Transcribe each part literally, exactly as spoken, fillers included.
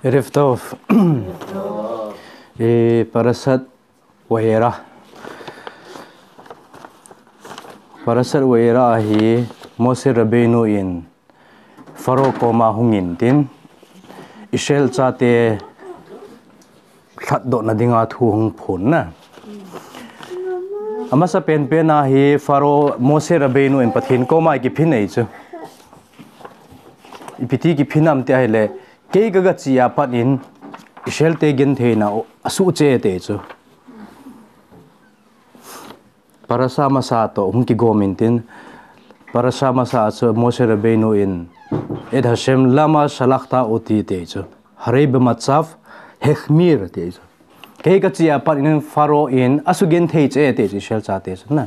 ערב טוב. אה, פרשת וארא. פרשת וארא hi Moshe Rabbeinu in Pharaoh koma hungin tin, Israel chate lhatdohna dinga thu hung phonna. Amasa penpen a hi Pharaoh Moshe Rabbeinu in Pathen koma kiphin ahi chu. Ipi ti kiphin ham ti ahile, kei kagache a pat in Israel te gentheina asuh cheh e ti chu. Parasha masa toh hung kigom intin, Parasha masa chu Moshe Rabbeinu in, Et Hashem lama shalachta oti ti chu. Harei bematzav hechmir ti chu. Kei kache a pat in Pharaoh in asugenthei cheh e ti chu Israel chate chu na.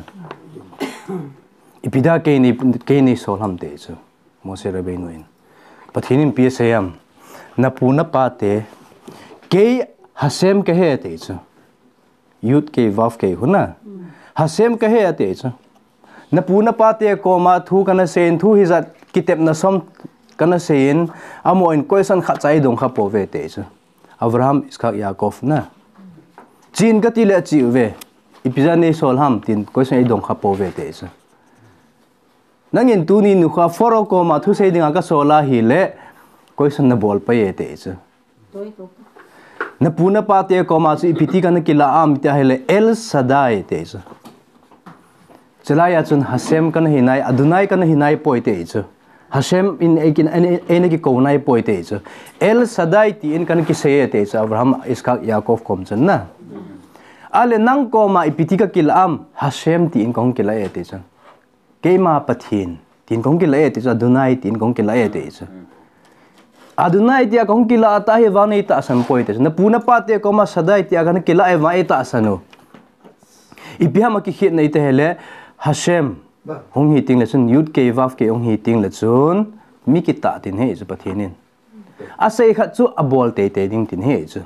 Ipi dia kei nei, kei nei sol ham ti chu. Moshe Rabbeinu in. Pathen in ipi asei ham. Napu napate. Kei Hashem kahi ti chu. Yud kei vav kei huna. Hashem kahi ti chu. Napu napate koma thu kana seiyin thu hijat kitepna som kana seiyin. Amahon question khatcha eidong kha pouve ti chu. Abraham, Yitzchak, Yaakov na. Chen kati le ache uve. Ipi dia nei sol ham tin question eidong kha pouve ti chu. Nangin tuni nikho Pharaoh koma thusei dinga kasol ahile, question nabol pai e ti chu. Napu napate koma chu ipi ti kana kilah ham ti ahile, El Shaddai ti chu. Chulai a chun Hashem kana hinai, Adonai kana hinai poi ti chu. Hashem in ei kin, ei, eina kikou nai poi ti chu. El Shaddai tin kana kisei e ti chu. Abraham, Yitzchak, Yaakov kom chun na. Ahile nang koma ipi ti kakilah ham, Hashem tin kahung kilah e ti chu. Keima Pathen, tin kahung kilah e ti chu, Adonai, tin kahung kilah e ti chu. Adonai tia kahung kilah a tah hi vang nei tahsan poi ti chu. Napu napate koma Shaddai tia kana kilah e vang eitahsan u. Ipi ham akikhetna ti ahile, Hashem, hung hi teng le chun, Yud kei vav kei hung hi teng le chun, mi kitah tin ahi chu Pathen in. Asei khat chu abol teitei ding tin ahi chu.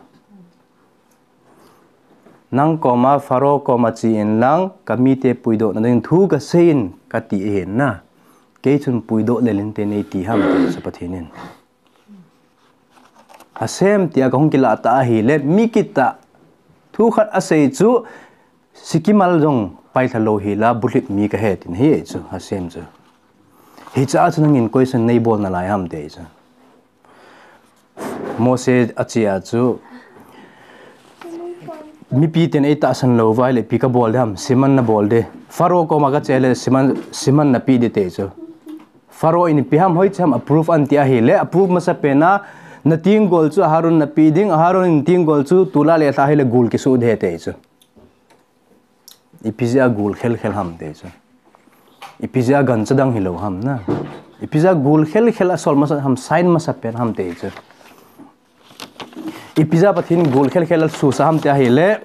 Nang koma Pharaoh koma che inlang, kamite puidohna ding thu kaseiyin kati ahin na. Kei chun puidoh lel inte nei ti ham ti chu Pathen in. Hashem tia kahung kilah tah ahile mi kitah thu khat asei chu sikimal jong pailha lou hila bulhit mi kahi tin ahi chu Hashem chu. Hiche a chu nangin question nei bol nalai ham ti chu. Moshe ache a chu, mipi ten eitahsan lou va ahile ipi kabol ding ham, siman nabol ding. Pharaoh koma kache le siman, siman napeh ding ti chu. Pharaoh in ipi ham hoiche ham approve an ti ahile, approve masa pen a, natenggol chu Aharon napeh ding, Aharon in tenggol chu tol a lelhah ahile gul kisuh ding ti chu. Ipi jeh a gul khelkhel ham ti chu. Ipi jeh a gancha dang hilou ham na. Ipi jeh a gul khelkhel asol masa ham, sign masa pen ham ti chu. Ipi jeh a Pathen gul khelkhel asusah ham ti ahile.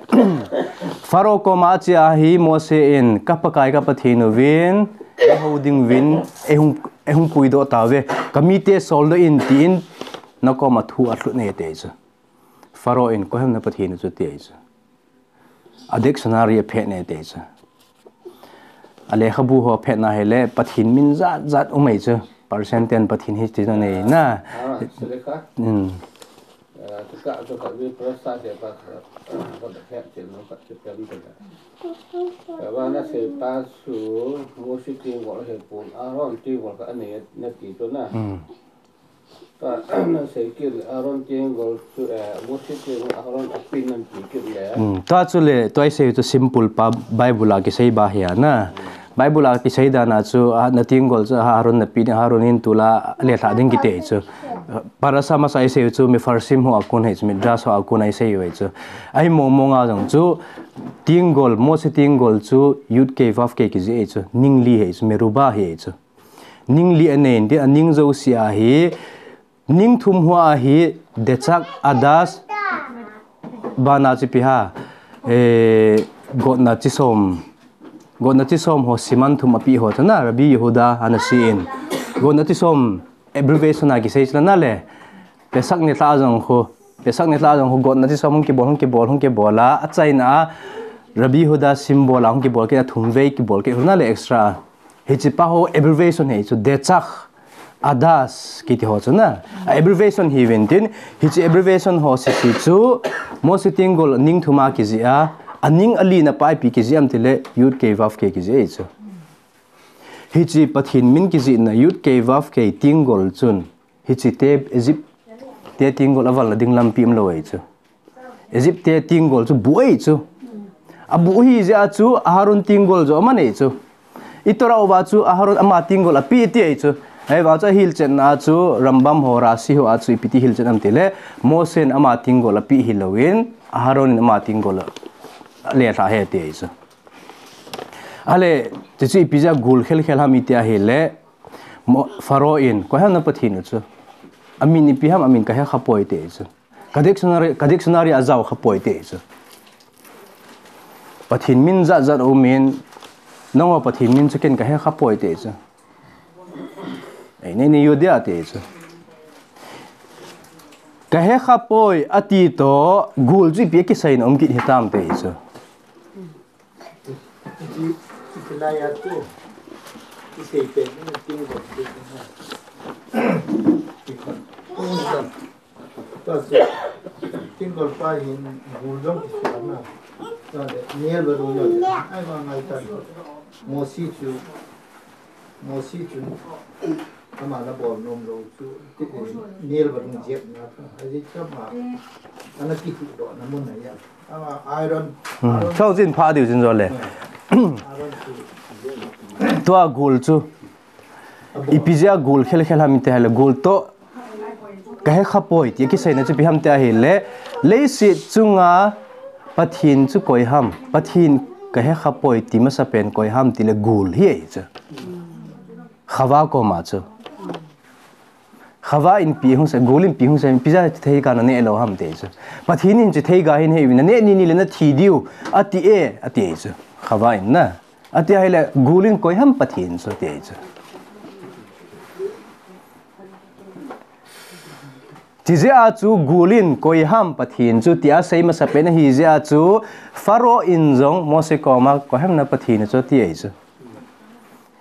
Pharaoh koma ache a hi Moshe in, ka Pakai ka Pathen uvin, eihou ding uvin, eihung, eihung puidoh tauve. Kamite soldoh in tin, nakoma thu alhut e ti chu. Pharaoh in, koi ham na Pathen u chu ti chu. A dictionary aphet e ti chu. A lekhabu ho aphet na ahile, Pathen min jat jat um e chu. Persian ten Pathen hi ti chu nei na. Ah, sile kha. Hmm. Ah, tu ka, tu ka, vi prasa se pa, ah, ka da phet che no ka che pen te ka. Ka va na se pa su, Moshe tenggol he pon, Aaron tenggol ka anei na ti chu na. Hmm. Ka, na sei kit le, Aaron tenggol chu, eh, Moshe tenggol Aaron apen nan ti kit le. Hmm, tua chu le, tua isei chu simple pa Bible a kisei ba hi a na. Bible a kisei dan a chu, a, na tenggol chu, a, Aaron nape ding, Aaron in tol a lelhah ding kiti chu. Parasha masa isei chu, Mefarshim ho a kon hi chu, Midrash ho a kon a isei u chu. Ahi mong mong a jong chu, tenggol, Moshe tenggol chu, Yud Kei Vav Kei kijih e chu, ning li hi chu, merubah hi chu. Ning li anei in, a ning jouse a hi, ning thum hoa hi, Desak, Adas, bana chi ipi ham, eh, gotna chi som, gotna chi som ho siman thum ape ho chu na, Rabbi Yehuda ana sei in. Gotna chi som abbreviation a kisei chu na le, Pesach nilhah jong khu, Pesach nilhah jong khu, gotna chi som hung kibol, hung kibol, hung kibol a, achaina a, Rabbi Yehuda symbol a hung kibol kit a, thum vei kibol kit khu na le extra. Hiche pa ho abbreviation hi chu, Desak, Adas kiti ho chu na. A abbreviation hiuvin tin, hiche abbreviation ho sese chu, Mose tenggol ning thuma kijih a, aning alina pa ipi kijih ham tile, Yud Kei Vav Kei kijih ahi chu. Hiche Pathen min kijihna Yud Kei Vav Kei tenggol chun, hiche te Egypt te tenggol avalna ding lampi umlou ahi chu. Egypt te tenggol chu buh ahi chu. Abuh ahi jeh a chu Aharon tenggol jong aman ahi chu. I Torah uva chu Aharon ama tenggol apeh ti ahi chu. Ahivang chu ahilchetna a chu Rambam ho, Rashi ho a chu ipi ti hilchet ham tile, Mose in ama tenggol apeh hilouvin, Aharon in ama tenggol alelhah ahi ti ahi chu. Ale, chuchu ipi jeh a gul khelkhel ham iti ahile, Mo-, Pharaoh in, koi ham na Pathen u chu. Amin ipi ham, amin kahe khapoi ti ahi chu. Ka dictionary, ka dictionary a jao khapoi ti ahi chu. Pathen min jat jat aumin, nangho Pathen min chu ken kahe khapoi ti ahi chu. Ei, nei, nei, Judea ti ahi chu. Kahe khapoi ati toh, gul chu ipi akisei na um kit hitam ti ahi chu. Iti, iti lai a chu, isei pen, iti ni bok iti ni. Tua chu, tenggol pa hin, gul jong kisei na. Tua le, niel ba dong yo, ai ma ngai tan. Mose chu, Mose chun, ama na bol nom lou chu, ti, eh, niel ba dong jep na, ai jep ma, ana kihuhdoh na mun ahi a. Ama Aaron, Hmm. Aaron. Chau chin pha diu chin jo le. Hmm. Aaron chu. Tua gul chu. Ipi jeh a gul khelkhel ham iti ahile gul toh kahe khapoi ti kiseina chu ipi ham iti ahile, leiset chunga Pathen chu koi ham, Pathen kahe khapoi ti masapen koi ham tile gul hi ahi chu. Chava koma chu. Chava in ipi hung sei, gul in ipi hung sei, ipi jeh a chitheiga naneh lou ham ti chu. Pathen in chitheiga hin heuvin, naneh ni ni le nathi diu, ati e, ati chu. Chava in na. Ati ahile, gul in koi ham Pathen chu, ti chu. Chijeh a chu gul in koi ham Pathen chu, tia sei masapen ahi jeh a chu, Pharaoh in jong Mose koma koi ham na Pathen chu, ti ahi chu.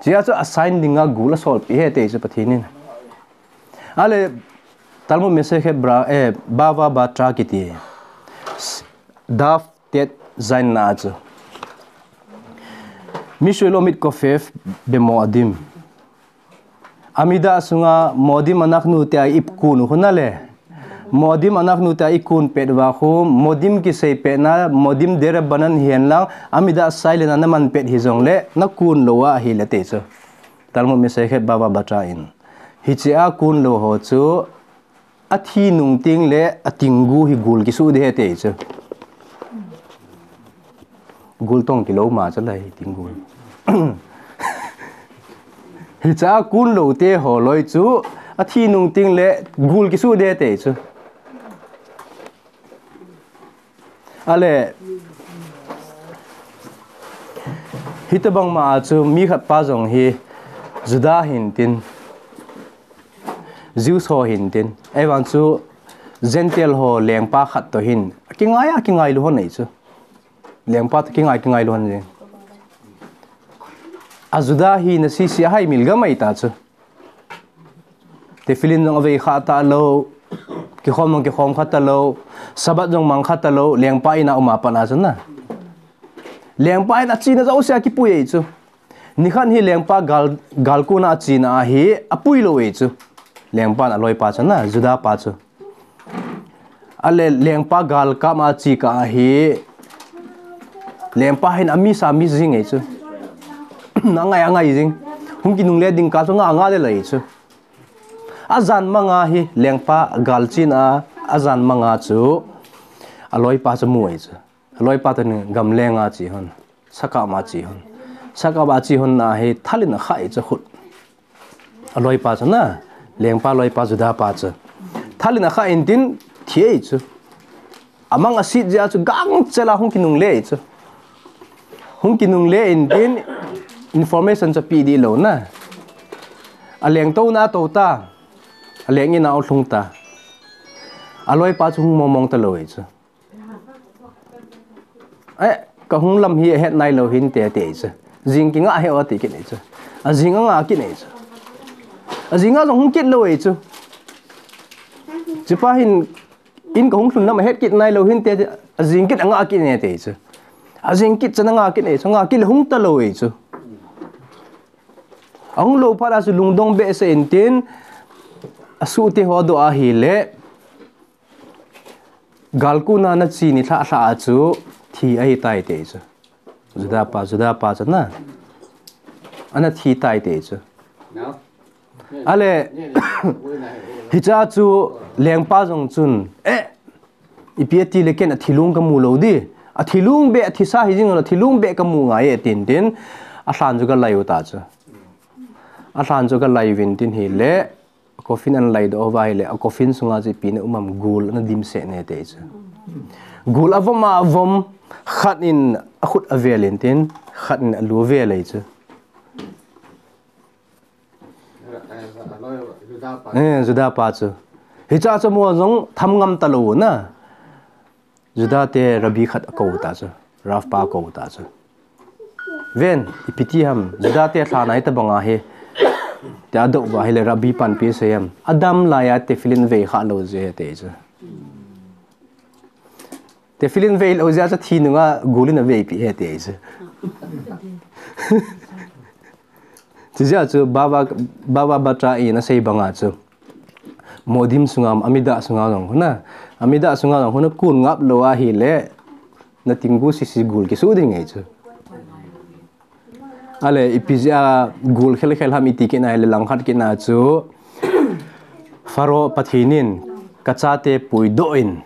Chijeh a chu a sign dinga gul asolpeh e, ti chu Pathen in. Ale, Talmud Masekhet Bra-, eh, Bava Batra kiti. Daf Tet Zain na chu. Mi shu lomit kofef bemodim. Amida sunga modim anaknu tia ikun u khu na le. Modim anaknu tia ikun pet uva khu, modim kisei pet na, modim derabanan hihen lang, amida silent a naman pet hijong le, nakun lou ahile ti chu. Talmud Masekhet Bava Batra in. Hiche a kun lou ho chu, athi nung teng le atinggu hi gul kisuh ding ahi ti chu. Gul tong kilou ma chu lai tinggu. Hiche a kun lou te ho loi chu athi nung teng le gul kisuh ding ahi ti chu. Ale, hitobang ma a chu mi khat pa jong hi Juda hin tin, Jews ho hin tin, ahivang chu Gentile ho lengpa khat toh hin, kingai a, kingai lou hon ahi chu. Lengpa toh kingai, kingai lou hon jing. A Juda hina sese a hai milgam ahi ta chu. Tefillin jong avei kha talou, kikhom jong kikhom kha talou, Sabbath jong mang kha talou, lengpa in a um a pat a chu na. Lengpa in a chena jouse a kipui ahi chu. Nikhat hi lengpa gal, gal kon a chena ahi, apui lou ahi chu. Lengpa in a loipa chu na, Juda pa chu. Ale lengpa gal kap a che kah ahi. Lengpa hin ami sa mi jing ahi chu. Angai angai jing. Hung kinungle ding kah chu nga nga le lai chu. Ajan manga hi lengpa gal chena, ajan manga chu. A loipa chu mu ahi chu. A loipa toh ni gamleng a che hon. Sakap ma che hon. Sakap a che hon na hi thal in akha ahi chu khut. A loipa chu na, lengpa loipa Juda pa chu. Thal in akha in tin thi ahi chu. Amang asit jeh a chu gangchel a hung kinungle ahi chu. Hung kinungle in tin information chu pe dih lou na. A lengtouna a tou ta. A leng in a alhung ta. A loipa chu hung mong mong talou ahi chu. Eh, kahung lam hi ahet nailou hinte, ati chu. Jing kinga he o ati kit ahi chu. A jing anga kit ahi chu. Ajing a jong hung kit lou e chu. Chupa hin in kahung lhun lam ahet kit nailou hinte, ajing kit anga kit ne te chu. Ajing kit chan anga kit ne chu, anga kit le hung talou e chu. Ahung lou phat a chu lungdong behseh intin, asuhte ho adoh ahile, galkuna nachi nilhah lhah a chu thi ahitai te chu. Juda pa, Juda pa chu na. Ana thi tai te chu. Ale, hicha chu lengpa jong chun, eh, ipi ati le ken athilung kamu lou di. Athilung beh, athisa hijing lou, athilung beh kamu ngai e tin tin. Alhan chu kalai u ta chu. Alhan chu kalai uvin tin hile, coffin ana laidoh uva hile, a coffin sunga chu ipi na um am, gul ana dimset ne te chu. Gul avom avom, khat in akhut avel in tin, khat in alu avel e chu. Eh, Juda pa chu. Hicha chu mo jong tham ngam talou na. Juda te rabbi khat akou ta chu. Rav pa akou ta chu. Ven, ipi ti ham, Juda te lhan a hitabang ahi. Tia adoh uva hile rabbi pan ipi asei ham. Adam laiya tefillin vei kha lou jeh ahi te chu. Tefillin vei lou jeh a chu thi nunga gul in aveipi ahi te chu. Chujeh a chu Bava, Bava Batra in asei banga chu. Moedim sunga, Amidah sunga jong huna. Amidah sunga jong huna kun ngap lou ahile, na tinggu sisi gul kisuh ding e chu. Ale, ipi jeh a gul khel khel ham iti kit na hile, langkhat kit na chu. Pharaoh Pathen in, kachate puidoh in,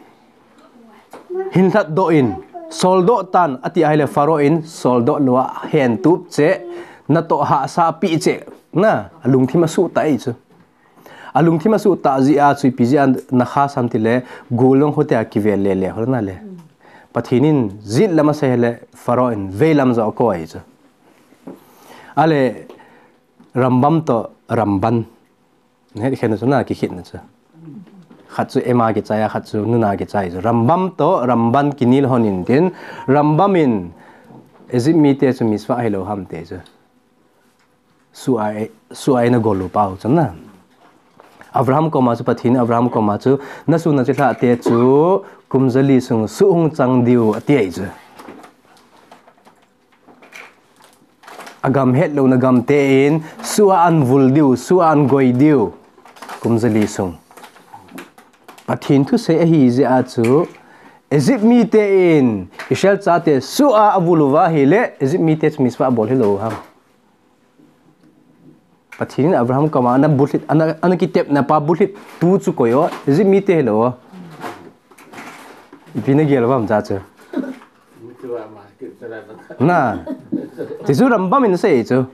hinlhatdoh in, soldoh tan, ati ahile Pharaoh in, soldoh lou a, hentup cheh, natoh hahsa pi cheh, na, alungthim asuh ta e chu. Alungthim asuh ta jeh a chu ipi jeh a nakha sam tile, gul jong hotia kivel le le, hol na le. Pathen in, jet lam asei le, Pharaoh in, vei lam jong akou e chu. Ale, Rambam toh Ramban. Nahet khen chu na, kikhen chu. Khat chu M a kichai a, khat chu nun a kichai chu. Rambam toh Ramban kinel hon in tin, Rambam in Egypt mite chu mitzvah hilou ham te chu. Suh a, suh a eina gol u pau chu na. Abraham koma chu, Pathen Abraham koma chu, na suh na chilhah te chu, kum jali sung suh hung chang diu ati e chu. Agam hetlouna gamte in, suh a an vul diu, suh a an goi diu. Kum jali sung. Pathen thusei ahi jeh a chu, Egypt mite in, Israel chate suh a avul uva ahile, Egypt mite chu mitzvah abol hilou ham. Pathen in Abraham koma ana bulhit, ana, ana kitepna pa bulhit tu chu koi o, Egypt mite hilou o. Ipi nagel uvam cha chu. Na. Ti chu Rambam in asei chu.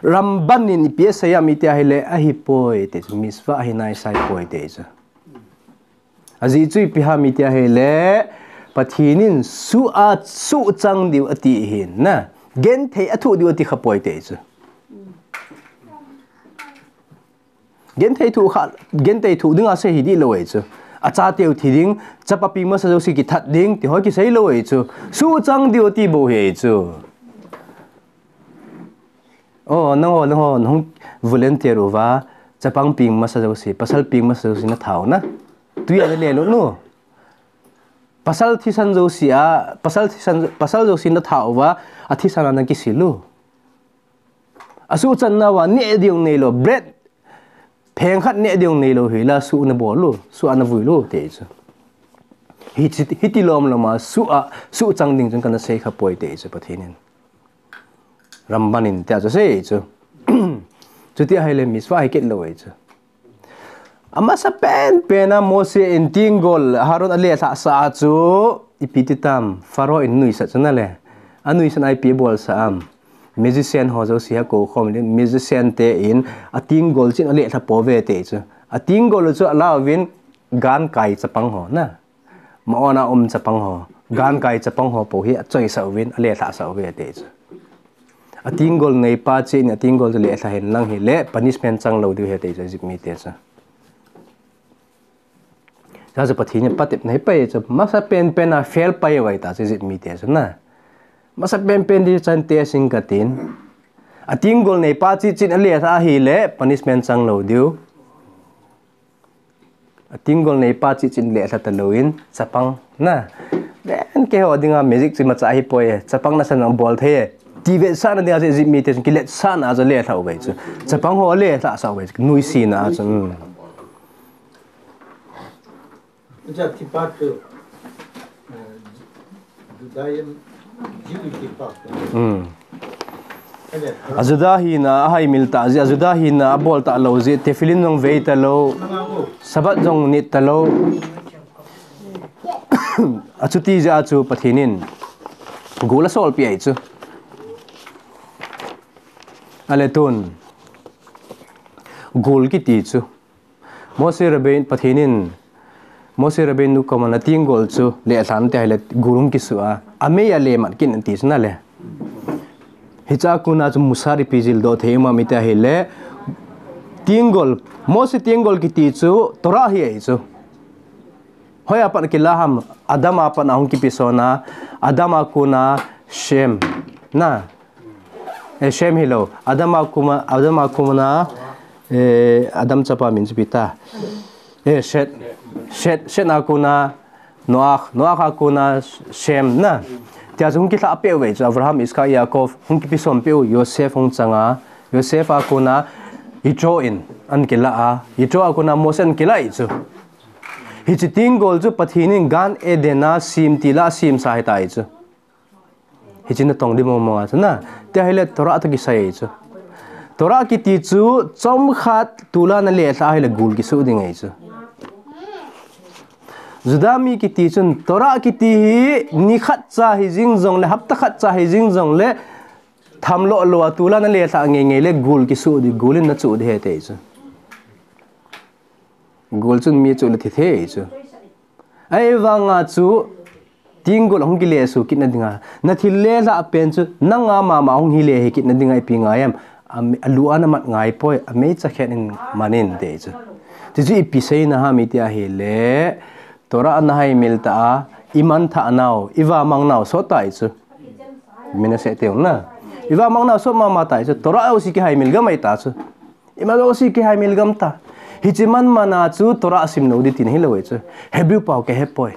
Ramban in ipi asei ham iti ahile ahipoi ti chu, mitzvah ahi nai sai poi ti chu. Ajeh chu ipi ham iti ahile, Pathen in suh a suh chang diu ati hin na. Genthei athuh diu ati khapoi ti chu. Genthei thuh kha, genthei thuh dinga sei hi dihlou e chu. Achateu thi ding, chapa peng masa jouse kithat ding, ti ho kisei lou e chu. Suh chang diu ati bou hi e chu. O, nangho, nangho, nahung volunteer uva, chapang peng masa jouse, pasal peng masa jouse nathat u na. Tui a nalel u nu. Pasal thisan jouse a, pasal thisan, pasal jouse nathat uva, athisan a nakisil u. Asuh channa uva neh ding neilou, bread pheng khat neh ding neilou hila suh nabol u, suh a navui u ti chu. Hiti, hiti lom lom a suh a, suh chang ding chun kana sei khapoi ti chu Pathen in. Ramban in tia chu asei chu. Chuti ahile mitzvah hi kit lou e chu. Amasa penpen a Mose in tenggol Aaron alelhah sah a chu ipi ti tam, Pharaoh in nuisat chu na le. Anuisat a ipi abolsah am. Magician ho jouse akou khom le, magician te in atenggol chu in alelha pouve ti chu. Atenggol chu ala uvin gankai chapang ho na. Maon a um chapang ho, gankai chapang ho pou hi achoisah uvin, alelhah sah uve ti chu. Atenggol neipa chu in atenggol chu lelha hen lang hile, punishment chang lou diu ahi ti chu, Egypt mite chu. Chuche chu Pathen in patepna hi pai chu, masa penpen a fail pai uva ahita chu Egypt mite chu na. Masa penpen di chan test in katin. Atenggol neipa cheh cheh in alelha ahile punishment chang lou diu. Atenggol neipa cheh cheh in lelha talou in chapang na. Ven keiho dinga magic chu imacha ahipoi. Chapang nasan abol thei e. Ti vetsahna dinga chu Egypt mite chun kiletsahna chu alelha uve chu. Chapang ho alelha sah uve chu. Nuisatna chu. Hmm. Acha tipa chu, eh, Judaism, Jewish tipa chu. Hmm. A Juda hina ahaimil tah jeh, a Juda hina abol talou jeh, tefillin jong vei talou, Sabbath jong nit talou. Achuti jeh a chu Pathen in gul asolpeh ahi chu. Ale tun gul kiti chu Moshe Rabbeinu, Pathen in Moshe Rabbeinu koma atenggol chu lelhan tia ahile gul hung kisu a, amei a le mat kit in ati chu nale. Hichea kona chu musar ipi jildoh thei um ham iti ahile, tenggol, Moshe tenggol kiti chu Torah hi ahi chu. Hoiya pat kilah ham, Adam a pat a hung kipeson a, Adam a kona Shem na. Eh, Shem hilou. Adam a koma, Adam a koma, eh, Adam chapa min chu ipi ta. Eh, Shet. Shet, Shet a kona Noah, Noah a kona Shem na. Tia chu hung kilhah peh uve chu Abraham, Isaac, Yaakov, hung kipeson peh u, Yosef hung chang a, Yosef a kona Yitro in ana kilah a, Yitro a kona Moshe ana kilah ahi chu. Hiche tenggol chu Pathen in Gan Eden a sem tila asem sa ahitai chu. Hiche natong ding mong mong a chu na. Tia ahile Torah toh kisai ahi chu. Torah kiti chu chomkhat tulai nalelha ahile gul kisu ding ahi chu. Juda mi kiti chun Torah kiti hi nikhat cha hijing jongle, hapta khat cha hijing jongle, thamlou lou a tulai nalelha ngei ngei le gul kisu ding, gul in nachu ding ahi ati chu. Gul chun mi chu le thi thei chu. Ahivanga chu tenggol hung kile su kit nadinga, nathil lelhah pen chu nanga mama hung hi le hi kit nadinga ipi ngai em? Am-, alu a namat ngai poi, ameicha khat in man in ati chu. Chuchu ipi seina ham iti ahile, Torah nahaimil tah a, iman thah nau, ivamang nau sot tai chu. Mina se teu na. Ivamang nau sot mama tai chu. Torah jouse kihaimil gam ahi ta chu. Ima jouse kihaimil gam ta. Hiche man man a chu Torah sim lou ding tina hilou ahi chu. Hebrew pao kahe poi.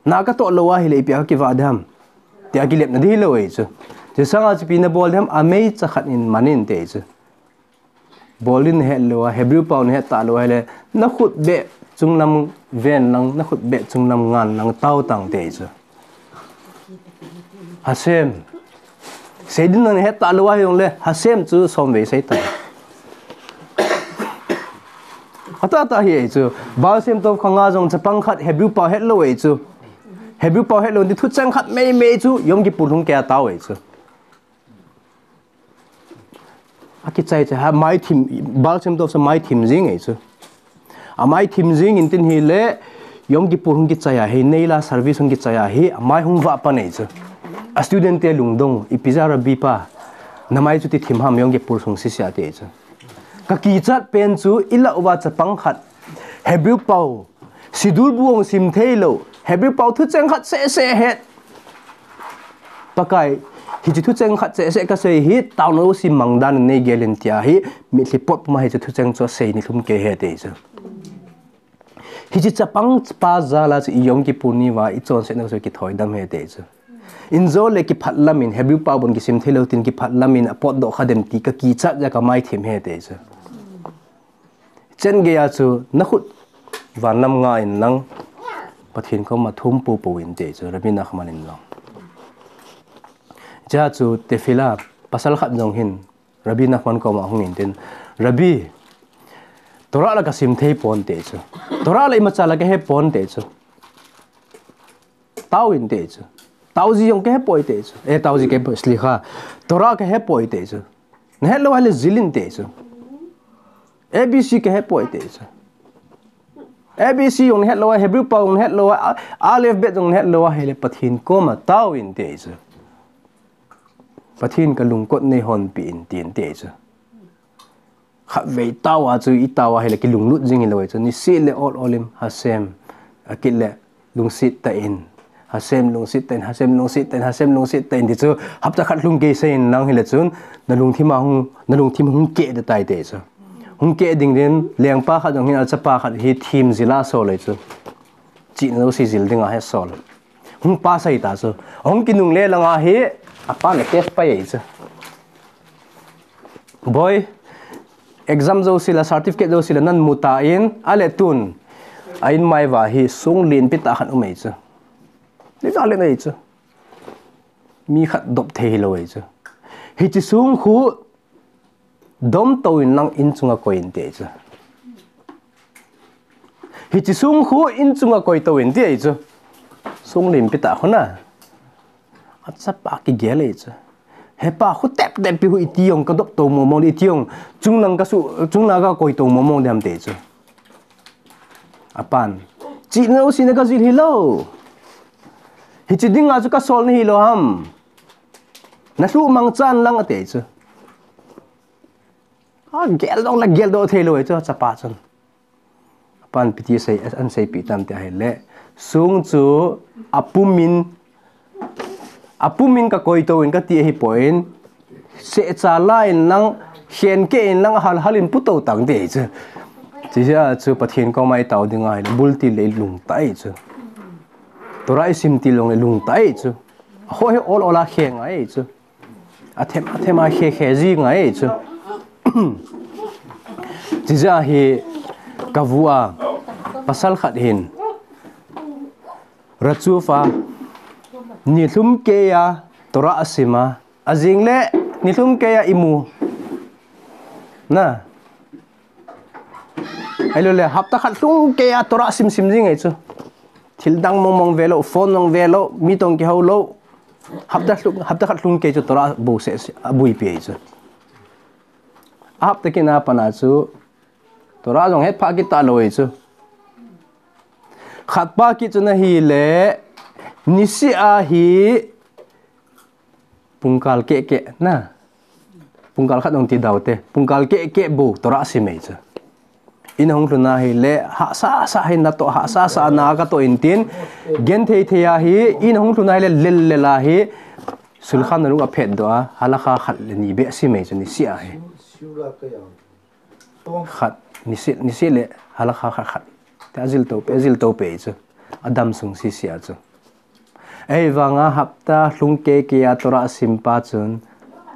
Na katoh lou ahile ipi a kakivah ding ham. Tia kilepna ding hilou ahi chu. Chusanga chu ipi nabol ding ham, ameicha khat in man in ati chu. Bol ding nahet lou a, Hebrew pao nahet talou ahile, nakhut beh chunglam ven lang, nakhut beh chunglam ngan lang tao tan ati chu. Hashem. Sei ding nahet talou ahijongle, Hashem chu som vei sei tan. Atah tah hi ahi chu. Baal Shem Tov khanga jong chapang khat Hebrew pao het lou ahi chu. Hebrew pao het lou in thucheng khat mei mei chu Yom Kippur hung kei a tao ahi chu. Akichai chai, amai thim, Baal Shem Tov chu amai thim jing ahi chu. Amai thim jing in tin hile, Yom Kippur hung kichai a hi, Neila service hung kichai a hi, amai hung vah pan ahi chu. A student te lungdong, ipi jeh a Rabbi pa, namai chu ti thim ham Yom Kippur sung sese ati chu. Kakichat pen chu, ilah uva chapang khat, Hebrew pao, Siddur bu jong sim thei lou, Hebrew pao thucheng khat seh seh het. Pakai, hiche thucheng khat seh seh kasei hi, taona jouse mang dan in neigel in tia hi, mitlhi pot puma hiche thucheng chu asei ni lhum kei ahi ati chu. Hiche chapang pa jal a chu i Yom Kippur ni uva i chonsetna chu kithoi dam ahi ati chu. Injo le kiphat lam in, Hebrew pao bon kisim thei lou tin kiphat lam in apotdoh kha dem ti kakichat jeh a kamai thim ahi ati chu. Chen gei a chu nakhut van lam nga in lang Pathen koma thum popo in ati chu Rabbi Nachman in lang. Chea chu tefillah pasal khat jong hin Rabbi Nachman koma hung in tin, Rabbi, Torah la kasim thei pon ati chu. Torah la imacha la kahe pon ati chu. Tao in ati chu. Tao ji jong kahe poi ati chu. Eh, tao ji kahe poi, slicha. Torah kahe poi ati chu. Nahet lou ahile jil in ati chu. A B C kahe poi ati chu. A B C jong nahet lou a, Hebrew pao jong nahet lou a, a-, Aleph Bet jong nahet lou ahile Pathen koma tao in ati chu. Pathen kalungkot neihonpeh in tin ati chu. Khatvei tao a chu i tao ahile kilunglut jing hilou ahi chu. Niseh le Ol Olim Hashem. Akit le lungset tah in. Hashem lungset tah in, Hashem lungset tah in, Hashem lungset tah in ti chu, hapta khat lhung kei sah in lang hile chun, na lungthim a hung, na lungthim hung keh ding tai ti chu. Hung keh ding din, lengpa khat jong hin achapa khat hi thim jil a asol e chu. Chihna jouse jil ding a hi asol. Hung pass ahi ta chu. Hung kinungle lang a hi, apan le test pai e chu. Boi, exam jouse le, certificate jouse le, nang mu tan, ale tun, a inmai uva hi song lenpi tah khat um e chu. Ni ta le nei chu. Mi khat dop thei hilou e chu. Hiche song khu dom tou in lang in chunga koi in ti e chu. Hiche song khu in chunga koi tou in ti e chu. Song lenpi tah khu na. Achapa kigel e chu. Hepa khu tep tep pi khu iti jong ka dop tou mo mo iti jong. Chunglang ka su, chunglang ka koi tou mo mo dem ti chu. Apan. Chihna jouse na ka jil hilou. Hiche ding a chu ka sol na hilou ham. Na lhu mangchan lang ati chu. A gel dong la gel do thei lou e chu, achapa chun. Apan ipi ti sei, an seipi tam ti ahile. Song chu apum in, apum in ka koi tou in ka ti ahi poi. Secha la in lang, khen keh in lang, hal hal in pu tou tang ti chu. Chuche a chu Pathen koma i tao ding ahile, bul til le i lung tai chu. Torah i sim til jong le lung tai chu. Ho he ol ol a khe ngai chu. Athem, athem a khe khe ji ngai chu. Chuche a hi ka vu a pasal khat hin. Rachufa. Nilhum kei a Torah asim a. Ajing le nilhum kei a imu. Na. Ahilou le, hapta khat lhung kei a Torah sim sim jing e chu. Thil dang mong mong ve lou, phone mong ve lou, mi tong kihou lou. Hapta lhung, hapta khat lhung kei chu Torah bou seh seh, abui pi e chu. Hapta kit na pat a chu, Torah jong het pha kit talou e chu. Khat pa kit chu na hile, niseh a hi, pungkal keh keh na. Pungkal khat jong ti dau te. Pungkal keh keh bou Torah sim e chu. In hung lhun a hile, hahsa sa hin na toh, hahsa sa na ka toh in tin. Gen thei thei a hi, in hung lhun a hile, lel lel a hi. Shulchan Aruch a phet doh a, halakha khat le ni beh sim e chu niseh a hi. Khat, niseh, niseh le halakha khat khat. Te ajil tou pe, ajil tou pe chu. Adam sung sisi a chu. Ei vang a hapta lhung kei kei a Torah sim pa chun.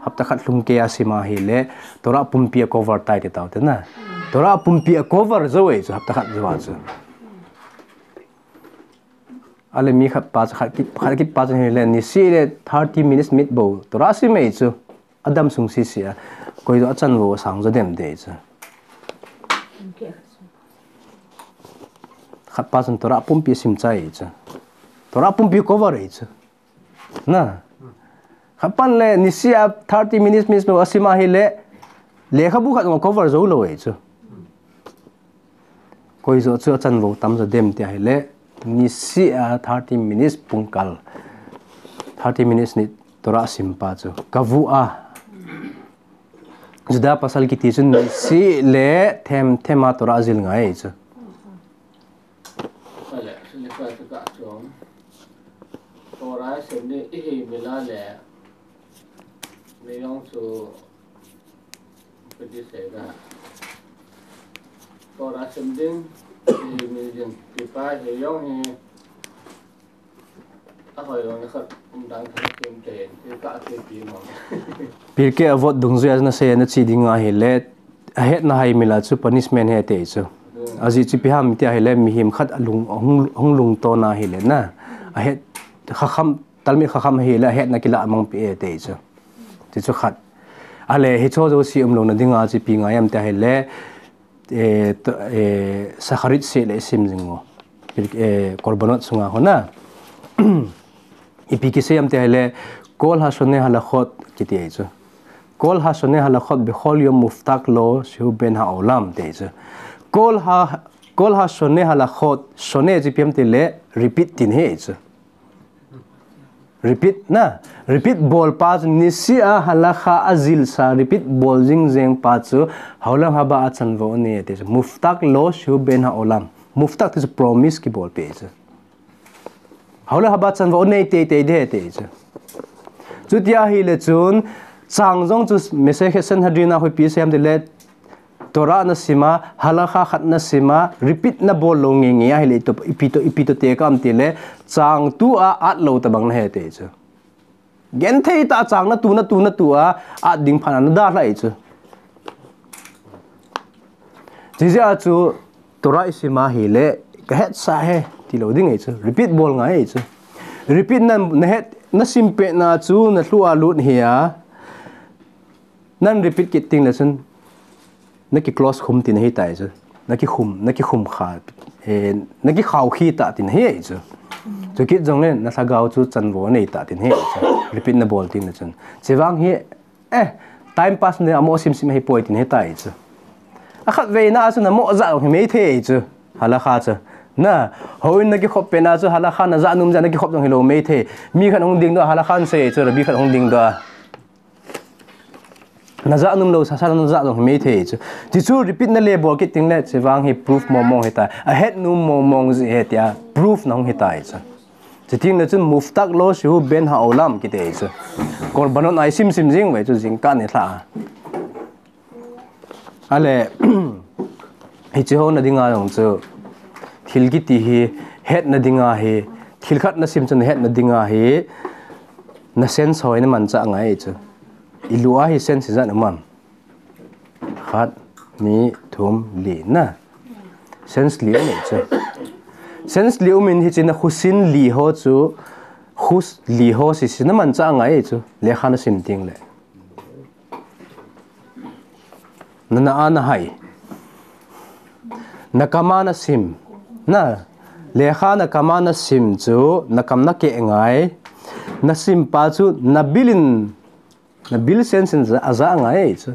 Hapta khat lhung kei a sim a hile. Torah pumpi a cover tai ti tau te na. Torah pumpi a cover jou e chu hapta khat jou a chu. Ale mi khat pa chu khat kit, khat kit pa chu hile. Niseh le thirty minutes mit bou. Torah sim e chu. Adam sung sisi a, koi jo achan vo sang jo dem ti chu. Khat pa chun Torah pumpi sim chai chu. Torah pumpi cover e chu. Na. Khat pan le niseh a thirty minutes, minutes lo asim a hile. Lekhabu khat jong cover jou lou e chu. Koi jo chu achan vo tam jo dem ti ahile, niseh a thirty minutes pungkal. Thirty minutes ni Torah sim pa chu. Ka vu a. Juda pasal kiti chu niseh le them them a Torah jil ngai chu. Kale, suni ka chu ka chuang. Torah sim ni i hi mila le. Mi jong chu Pati sei da. Torah sim ding, hi mi jin, pi pa hi jong hi. A hoi jong na khat, um dang khat kim te, pi ka ke pi mo. Pirkei Avot dungjui a na sei na chi ding ahile, ahet na hai mila chu punishment he te chu. Ajeh chu ipi ham ti ahile, mihem khat alung, hung, hung lungto na hile na. Ahet, khakham, talmid khakham hile, ahet na kila mang pi e te chu. Ti chu khat. Ale, hicho jouse umlou na dinga chu ipi ngai am ti ahile, eh, to, eh, Shacharit seh le sim jing u. Eh, Korbanot sunga hona. Ipi kisei am ti ahile, Kol hashone halachot kiti ahi chu. Kol hashone halachot bechol yom muftak lo shehu ben haolam ti ahi chu. Kol ha, kol hashone halachot, shone chu ipi am ti le, repeat tina ahi chu. Repeat na, repeat bol pa chu niseh a halakha ajilsa, repeat bol jing jeng pa chu haolam haba a chanvo ahi ti chu. Muftak lo shehu ben haolam. Muftak ti chu promise kibol pi chu. Hole haba chanvo nei teitei ding ahi ti chu. Chuti ahile chun, chang jong chu Masekhet Sanhedrin a hoipi asei ham tile, Torah na sim a, halakha khat na sim a, repeat na bol lou ngeingei ahile, ipi to, ipi to tekah ham tile, chang tua at lou tabang nahi ti chu. Genthei tah a chang na tu, na tu, na tu a, at ding phat na dalha ahi chu. Chijeh a chu, Torah i sim ahile, ka hetsah e, ti lou ding ahi chu. Repeat bol ngai ahi chu. Repeat na, na het, na sim pet na chu, na lhu a lut hi a. Nan repeat kit ding le chun, na ki close khum tina ahitai chu. Na ki khum, na ki khum kha, eh, na ki khao khi ta tina ahi chu. Chukit jongle, na lhagao chu chanvo nei ta tina ahi chu. Repeat na bol ding le chun. Chevang hi, eh, time pass na amo sim sim ahi poi tina ahitai chu. Akhat vei na chu na mo ja hi mei thei chu. Halakha chu. Na, houin na ki khop pet na chu halakha na ja nom ja na ki khop jong hi lou mei thei. Mi khat hung ding doh halakha na sei chu, Rabbi khat hung ding doh. Na ja nom lou, sa sa na ja nom hi mei thei chu. Ti chu repeat na le bol kit ding le, chevang hi proof mong mong ahitai. A het nom mong mong ji ahi tia, proof na hung ahitai chu. Chuteng le chun muftak lo shehu ben haolam kiti ahi chu. Korbanot a i sim sim jing uve chu jingkah nilhah a. Ale, hiche ho na dinga jong chu, thil kiti hi, het na dinga hi, thil khat na sim chu na het na dinga hi, na sense ho hi na manchah ngai chu. I lu a hi sense ijat um am. Khat, ni, thum, li na. Sense li um ahi chu. Sense li um in hiche na khusin li ho chu, khus li ho sese na manchah ngai chu. Lekha na sim teng le. Na na a na hai. Na kam a na sim. Na. Lekha na kam a na sim chu, na kam na keh ngai. Na sim pa chu, na bil in, na bil sense in ja, a ja ngai chu.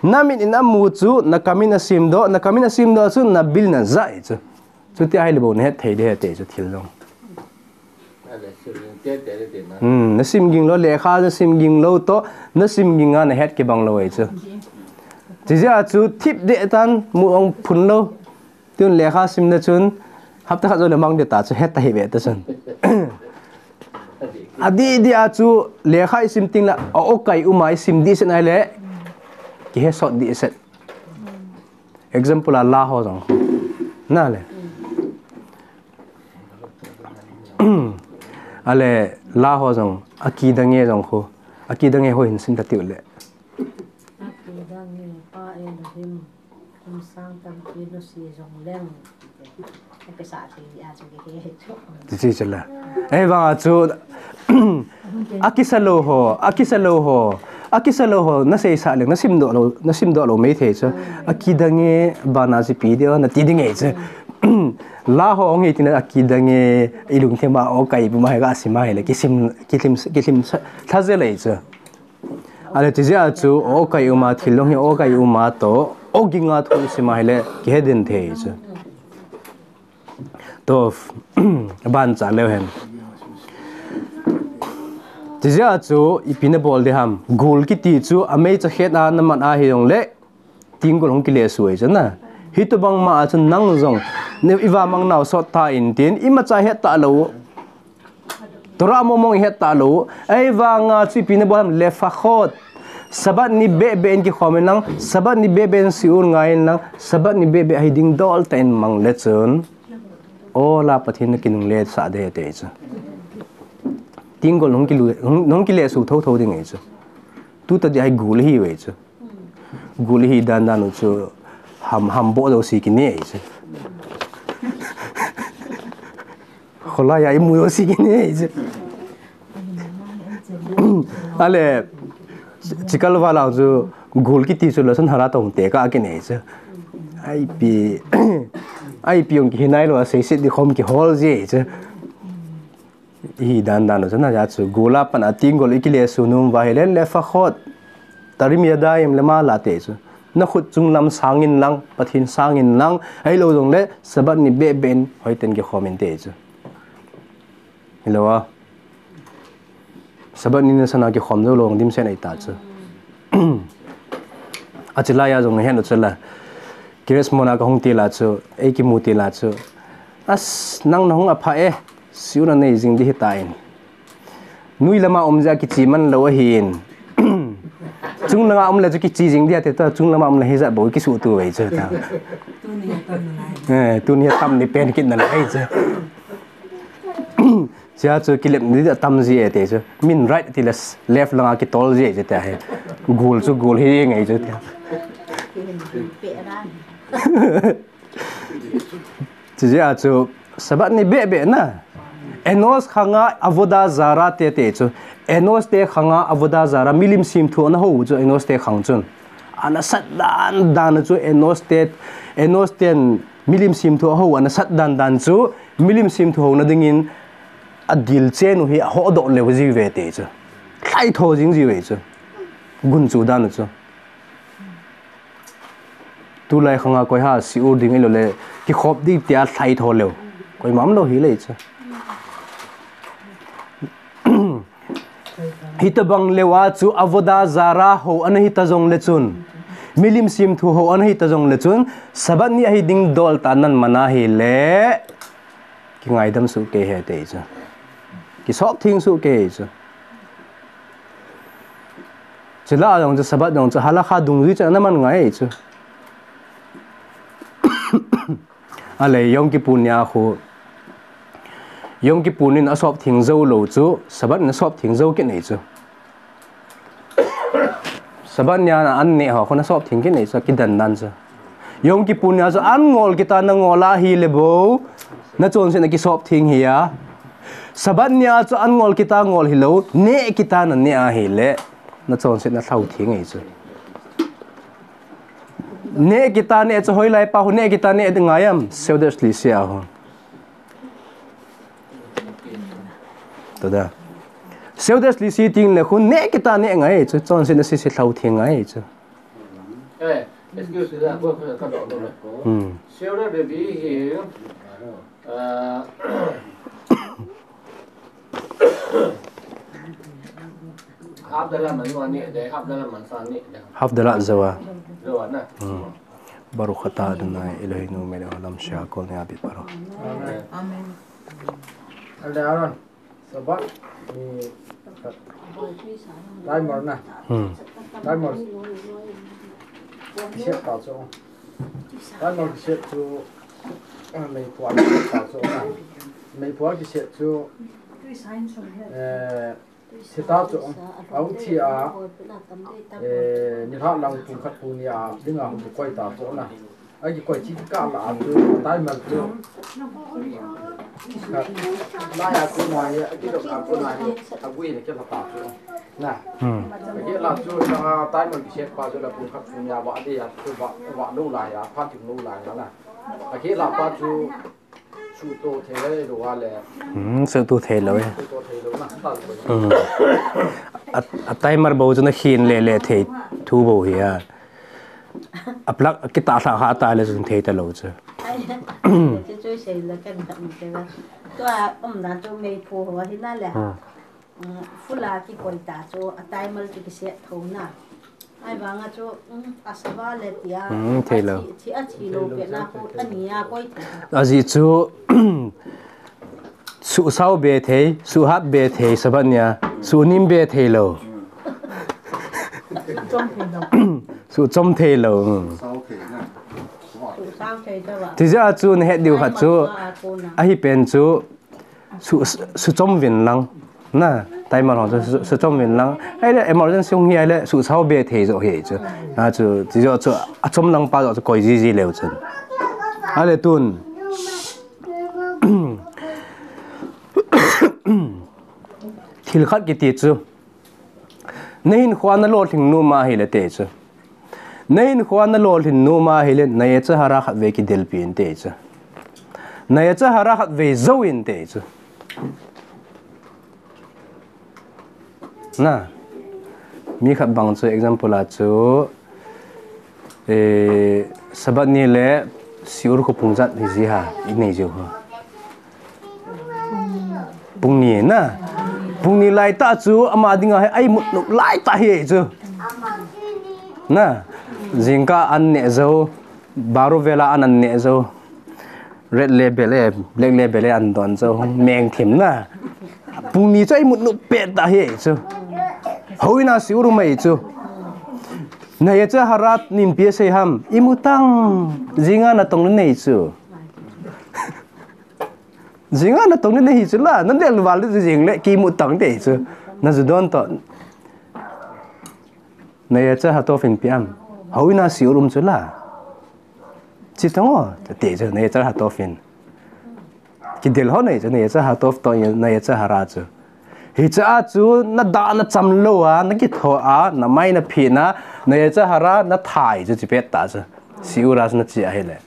Na mit in a mu chu, na kam in a sim doh, na kam in a sim doh chu, na bil in a ja ahi chu. Chuti ahile bou na het thei ding ahi ti chu thil jong. Hmm, na sim ging lou, lekha na sim ging lou toh, na sim ging a na het kibang lou ahi chu. Chijeh a chu thip deh tan mu ong phun lou. Tun lekha sim na chun, hapta khat jou le mang ding ta chu het ta hi ve ta chun. Adih dih a chu lekha i sim teng le, a o kai um a i sim dih set nai le, kihe sot dih set. Example a la ho jong. Na le. Ale, la ho jong, akidange jong khu. Akidange ho hin sim ta tiu le. Akidange, Pa Elohim, kum sang tampi nusi jong leng. Akisa thei a chu kihe chu. Ti chi chu la. Ei vang a chu, akisa lou ho, akisa lou ho, akisa lou ho, na seisa leng, na sim doh lou, na sim doh lou mei thei chu. Akidange, bana si pi ding, na ti ding ahi chu. La ho ong hi tina akidange, i lungthim a o kai bu ma he ga sim a hile, kisim, kisim, kisim sa, tha je lei chu. Ale chijeh a chu, o kai um a, thil long hi o kai um a toh, o ging a thu sim a hile, kihe den thei chu. Toh, ban cha leu hen. Chijeh a chu, ipi na bol ding ham, gul kiti chu, amei cha khet a na man a hi jong le, Tenggol hung kile suh ahi chu na. Hitobang ma a chu nang jong, i vamang nau sot ta in tin, imacha het ta lou. Torah mong mong i het ta lou. Ahivanga chu ipi na bol ham lefakhot. Sabbath ni beh beh in kikhom in lang, Sabbath ni beh beh in siul ngai in lang, Sabbath ni beh beh hi ding dol tah in mang le chun. Ola Pathen na kinungle sah ding ahi ti chu. Tenggol hung kilu, hung, hung kile suh thotho ding ahi chu. Tuta dih hi gul hi ve chu. Gul hi dan dan u chu ham, ham bo do si kine chu. Kholai a imu do si kine chu. Ale, chikal vala chu gul kiti chu lashon hara tong te ka kine chu. Ipi, ipi ong kihi nai lou a seiset di khom kihol ji chu. Hi dan dan u chu na ja chu gul a pat a tenggol i kile suh nom uva hile lefakhot tarim yadayim le ma la te chu. Na khut chung lam sang in lang, Pathen sang in lang, ahilou jong le Sabbath ni beh beh in hoiten kikhom in te chu. Hilou a. Sabbath ni na sana kikhom jou lou dim sen ahi ta chu. Achi lai a jong hen u chu la. Kirismona ka hung ti la chu, ei kimu ti la chu. As, nang na hung apha e. Siu na nei jing di hitan. Nui lama um jeh a kichi man lou ahin. Chung langa um le chu kichi jing di ati ta, chung lama um le hijat bou kisuhto ve chu ta. Tuni atam ni pen kit nalai chu. Chia chu kilep ni atam ji e te chu. Min right ti le left langa kitol ji e chu ta he. Gul chu gul hi ngai chu ta. Chijeh a chu Sabbath ni beh beh na. Enosh khanga Avodah Zarah te te chu. Enosh te khanga Avodah Zarah milim simthu ana hou chu Enosh te khang chun. Ana sat dan dan chu Enosh te, Enosh ten milim simthu ahou ana sat dan dan chu milim simthu houna dingin adil chen u hi ahodoh leu ji ve te chu. Lhaitho jing ji ve chu. Gun chu dan chu. Tulai khanga koi ha siu ding ilo le kikhop di tia lhaitho leu. Koi mam lo hi le chu. Hitabang leu a chu Avodah Zarah hou ana hita jong le chun. Milim simthu hou ana hita jong le chun. Sabbath ni ahi ding dol ta nan man ahi le. Kingaidam suh kei he te chu. Kisop thing suh kei chu. Chila jong chu Sabbath jong chu halakha dungjui chu ana man ngai chu. Ale Yom Kippur nia khu. Yom Kippur nin asop thing jou lou chu, Sabbath nin asop thing jou kit nei chu. Sabbath nia na an neh ho khun asop thing kit nei chu, kidan dan chu. Yom Kippur nia chu an ngol kita na ngol ahi le bou, na chonset na kisop thing hi a. Sabbath nia chu an ngol kita ngol hi lou, neh kita na neh ahi le, na chonset na lhau thing ei chu. Neh kita neh chu hoilai pa hu neh kita neh ngai am, Seudah Shlishi a hu. Tada. Seudah Shlishi ting le khun neh kita neh ngai chu, chonset na sisi lhau thing ngai chu. Eh, excuse me, ka, ka, ka dok dok le ko. Hmm. Seudah Revi'i hi, ah, Havdalah man ni de, Havdalah man sa ni de. Havdalah jou a. Jou a na. Hmm. Baruch atah Adonai Eloheinu melech haolam shehakodh na'ya biparo. Amen. Amen. Ale Aaron. Sabbath ni timer na. Hmm. Timer. Kiset ta chu. Timer kiset chu. Ah, meiphu a kiset ta chu na. Meiphu a kiset chu. Eh, thi ta chu. Ahung thi a. Eh, nilhah lang pung khat pung ni a. Dinga hung koi ta chu na. Akikoi chi kikah lah a chu, timer chu. Lai a chu nai, akidong a chu nai, agui le kila ta chu. Na. Hmm. Akila chu, timer kiset pa chu la pung khat pung ni a vah di a chu vah, vah lou lai a, phat ding lou lai a na. Akila pa chu, suhto thei lou a le. Hmm, suhto thei lou e. Suhto thei lou na, ta lou. Hmm. A, a timer bou chu na khin le le thei thu bou hi a. A plug a kitah lhah kha ta le chun thei ta lou chu. Ai, chu chu sei la kan khat ni te la. Tua um dan chu meiphu ho hi na le. Hmm. Um, full a kikoi ta chu a timer chu kiset tho na. Ai vang a chu, um, a sava le tia. Hmm, thei lou. A thi, thi a thi lou pe na khu a ni a koi thei. Ajeh chu, Suhsao be thei, suhhat be thei, Sabbath nia, suhnim be thei lou. Suhchom thei lou. Hmm. Suhsao thei na. Suhsao thei ta ba. Tijeh a chu na het diu khat chu, ahi pen chu, su, suhchom vin lang. Na, timer ho chu, su, suhchom vin lang. Ahile, emergency hung hi ahile, suhsao be thei jo hi chu. Na chu, tijeh chu, achom lang pa jo chu, koi jiji leu chun. Ahile tun. Thil khat kiti chu. Na hinkho a na lolhing nom ahile te chu. Na hinkho a na lolhing nom ahile, na yetzer hara khat vei kidelpi in te chu. Na yetzer hara khat vei jou in te chu. Na, mi khat bang chu example a chu, eh, Sabbath ni le shiur khu pung ijat hi ji ham, i nei jiu ham. Pung ni na. Pung ni lai tah chu ama dinga hi a imut nop lai tah hi chu. Na, jingkah an neh jou, baruh vel a an an neh jou. Red Label e, Black Label e, an don chu meng thim na. Pung ni chu imut nop pet ta hi chu. Houin a Siu rum ahi chu. Na Yetzer Hara nin ipi asei ham, imu tan, jinga natong nei chu. Jinga natong nei chu la, nadel val di jing le, kimu tan te chu. Naju don to. Na Yetzer Hatov in ipi am. Houin a Siu rum chu la. Chi tan o, te chu, Na Yetzer Hatov in. Kidel ho nei chu, Na Yetzer Hatov to, Na Yetzer Hara chu. Hiche a chu, nadah nacham lou a, nakitho a, namai naphin a, Na Yetzer Hara natha ahi chu, chi pet ta chu. Siu ra chu nachi ahile.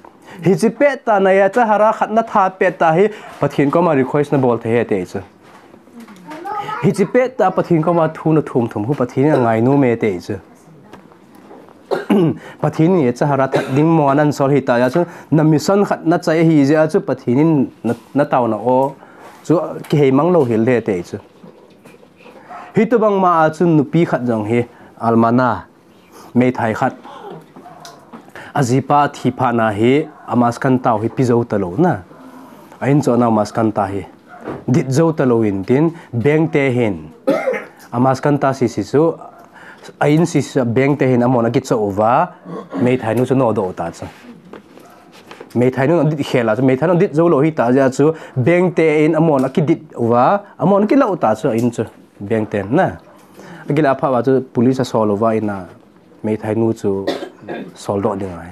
Hichi pet ta, Na Yetzer Hara khat natha pet ta hi, Pathen koma request nabol thei ahi te chu. Hichi pet ta Pathen koma thu nathum thum u Pathen in angai nom e te chu. Pathen in Na Yetzer Hara that ding mo anan sol hita jeh chu na mission khat nachai ahi jeh chu Pathen in na, nataona o chu kihei mang lou hel de te chu. Hitobang ma a chu nupi khat jong hi almana meithai khat. Ajipa thi phat na hi, a maskanta u hi pe jou talou na. A in chona maskanta hi. Dit jou talou in tin, bank te hin. A maskanta sisi chu, a in sisi chu bank te hin amon akichoh uva, meithai nu chu nodoh ta chu. Meithai nu nadit khel a chu, meithai nu nadit jou lou hita jeh chu, bank te in amon akidit uva, amon akilah ta chu, a in chu, bank ten na. Akila phat uva chu, police asol uva in a, meithai nu chu soldoh ding ahi.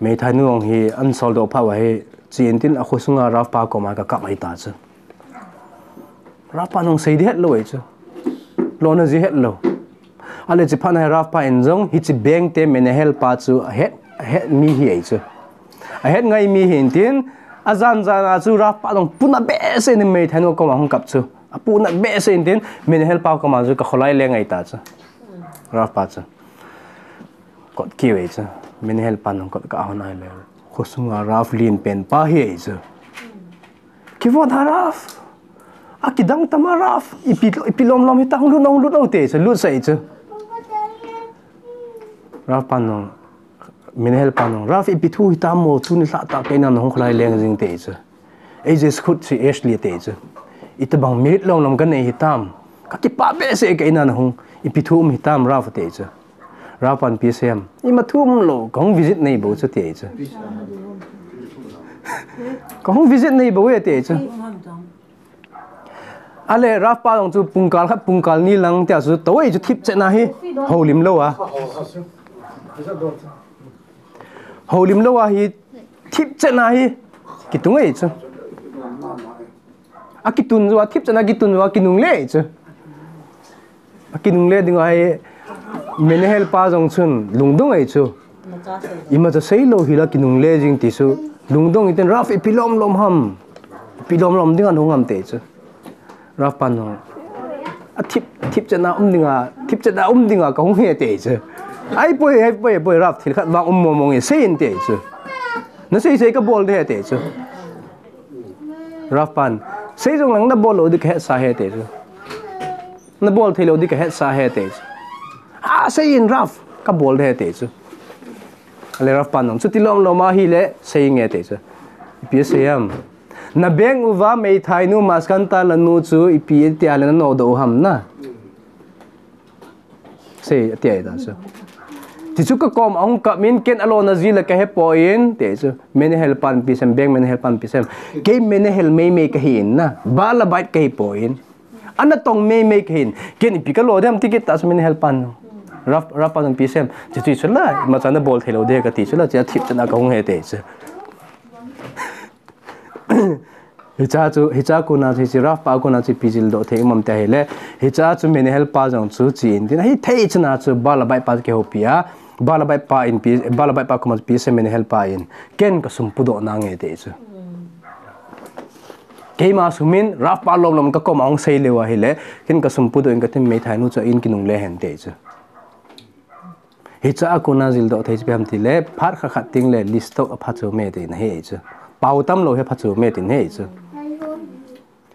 Meithai nu jong hi ahin soldoh phat uva hi, chi in tin akhosunga Ralph pa koma gakap ahi ta chu. Ralph pa jong sei ding het lou ahi chu. Lona ji het lou. Ale chi phat na hi Ralph pa in jong hichi bank te menahel pa chu ahet, ahet mi hi ahi chu. Ahet ngai mi hi in tin, ajan jan a chu Ralph pa jong puna behseh in meithai nu koma hung kap chu. Apuna behseh in tin, menahel pa koma chu kakholai leng ahi ta chu. Ralph pa chu. Kot kit uve chu. Menahel pan jong kot kah hon ahile. Khosunga Ralph lien pen pa hi ahi chu. Kivon ha Ralph. Akidang tam a Ralph. Ipi, ipi lom lom hitam, hung lut o, hung lut o te chu. Lut sah ahi chu. Ralph pan jong. Menahel pan jong. Ralph ipi thu hitam mo, tuni lhah tah kei in a nahung kholai leng jing te chu. Ei je school chi Ashley te chu. Itobang mirit lom lom kanei hitam. Kakipah behseh kei in a nahung. Ipi thu um hitam Ralph te chu. Ralph pan ipi asei em. Ima thu umlou, kahung visit nei bou chu ti ahi chu. Kahung visit nei bou e ti ahi chu. Ale Ralph pa jong chu pungkal khat pungkal ni lang tia chu tou ahi chu thipchetna hi. Houlim lou a. Houlim lou a hi thipchetna hi. Kitung ahi chu. Akitun jou a, thipchetna akitun jou a, kinungle chu. Akinungle ding ahi, menahel pa jong chun, lungdong ahi chu. Imacha seilou hila kinungle jing ti chu. Lungdong in tin Ralph ipi lom lom ham. Ipi lom lom ding a nahung ham te chu. Ralph pan jong. Athip, thipchetna um ding a, thipchetna um ding a kahung ahi te chu. Ahipoi, ahipoi, ahipoi, Ralph thil khat vang um mong mong e, sei in te chu. Nasei sei kabol ding ahi te chu. Ralph pan, sei jong lang nabol lou ding kahetsa ahi te chu. Nabol thei lou ding kahetsa ahi te chu. A, sei in Ralph, kabol ding ahi te chu. Ale Ralph pan jong, chuti lom lom ahile, sei inge te chu. Ipi asei em. Na bank uva meithai nu maskanta la nu chu ipi tia le nanodoh u ham na. Sei, ati ahi ta chu. Ti chu kakoma ahung kap in ken alona ji le kahepoi in, ti chu. Menahel pan ipi asei em, bank menahel pan ipi asei em. Kei menahel meimei kahi in na. Balabait kahipoi in. Anatong meimei kahi in. Ken ipi kalo dem ti kit ta chu menahel pan. Ralph, Ralph pan ipi asei em. Ti chu chu la, imacha nabol thei lou ding kati chu la, chia thipchetna kahung ahi te chu. Hicha chu, hicha kona chu, hiche Ralph pa kona chu ipi jildoh thei um am tia ahile. Hicha chu menahel pa jong chu chi in tin. Hithei chana chu balabait pa kihoupi a. Balabait pa in pi, balabait pa koma ipi asei menahel pa in. Ken kasum pudoh nange ti chu. Keima sum in Ralph pa lom lom kakoma hung sei leu ahile. Ken kasum pudoh in katin meithai nu chu in kinungle hen ti chu. Hicha a kona jildoh thei chu ipi ham tile, phat khat khat teng le list toh a phachu me ti nahi chu. Pao tam lou hi phachu me ti nahi chu.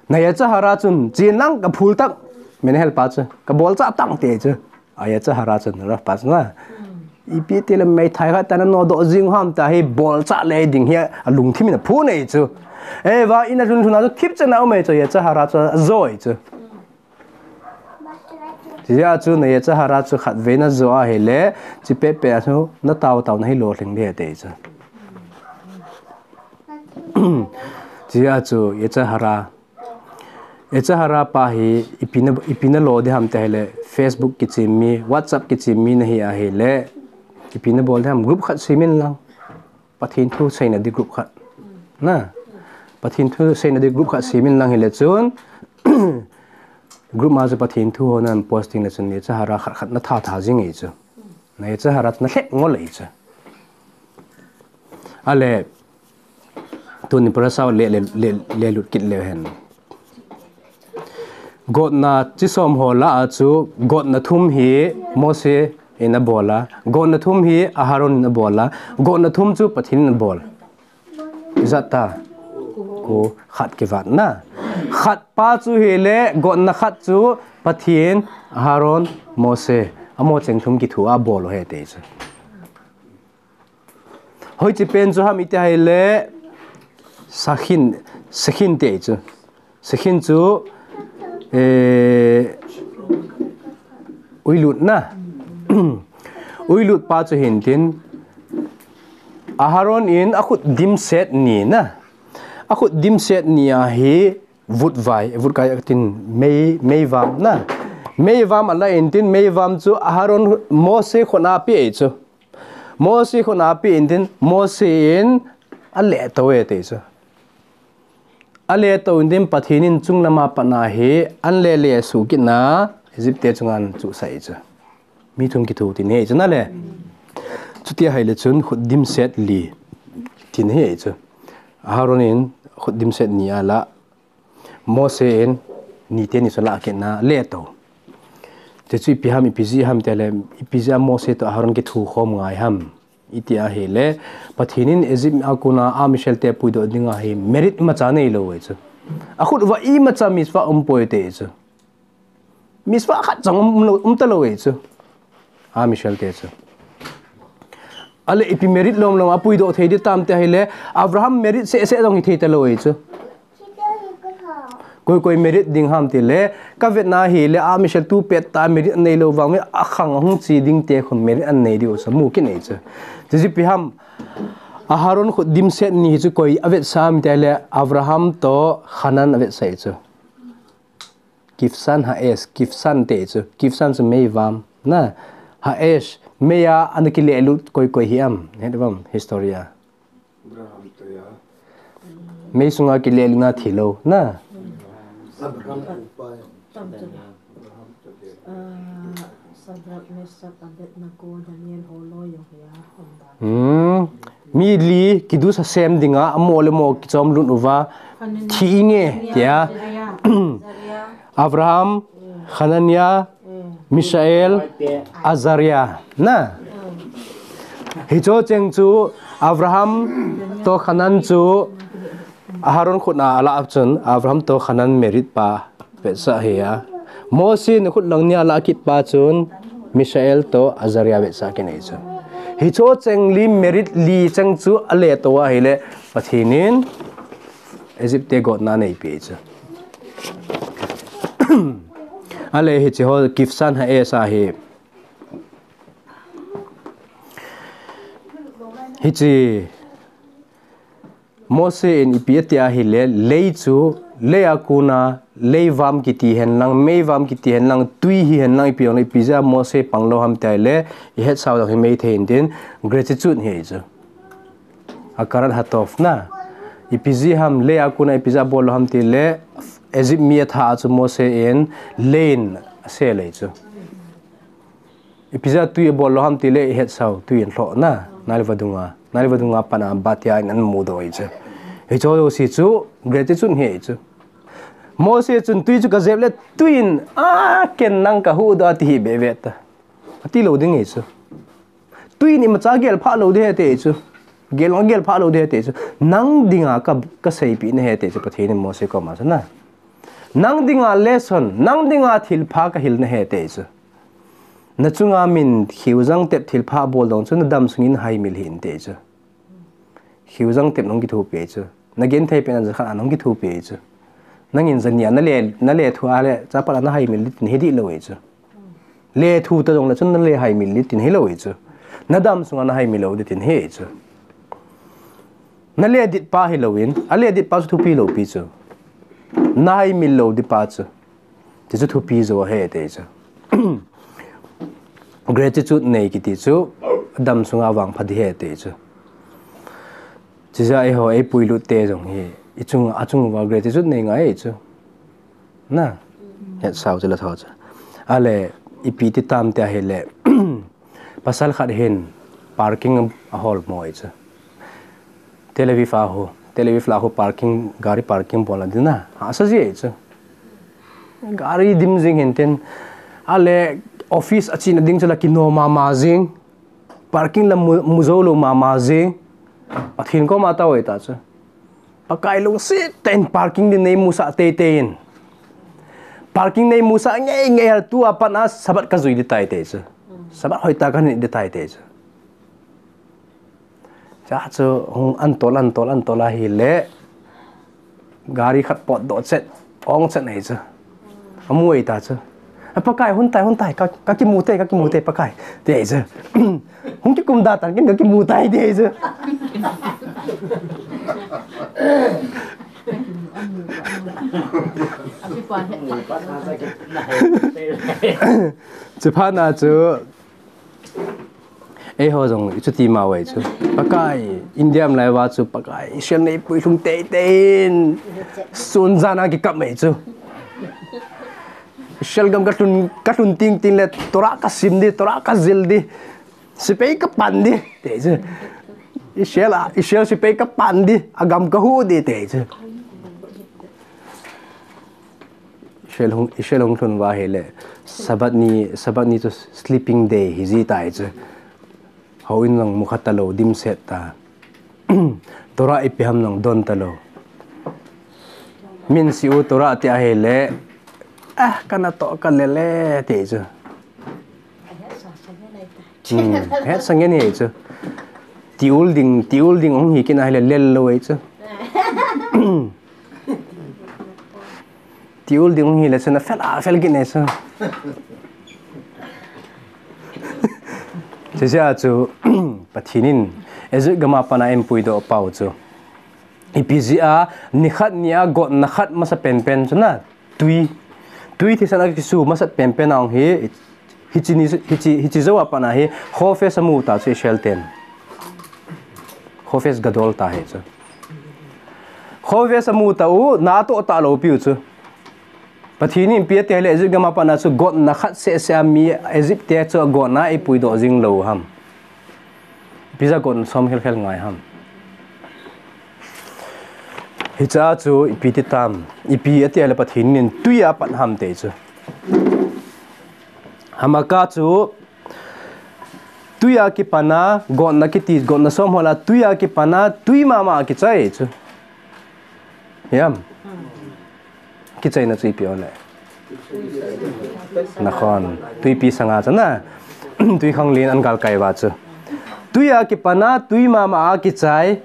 Na Yetzer Hara chun, chin lang kaphul tah, menahel pa chu, kabol chah tah ti chu. A Yetzer Hara chun, Ralph pa chu na. Ipi ti le meithai khat tah na nodoh jing ham tia hi bolcha le ding hi alungthim in aphun ahi chu. Eva in alhun lhun a chu thipchan a um ahi chu, Yetzer hara chu ajo ahi chu. Chujeh a chu na Yetzer hara chu khatvei najo ahile, chupet pet a chu natao tao na hi lolhing ding ahi ti chu. Chujeh a chu Yetzer hara Yetzer hara pa hi ipi na, ipi nalo ding ham tia hile, Facebook kichim mi, WhatsApp kichim mi nahi ahile, ipi nabol ding ham, group khat sem in lang. Pathen thu seina ding group khat. Na. Pathen thu seina ding group khat sem in lang hile chun, group ma chu Pathen thu ho naposting le chun, Yetzer hara khat khat natha tha jing ahi chu. Na Yetzer hara chu nalhep ngol ahi chu. Ale, tuni parasha le, le, le, lelut kit leu hen. Gotna chi som ho lah a chu, gotna thum hi Mose in abol a. Gotna thum hi Aharon in abol a. Gotna thum chu Pathen in abol. Ijat ta. Ko khat kivat na. Khat pa chu hile, gotna khat chu Pathen, Aharon, Mose. Amaho cheng thum kithu a abol u ahi ti chu. Hoiche pen chu ham iti ahile, sakhin, sakhin ti ahi chu. Sakhin chu, eh, uilut na. Uilut pa chu hintin, Aharon in akhut dimset ni na. Akhut dimset ni a hi vutvai, vutkai a tin mei, meivam na. Meivam ala intin, meivam chu Aharon, Mose khut a ape ahi chu. Mose khut a ape intin, Mose in aleto e ti chu. Aleto intin Pathen in chunglam a pat a hi, anlele suh kit na, Egypt te chunga achuhsah ahi chu. Mi thum kithu tin ahi chu na le. Chuti ahile chun khut dimset li tin ahi chu. Aharon in khut dimset ni ala, Mose in niteni chu alah kit na aleto. Chuche chu ipi ham, ipi jeh ham tia le, ipi jeh a Mose toh Aharon kithu khom ngai ham. Iti ahile, Pathen in Egypt a kona a Israel te puidoh dinga hi merit imacha neilou ahi chu. Akhut uva imacha mitzvah umpoi ti ahi chu. Mitzvah khat jong um, um, umtalou ahi chu. A Israel te chu. Ale ipi merit lom lom a puidoh thei ding tam tia hile, Abraham merit seh seh jong hithei talou ahi chu. Koi koi merit ding ham ti le, kavetna hile, a Israel tu pet ta merit aneilou vang, akhang ahung che ding te khun merit anei diu chu mu kit ahi chu. Chuche ipi ham, Aharon khut dimset ni hi chu koi avetsah ham ti le, Abraham toh Hanan avetsah ahi chu. Kivsan Ha'esh, Kivsan ti chu, Kivsan chu meivam, na, Ha'esh, mei a ana kilelut koi koi hi am, het vam, history a. Mei sunga kilelut na thilou, na. Shadrach, Meshach, Abednego, Daniel ho loi jong hi a um dan. Hmm. Mi li kiddush Hashem dinga, amo le mo kichom lut uva, thi inge, tia. Abraham, Hanania, Mishael, Azaria, na. Hicho cheng chu, Abraham toh Hanan chu, Aharon khut a alah chun, Abraham toh Hanan merit pa. Vetsah ahi a. Mose in khut lang nia alah kit pa chun Mishael toh Azaria vetsah kit ahi chu. Hicho cheng li merit li cheng chu aleto ahile Pathen in Egypt te gotna aneipi ahi chu. Ale hiche ho Kivsan Ha'esh ahi. Hiche Mose in ipi ati ahile, lei chu, lei a kona, leivam kiti hen lang, meivam kiti hen lang, tui hi hen lang, ipi jong le, ipi jeh a Mose panglou ham ti ahile, ihet sao jong hi maithei intin, gratitude ahi chu. Hakarat hatov na. Ipi jeh ham, lei a kona, ipi jeh a bollou ham ti le, Egypt mi atha a chu Mose in, lei in asel ahi chu. Ipi jeh a tui abol lou ham ti le ihet sao, tui in lhoh na, Nile vadung a, Nile vadung a pat a batia in amu doh ahi chu. Hicho jouse chu, gratitude ahi chu. Mose chun tui chu kajep le tui in, a ken nang kahuh doh ati hi bebe ta. Ati lou ding ahi chu. Tui in imacha gel phah lou ding ahi ti chu. Gel, gel phah lou ding ahi ti chu. Nang dinga ka, kaseipeh na ahi ti chu. Pathen in Mose koma asei na. Nang dinga lesson, nang dinga thilpha kahil na ahi ti chu. Na chunga min khiu jang tep thil pha bol dong chu na dam sungin haimil hih in te chu. Khiu jang tep nong kithopi chu. Na genthei pen a jakhat a nong kithopi chu. Nangin jania na le, na le thu a le, chapal a na haimil ding tin hi dih lou chu. Le thu ta jong le chun na le haimil ding tin hi lou chu. Na dam sunga na haimil lou ding tin hi chu. Na le dit pa hi lou in, a le dit pa chu thupi lou pi chu. Na haimil lou ding pa chu. Ti chu thupi jo ahi te chu. Gratitude nei kiti chu dam sunga vangpha ding ahi te chu. Chijeh a eiho ei puilut te jong hi, i chung, a chung uva gratitude nei ngai chu. Na, hetsau chu la tho chu. Ale, ipi ti tam ti ahile, pasal khat hin parking a hol mo chu. Tel Aviv a ho, Tel Aviv la ho parking, gari parking bol na ding na, hahsa ji chu. Gari dim jing hin tin, ale office a chena ding chu la kino mama jing, parking la mu, mu jou lou mama jing, Pathen koma tao ahi ta chu. Pakai lungset tah in parking ding nei musah teitei in. Parking nei musah ngei ngei hal tua pat a Sabbath ka jui ding tai te chu. Sabbath hoitah ka nei ding tai te chu. Cha chu hung an tol, an tol, an tol ahile. Gari khat potdoh chet, ong chet nei chu. Amu ahi ta chu. A Pakai, hun tai, hun tai, ka, ka kimu te, ka kimu te, Pakai. Ti ahi chu. Hung kikum da tan kin ka kimu tai, ti ahi chu. Chuphat na chu, eiho jong ichuti ma uve chu. Pakai, India um lai uva chu, Pakai, Israel nei puilhung teitei in. Sun jan a kikap mai chu. Israel gam ka lhun, ka lhun ting ting le, Torah ka sim ding, Torah ka jil ding. Sepai ka pan ding, ti chu. Israel a, Israel sepai ka pan ding, a gam ka huh ding, ti chu. Israel hung, Israel hung lhun uva ahile, Sabbath ni, Sabbath ni chu sleeping day hi ji tai chu. Houin jong mu kha talou, dimset ta. Torah ipi ham jong don talou. Min si u Torah ti ahile, ah, kana toh ka le le, ti chu. Hmm, hetsa ngen hi chu. Tiul ding, tiul ding hung hi kit ahile lel lou ahi chu. Tiul ding hung hi le chun afel, afel kit nei chu. Chujeh a chu, Pathen in, Egypt gam a pat a eipuidoh pau chu. Ipi jeh a, nikhat nia gotna khat masa penpen chu na, tui. Tui thisan a kisu masa penpen a hung hi, Hiche ni, hiche, hiche jou a pat a hi, Chofetz amu ta chu Israel ten. Chofetz Gadol ta hi chu. Chofetz amu ta u, na atoh talou piu chu. Pathen in ipi ati ahile Egypt gam a pat a chu gotna khat seh seh a mi Egypt te chu gotna eipuidoh jing lou ham. Ipi jeh a gotna som khel khel ngai ham. Hiche a chu ipi ti tam. Ipi ati ahile Pathen in tui a pat ham ti chu. Hamaka chu tui a kipan a, gotna kiti, gotna som hol a, tui a kipan a, tui mama a kichai chu. Hiam. Kichaina chu ipi ole. Nakhon. Tuipi sanga chu na. Tui khanglen an galkai uva chu. Tui a kipan a, tui mama a kichai.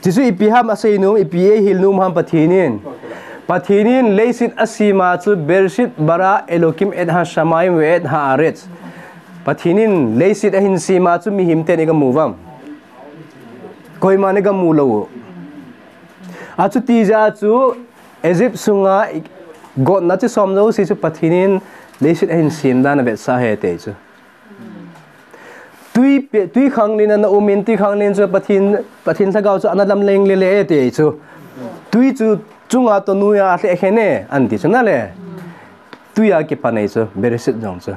Chuchu ipi ham asei nom, ipi eihil nom ham Pathen in. Pathen in leiset asem a chu Bereshit bara Elokim et hashamayim ve et haaretz. Pathen in leiset ahin sem a chu mihem ten igamu uvam. Koiman igamu lou u. Achuti jeh a chu Egypt sunga gotna chi som jouse chu Pathen in leiset ahin sem dan avetsah ahi ti chu. Tui pe, tui khanglen a na um in, tui khanglen chu Pathen, Pathen lhagao chu ana lamleng lele e ti chu. Tui chu chunga toh noiya alheh khen e, anti chu na le. Tui a kipan ahi chu, Bereshit jong chu.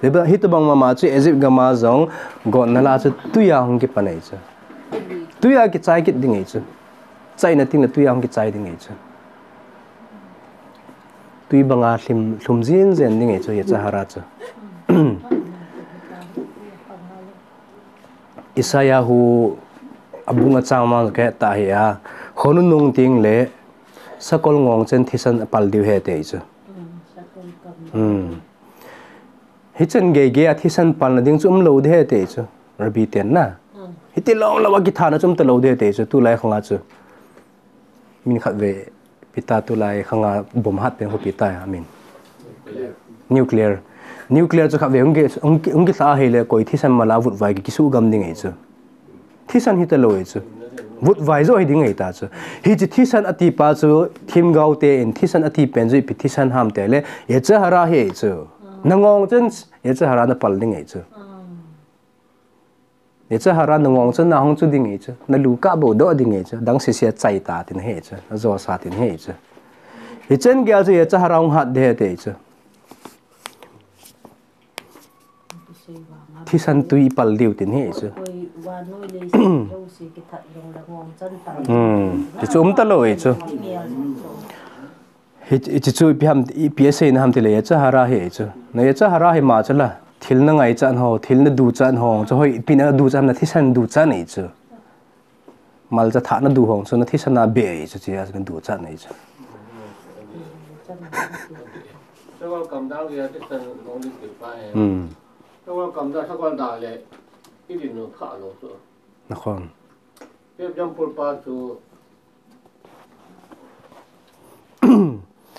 Hitobang mama chu Egypt gam a jong gotna la chu tui a hung kipan ahi chu. Tui a kichai kit ding ahi chu. Chaina teng le tui a hung kichai ding ahi chu. Tui banga lhum, lhum jin jen ding ahi chu, Yetzer Hara chu. Isaiah hu abung achang ma kahet ta hi a. Khonung nung teng le sakol ngong chen thisan apal diu ahi ti chu. Hmm. Hichan geigei a thisan palna ding chu umlou ding ahi ti chu. Rabbi ten na. Hiti lom lom a kithana chu umtalou ding ahi ti chu. Tulai khang a chu. Min khat ve pita tulai khang a bomb hat pen ho pita a min. Nuclear. Nuclear chu khat ve hung ki, hung ki, hung kilha ahile koi thisan mala vutvai ki, kisuh gam ding ahi chu. Thisan hitalou ahi chu. Vutvai jo hi ding ahi ta chu. Hiche thisan ati pa chu themgao ten thisan ati pen chu ipi thisan ham tile, Yetzer hara hi ahi chu. Nangong chun Yetzer hara napal ding ahi chu. Yetzer hara nangong chun nahung chu ding ahi chu. Nalu kabou doh ding ahi chu. Dang sese a chai ta tin ahi chu. Ajo sa tin ahi chu. Hichan geiya chu Yetzer hara hung hat ding ahi ti chu. Thisan tui pal diu tin ahi chu. Hmm. Ti chu umtalou ahi chu. Hi, hiche chu ipi ham, ipi aseina ham tile Yetzer hara hi ahi chu. Na Yetzer hara hi ma chu la. Thil nangaichat ho, thil naduchat ho, chu hoi ipi naduchat ham na thisan duchat ahi chu. Malcha thah nadu ho chu na thisan a be ahi chu, chia chu naduchat ahi chu. Sakol kamdal geiya thisan long ding ti pa e. Hmm. Sakol kamdal, sakol dal le, i din u kha lou chu. Nakhon. Pep jam pul pa chu.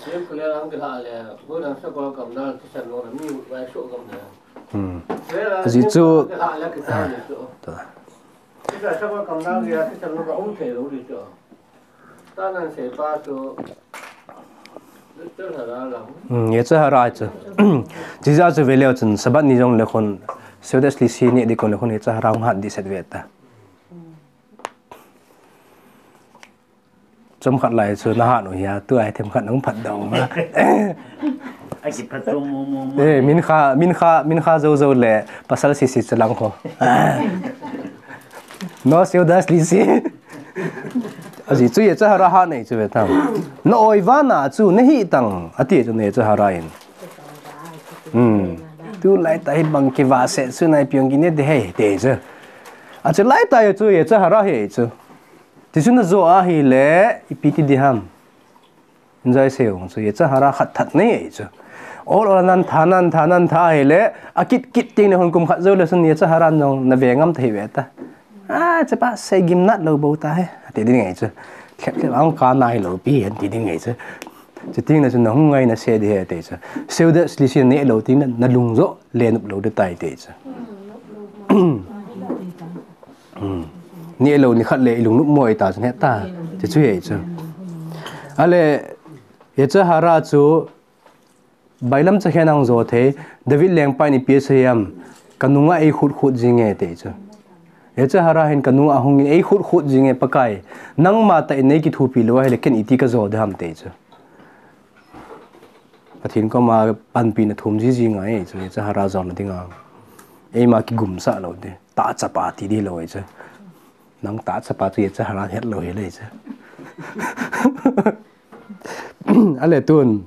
Pep kule ang kila le, bu dang sakol kamdal thisan long mi vai so gam le. Hmm. Kule la Aji mi chu kila le kita ni chu. Ta. Kita sakol kamdal geiya thisan long ka um thei lou ni chu. Ta nan sei pa chu. Hmm, Yetzer hara chu. Chija chu veleu chun, Sabbath ni jong le khun, Seudat Shlisi ni ding kon le khun, Yetzer hara hung hat ding set ve ta. Chomkhat lai chu nahat u hia, tu ai themkhat nahung phat doh u ma. Aki phat chu mo, mo, mo. Eh, mincha, mincha, mincha jou jou le, pasal sese chalang ho. No Seudat Shlisi. Aji chu Yetzer hara hat nei chu ve tam. Na oi vana chu nahi tang, ati chu Yetzer hara in. Hmm. Tulai ta hi bang kivah se chu nai piong kine de he, ti chu. Achu lai ta chu Yetzer hara hi chu. Ti chu najo ahile, ipi ti ding ham. Enjoy se ung chu, Yetzer hara khat that nei ahi chu. Ol ol a nan tha, nan tha, nan tha ahile, akit kit teng le hun kum khat jou le chun Yetzer hara jong nave ngam ta hi ve ta. A, chepa sei gimnat lou bou ta he. Ati ding ahi chu. Thlep thlep ang ka nai lou pi, ati ding ahi chu. Chuteng le chun nahung ngai nase ding ahi ti chu. Seudat Shlisi neh lou teng le nalung jo le nop lou ding tai ti chu. Hmm. Neh lou nikhat le ilungnop mo ahi ta chu, neh ta. Ti chu ahi chu. Ale, Yetzer hara chu, bailam cha khen ang jo thei, David lengpa in ipi asei ham, kanunga eikhut khut jinge ti chu. Yetzer hara hin kanunga ahung in eikhut khut jinge Pakai. Nangma tah in neikithopi lou ahile ken iti kajo ding ham ti chu. Pathen koma panpina thum jiji ngai chu, Yetzer hara jona dinga. Eima kigumsah lou ding. Tahchapa ti ding lou ahi chu. Nang tahchapa chu Yetzer hara het lou hi le chu. Ale tun.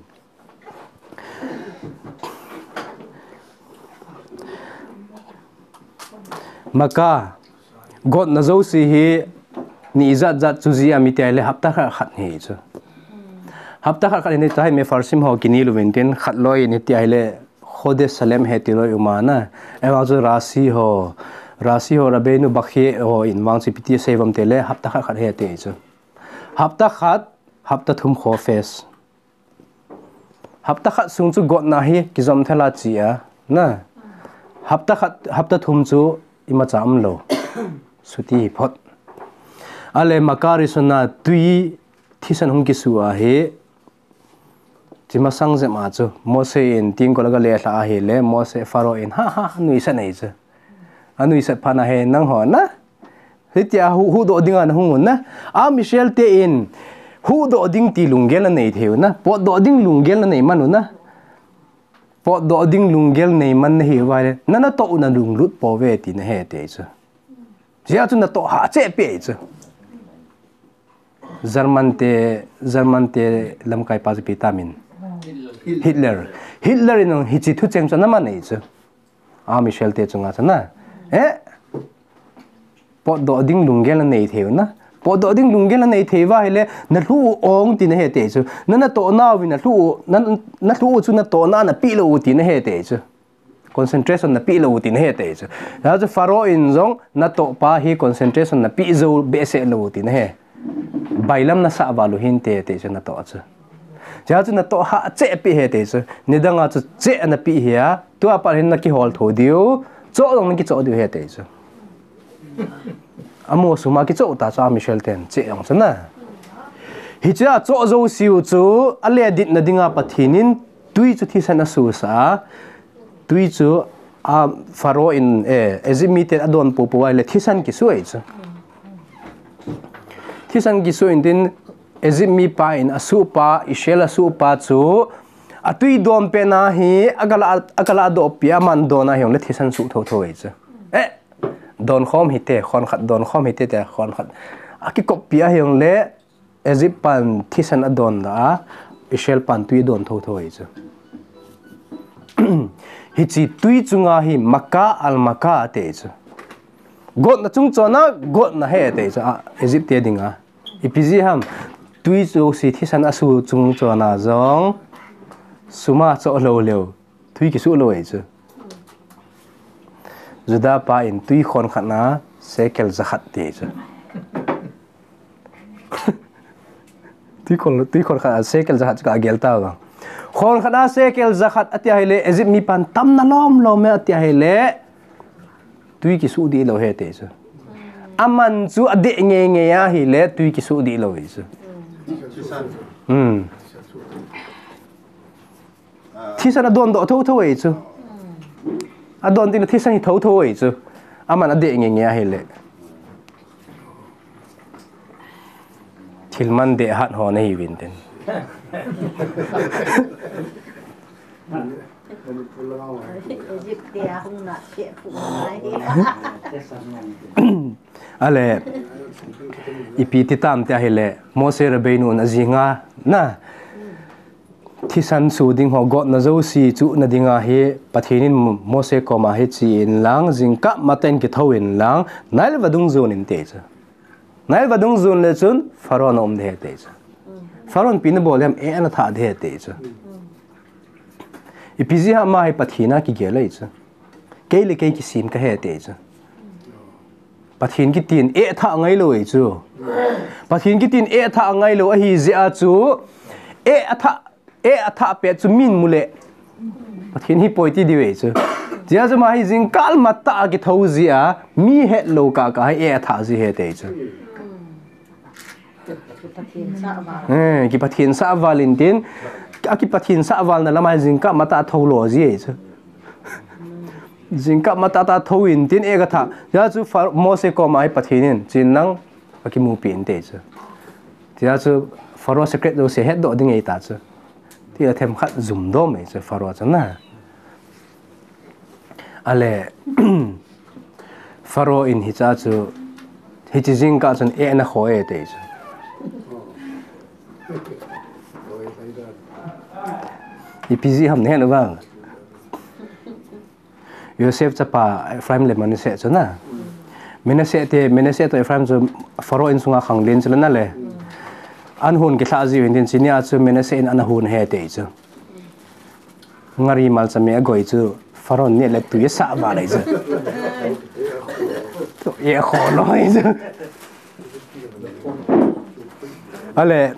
Makkah, gotna jouse hi ni ijat jat chu ji am iti ahile hapta khat khat hi chu. Hapta khat khat hi ta hi Mefarshim ho kini louvin tin khat loi in iti ahile Chodesh Shalem hi ti loi um a na. Ahivang chu Rashi ho, Rashi ho Rabbeinu Bachya ho in vang chu ipi ti asei uvam tile hapta khat khat hi ti chu. Hapta khat, hapta thum khofes. Hapta khat sung chu gotna hi kijom thela chi a, na. Hapta khat, hapta thum chu imacha umlou. Chuti hi phot. Ale Makkah Rishonah tui thisan hung kisu a hi, chi masang jep a chu Mose in tingkol aga lelha ahile, Mose Pharaoh in ha ha nuisat nei chu. Anuisat phat na he nangho na. Hitia hu, huhdoh dinga nahung un na. Am Israel te in huhdoh ding ti lunggel nanei thei u na. Potdoh ding lunggel nanei man u na. Potdoh ding lunggel nei man nahi uva le. Na natoh u nalunglut pouve ti nahe ti chu. Jia chu natoh ha cheh pi chu. German te, German te lamkai pa chu ipi ti amin. Hitler. Hitler in hiche thucheng chu ana man ahi chu. Am Israel te chunga chu na. Eh? Potdoh ding lunggel nanei thei u na. Potdoh ding lunggel nanei thei uva ahile, nalhu u ong ti nahe ti chu. Na natoh nau vin nalhu u, na, nalhu u chu natohna napeh lou u ti nahe ti chu. Concentration napeh lou u tina ahi ati chu. Hijeh chun Pharaoh in jong natoh pa hi concentration napeh jou behseh lou u tina ahi. Bailam nasah val u hinte ati chu natoh chu. Hijeh chun natoh hah cheh peh ahi ati chu. Nidang a chu cheh napeh ahi a. Tua pat hin nakihol thou diu. Choh jong nakichoh diu ahi ati chu. Amo suma kichoh ta chu a Israel ten cheh jong chu na. Hichea choh jouseu chu ale ditna dinga Pathen in tui chu thisan asusah a. Tui chu a Pharaoh in, eh, Egypt miten adon popo ahile thisan kisuh ahi chu. Thisan kisuh in tin Egypt mipa in asuhpa, Israel asuhpa chu atui don pet na hi akala, akala doh pi a aman don a hijongle thisan suh thotho ahi chu. Eh, don khom hite, khon khat don khom hite, tia khon khat akikop pi a hijongle Egypt pan thisan adon da a, Israel pan tui adon thotho ahi chu. Hiche tui chunga hi Makkah al-Makkah ati chu. Gotna chung chona, gotna ahi ati chu, a, Egypt te dinga. Ipi jeh ham, tui chu si thisan asu chung chona jong, suma choh lou leu. Tui kisuh lou ahi chu. Juda pa in tui khon khat na shekel jakhat ti chu. Tui khon, tui khon khat na shekel jakhat chu kagel ta vang. Khon khat na shekel jakhat ati ahile Egypt mipan tamna lom lom e ati ahile. Tui kisuh dih lou ahi ati chu. Aman chu adeh ngeingei ahile tui kisuh dih lou ahi chu. Hmm. Thisan adon doh thotho ahi chu. Adon tin thisan hi thotho ahi chu. Aman adeh ngeingei ahile. Thil man deh hat ho nahiuvin tin. Egypt te a hung na peh phu nai. Ale, ipi ti tam ti ahile, Moshe Rabbeinu in ajing a, na, thisan su ding ho gotna jouse chuhna dinga hi, Pathen in Moshe koma hi che in lang, jingkah matah in kithou in lang, Nile vadung jon in ti chu. Nile vadung jon le chun, Pharaoh na um ding ahi ti chu. Pharaoh in ipi nabol ham, eh, ana thah ding ahi ti chu. Ipi jeh ham ama hi Pathen a kigel ahi chu. Kei le kei kisem kahi ti chu. Pathen kitin eh thah ngailou ahi chu. Pathen kitin eh thah ngailou ahi jeh a chu. Eh athah, eh athah pet chu min mu le. Pathen hi poi ti diu ahi chu. Hijeh a chu ama hi jingkah matah a kithou jeh a mi hetlou kah kah hi eh athah ji ahi ti chu. Pathen sah val. Eh, kipathen sah val in tin, akipathen sah valna lama jingkah matah thou lou ji ahi chu. Jingkah matah tah thou in tin eh kathah. Hijeh chu Pha-, Moshe koma hi Pathen in, che in lang, akimupi in ti chu. Hijeh chu Pharaoh secret jouse hetdoh ding ahi ta chu. Ti a themkhat jum dom ahi chu Pharaoh chu na. Ale, Pharaoh in hiche chu, hiche jingkah chun eh ana khoi e ti chu. Ipi jeh ham nahet u vang. Yosef chapa Ephraim le Manasseh chu na. Manasseh te, Manasseh toh Ephraim chu Pharaoh insunga khanglen chu le na le. An hon kilhah jiu hin tin, chuni a chu Manasseh in ana hon ahi ti chu. Ngari malchame agoi chu Pharaoh in neh le tui asah val ahi chu. Eh kho lou ahi chu. Ale.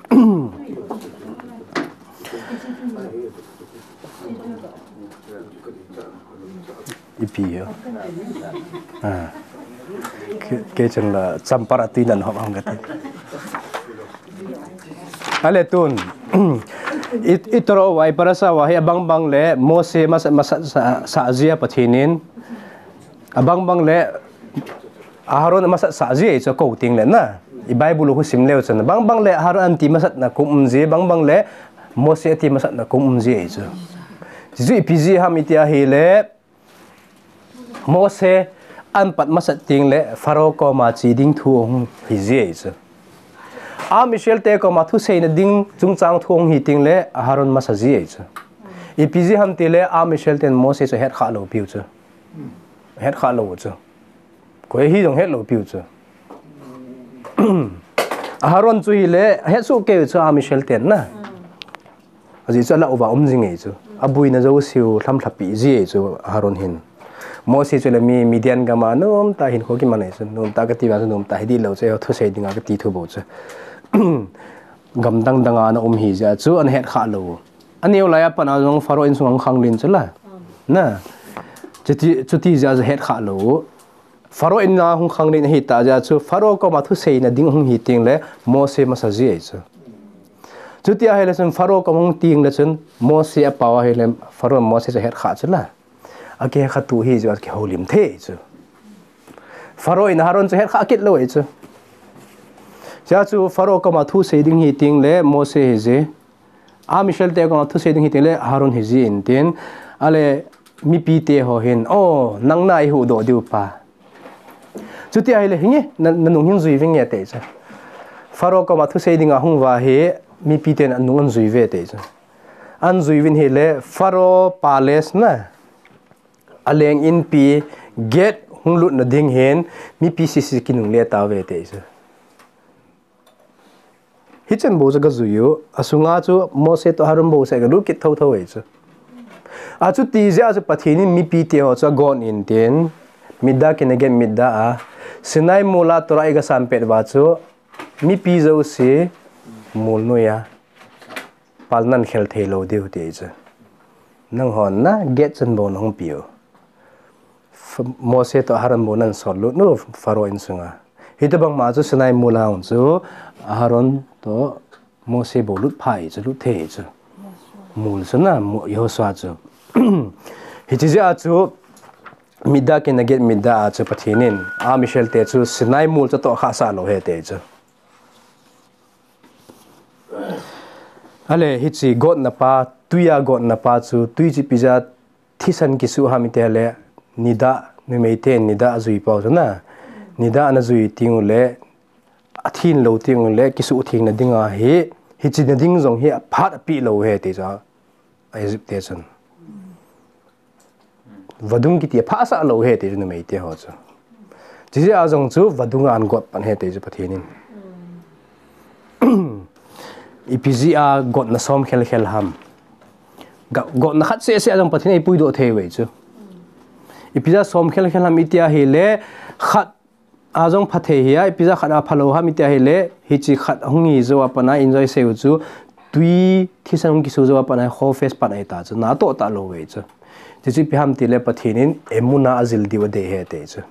Ipi ho. Ah. Ke, kei chun la champara tui nan hop ham kati. Ale tun. I, i toro uva, i parasha uva hi abang bang le Moshe masat, masat sah, sah jia Pathen in. Abang bang le Aharon masat sah ji ahi chu kou ting le na. I Bible u sim leu chun. Bang bang le Aharon ati masat na kum um ji, bang bang le Moshe ati masat na kum um ji ahi chu. Chu ipi jeh ham iti ahile, Moshe an pat masat ting le Pharaoh koma che ding thu hung hi ji ahi chu. Am Israel te koma thuseina ding chungchang thu hung hi ting le Aharon masa ji ahi chu. Ipi jeh ham ti le Am Israel ten Moshe chu het kha lou piu chu. Het kha lou chu. Koi hi jong het lou piu chu. Aharon chu hile, het suh kei u chu Am Israel ten na. Ajeh chu ala uva um jing ahi chu. abuina jouseu lhamlhapi ji chu Aharon hin. Mose chu le mi Midian gam a nomtah hin kho kiman ahi chu, nomtah kati va chu nomtah hi dih lou chu, thusei dinga kati thu bou chu. Gam dang dang a ana um hi jeh a chu ana het kha lou. Aneo lai a pat a jong Pharaoh insung a hung khanglen chu la. Na. Chuti, chuti jeh a chu het kha lou. Pharaoh in a hung khanglen ahi tah jeh a chu Pharaoh koma thuseina ding hung hi teng le Mose masa ji ahi chu. Chuti ahile chun Pharaoh koma hung teng le chun Mose a pao ahile Pharaoh Mose chu het kha chu la. A kihe kha tu hi jeh a kihoulim thei chu. Pharaoh in Aharon chu het kha kit lou ahi chu. Jeh a chu Pharaoh koma thusei ding hi teng le Mose hi ji. Am Israel te koma thusei ding hi teng le Aharon hi ji in tin. Ale mipi te ho hin, "O, nang na i huhdoh diu pa. Chuti ahile hinge, na, na nung hin jui vinge," ati chu. Pharaoh koma thusei dinga hung uva hi, mipi ten anung an jui uve ati chu. An jui uvin hile, Pharaoh palace na, aleng inpi gate hung lutna ding hin, mipi sese kinungle tauve ati chu. Hichan bou chu ka jui u, asunga chu Mose toh Aharon bou seh ka lut kit thotho ahi chu. Achuti jeh a chu Pathen in mipi te ho chu agon in tin, middah keneged middah a, Sinai mol a Torah eiga san pet uva chu, mipi jouse mol noiya pal nan khel thei lou diu ati chu. Nanghon na gate chan bou nahung piu. F-, Mose toh Aharon bou nan sol lut u Pharaoh insunga. Hitobang ma chu Sinai mol a hung chu Aharon toh Mose bou lut pha ahi chu, lut thei ahi chu. Mol chu na, mo-, Joshua chu. Hiche jeh a chu middah keneged middah a chu Pathen in Am Israel te chu Sinai mol chu atoh khah sah lou ahi ati chu. Ale, hiche gotna pa, twi a gotna pa chu, twi chu ipi jeh a thisan kisuh ham iti le, niddah, numei ten niddah ajui pau chu na. Niddah ana jui teng u le, athin lou teng u le, kisuh theng na dinga hi, hiche na ding jong hi aphat apeh lou ahi ati chu. Egypt te chun. Vadung kiti aphah sah lou ahi ati chu numei te ho chu. Chuti jeh a jong chu vadung a an got pan ahi ati chu Pathen in. Ipi jeh a gotna som khel khel ham. Ga-, gotna khat seh seh a jong Pathen in eipui doh thei uve chu. Ipi jeh a som khel khel ham iti ahile khat a jong pha thei ahi a, ipi jeh a khat a pha lou ham iti ahile, hiche khat hung hi jou a pat a enjoy sei u chu, twi thisan hung kisuh jou a pat a, kho face pan ahi ta chu, na toh ta lou uve chu. Chuti chu ipi ham iti le Pathen in emunah ajil diu adei ahi ati chu.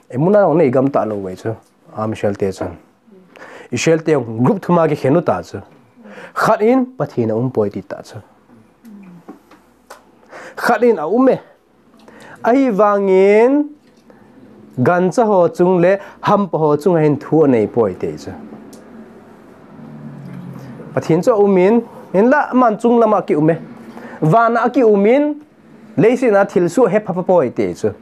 Emunah jong nei gam ta lou uve chu, Am Israel te chun. Israel te group thum a kikhen u ta chu. Khat in Pathen aum poi ati ta chu. Khat in aum e. Ahivangin, gancha ho chung le hampa ho chunga hin thu anei poi ati chu. Pathen chu aum in, hinlah aman chung lama akium e. Vana akium in, leiset a thilsoh he phapha poi ati chu.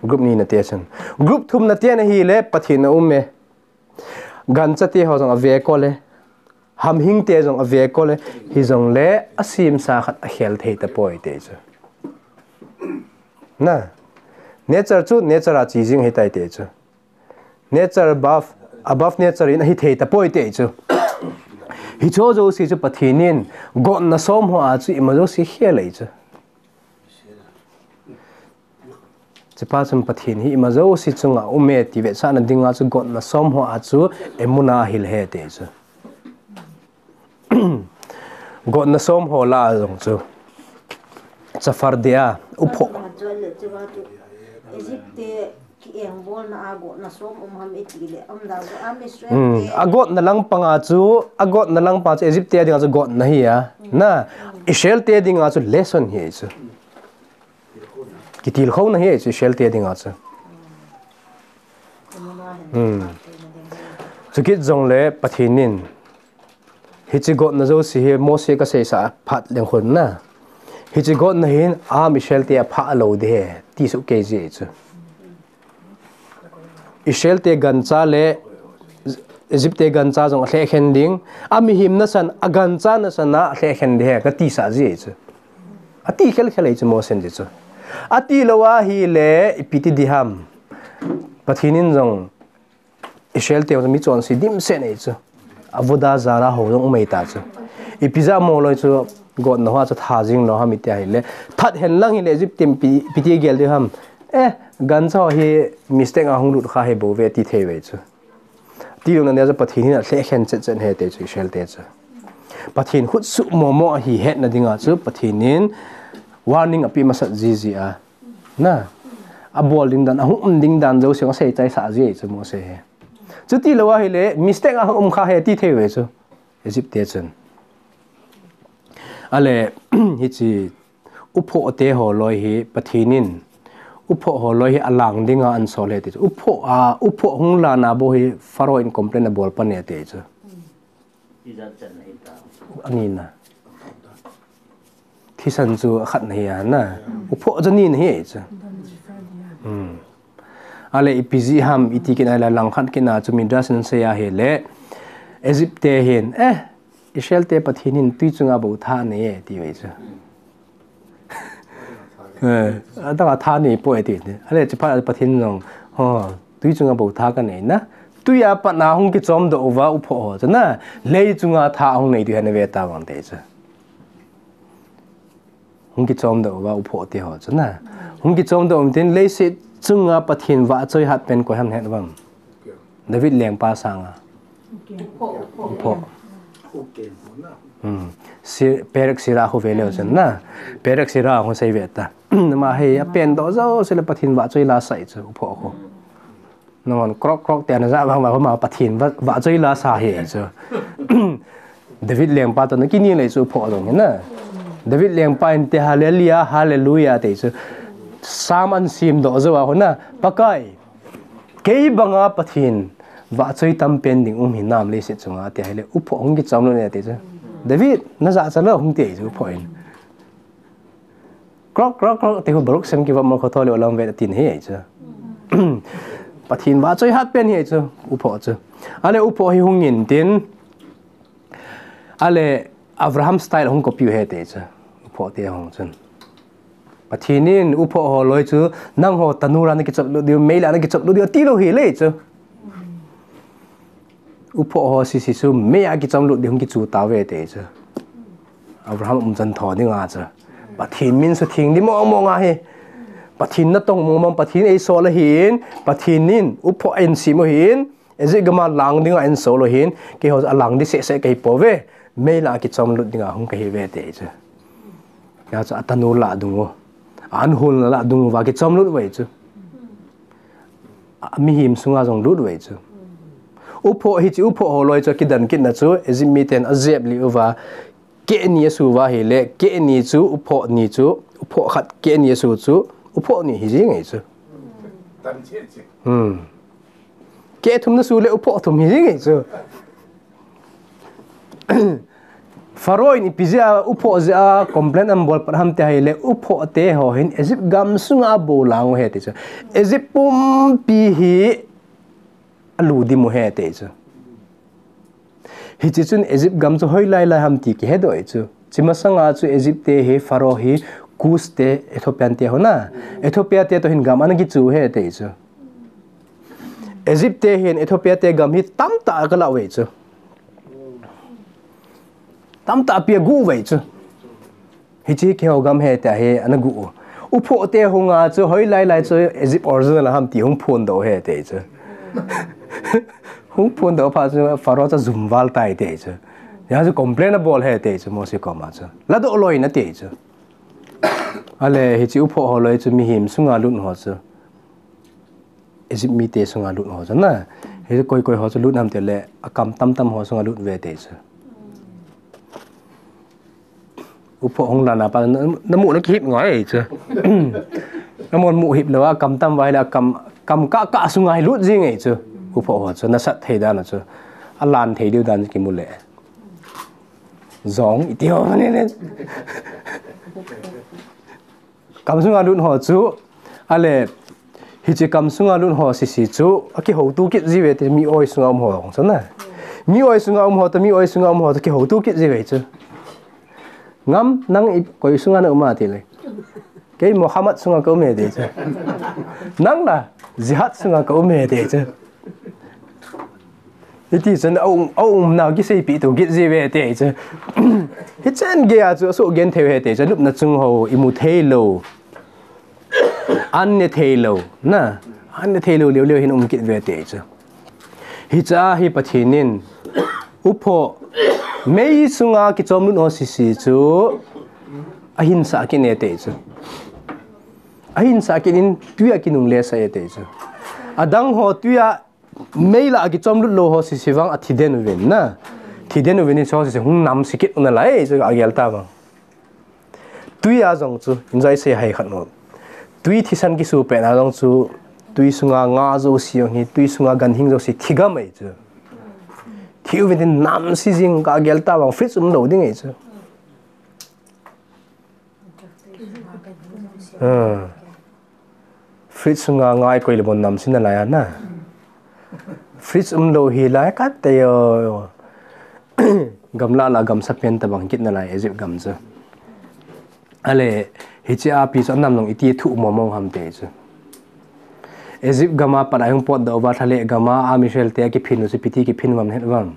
Group ni na te chun. Group thum na te na ahile, Pathen aum e. Gancha te ho jong ave kol e. Hamhing te jong ave kol e. Hijongle asemsa khat akhel thei tapoi ati chu. Na. Nature chu, nature a che jing ahi tai ati chu. Nature above, above nature in ahi thei tapoi ati chu. Hiche jouse chu Pathen in, gotna som ho a chu ima jouse khel ahi chu. Chupa chun Pathen hi ima jouse chunga um e ti vetsahna dinga chu gotna som ho a chu emunah ahil ahi ati chu. Gotna som ho lah a jong chu. Tsafardea, upho. Egypt te kiengbolna a gotna som um ham iti le, um da chu Am Israel Hmm, te. A gotna lang panga chu, a gotna lang panga chu Egypt te dinga chu gotna ahi a. Na, Israel te dinga chu lesson ahi chu. Kitilkhouna ahi chu Israel te dinga chu. Hmm. Chukit jongle Pathen in, hiche gotna jouse hi Mose kaseisah phat leng khun na. Hiche gotna hin Am Israel te aphah lou ding ahi, ti soh kei ji chu. Israel te gancha le Egypt te gancha jong alhekhen ding, amihem nasan, agancha nasan a alhekhen ding ahi, kati sah ji chu. Ati khel khel ahi chu Mose in ji chu. Ati lou ahile, ipi ti ding ham. Pathen in jong Israel te jong mi chonse dimset ahi chu. Avodah zarah ho jong um ahi ta chu. Ipi jeh a mo loi chu, Got na hoa chu tha jing lou ham iti ahile. That hen lang hile Egypt ten pi, piti gel diu ham. Eh, gancha hi mistake a hung lut kha hi bou ve ti thei ve chu. Ti lou na nia chu Pathen hin alheh khen chet chet he te chu Israel te chu. Pathen khut suh momo ahi hetna dinga chu Pathen in warning api masat jiji a. Na. Abol ding dan, ahung um ding dan jouse asei chai sa ji chu Mose he. Chuti lou ahile mistake a hung um kha he ti thei ve chu. Egypt te chun. Ale, hichi, uphoh te holoi hi, Pathen in, uphoh holoi hi alang dinga ahin sol e ti chu. Uphoh a, uphoh hung lana bou hi Pharaoh in complain abol pan e ti chu. Ijat chan na hi ta. Ani na. Thisan chu akhat na hi a na. Uphoh chu ni na hi chu. Hmm. Ale ipi jeh ham iti kit na le langkhat kit na chu Midrash in asei ahile. Egypt te hin, eh, Israel te Pathen in tui chunga bou tha nei e ti ve chu. Eh, ataka tha nei poi ti. Ale chuphat Pathen jong, ho, tui chunga bou tha ka nei na. Tui a pat na hung kichom doh uva uphoh ho chu na. Lei chunga tha hung nei diu hi ana ve ta vang te chu. Hung kichom doh uva uphoh te ho chu na. Hung kichom doh um tin leiset chunga Pathen vahchoi hat pen koi ham het uvam. David lengpa sanga. Uphoh. Hmm. Si-, Perek Sira khu ve leu chun na. Perek Sira khu sei ve ta. Ama hi apen doh jouse le Pathen vahchoi la sai chu uphoh khu. Nangman krok krok te ana ja vang vang ma Pathen va, vahchoi la sa hi chu. David lengpa toh na kini lei chu uphoh jong hi na. David lengpa in te hallelujah, hallelujah te chu. Psalm ahin sim doh jou a khu na. Pakai. Kei banga Pathen vahchoi tam pen ding um hinam leiset chunga ti ahile uphoh hung kichom lut e ti chu. David, na jachat lou hung ti chu uphoh in. Krok, krok, krok, ti khu Baruch Shem Kivot Molchot Haolam Veh atin hi chu. Pathen vahchoi hat pen hi chu, uphoh chu. Ale uphoh hi hung in tin. Ale Abraham style hung copy u he ti chu. Uphoh te hung chun. Pathen in uphoh holoi chu, nangho tanur a na kichop lut diu, mei lah a na kichop lut diu, ti lou hi le chu. Uphoh ho sisi chu, mei a kichom lut diu hung kichu tauve ti chu. Abraham umchan tho dinga chu. Pathen min sutheng di mong mong ahi. Pathen natong mong mong, Pathen eisol ahin, Pathen in uphoh ahin sem u ahin, Egypt gam a lang dinga ahin sol u ahin, keiho alang di seh seh kahi pouve, mei lah a kichom lut dinga hung kahi ve ti chu. Hia chu atanur lah dung u, a-an holna lah dung uva kichom lut uve chu. A, mihem sunga jong lut uve chu. Uphoh hichi uphoh holoi chu akidan kit na chu, Egypt miten ajep lih uva, keh ni asu uva ahile, keh ni chu, uphoh ni chu, uphoh khat keh ni asu chu, uphoh ni hi jing e chu. Hmm. Keh thum na su le uphoh thum hi jing e chu. Pharaoh in ipi jeh a uphoh jeh a complain ahin bol pat ham ti ahile, uphoh te ho hin Egypt gam sunga abou lang u he ti chu. Egypt pumpi hi alu dim u he ti chu. Hichi chun Egypt gam chu hoilai lai ham ti kihe doh e chu. Chi masanga chu Egypt te hi Pharaoh hi Cush te Ethiopian te ho na. Ethiopia te toh hin gam ana kichu he ti chu. Egypt te hin Ethiopia te gam hi tamtah a kala uve chu. Tamtah pi agu uve chu. Hichi keiho gam he ti ahi, ana gu u. Uphoh te hunga chu hoilai lai chu Egypt original ham ti hung phondoh u he ti chu. Hung phondoh phat chu Pharaoh chu jum val tai ti chu. Hia chu complain abol he ti chu Mose koma chu. Ladoh loi na ti chu. Ale hichi uphoh holoi chu mihem sunga lut ho chu. Egypt mite sunga lut ho chu na. Hichi koi koi ho chu lut ham tile akam tamtam ho sunga lut uve ti chu. Uphoh hung lana pa, na, namu na kihip ngai chu. Namu mu hip lou a, kam tam vai la, kam, kam kah kah sunga hi lut jing e chu. Uphoh ho chu, nasat thei dan a chu. Alan thei diu dan kimu le. Jong, iti ho ne ne. Kam sunga lut ho chu, ale, hichi kam sunga lut ho sisi chu, akihoutu kit jiuve ti mi oi sunga um ho jong chu na. Mi oi sunga um ho toh, mi oi sunga um ho toh, kihoutu kit jiuve chu. Ngam, nang i, koi sunga na um a ti le. Kei Muhammad sunga ka um e ti chu. Nang la, jihad sunga ka um e ti chu. Hiti chun a um, a umna kiseipi to kit ji ve te chu. Hichan gei a chu asoh gen thei ve te chu. Lupna chung ho imu thei lou. An ne thei lou. Na. An ne thei lou leu leu hin um kit ve te chu. Hicha hi Pathen in. Upho. Mei sunga kichom lut ho sisi chu. Ahin sah kit ne te chu. Ahin sah kit in tuia kinungle sah e te chu. Adang ho tuia Mei lah a kichom lut lou ho sisi vang athi den uvin na. Thi den uvin in so sisi hung namse kit u nalai chu agel ta vang. Tui a jong chu, enjoy sei hai khat no. Tui thisan kisu pet na jong chu, tui sunga nga jouse jong hi, tui sunga ganhing jouse thi gam ahi chu. Thi uvin in namse jing ka gel ta vang, fridge um lou ding ahi chu. Hmm. Fridge sunga nga ikoi le bon namse nalai a na. Fridge um lou hi lai khat te yo. Gamla la gamsa pen tabang kit nalai Egypt gam chu. Ale, hiche a pi chu anam nung iti thu mo mo ham te chu. Egypt gam a pat a hung potdoh uva thale gam a, a Israel te kiphin u chu piti kiphin vam het vam.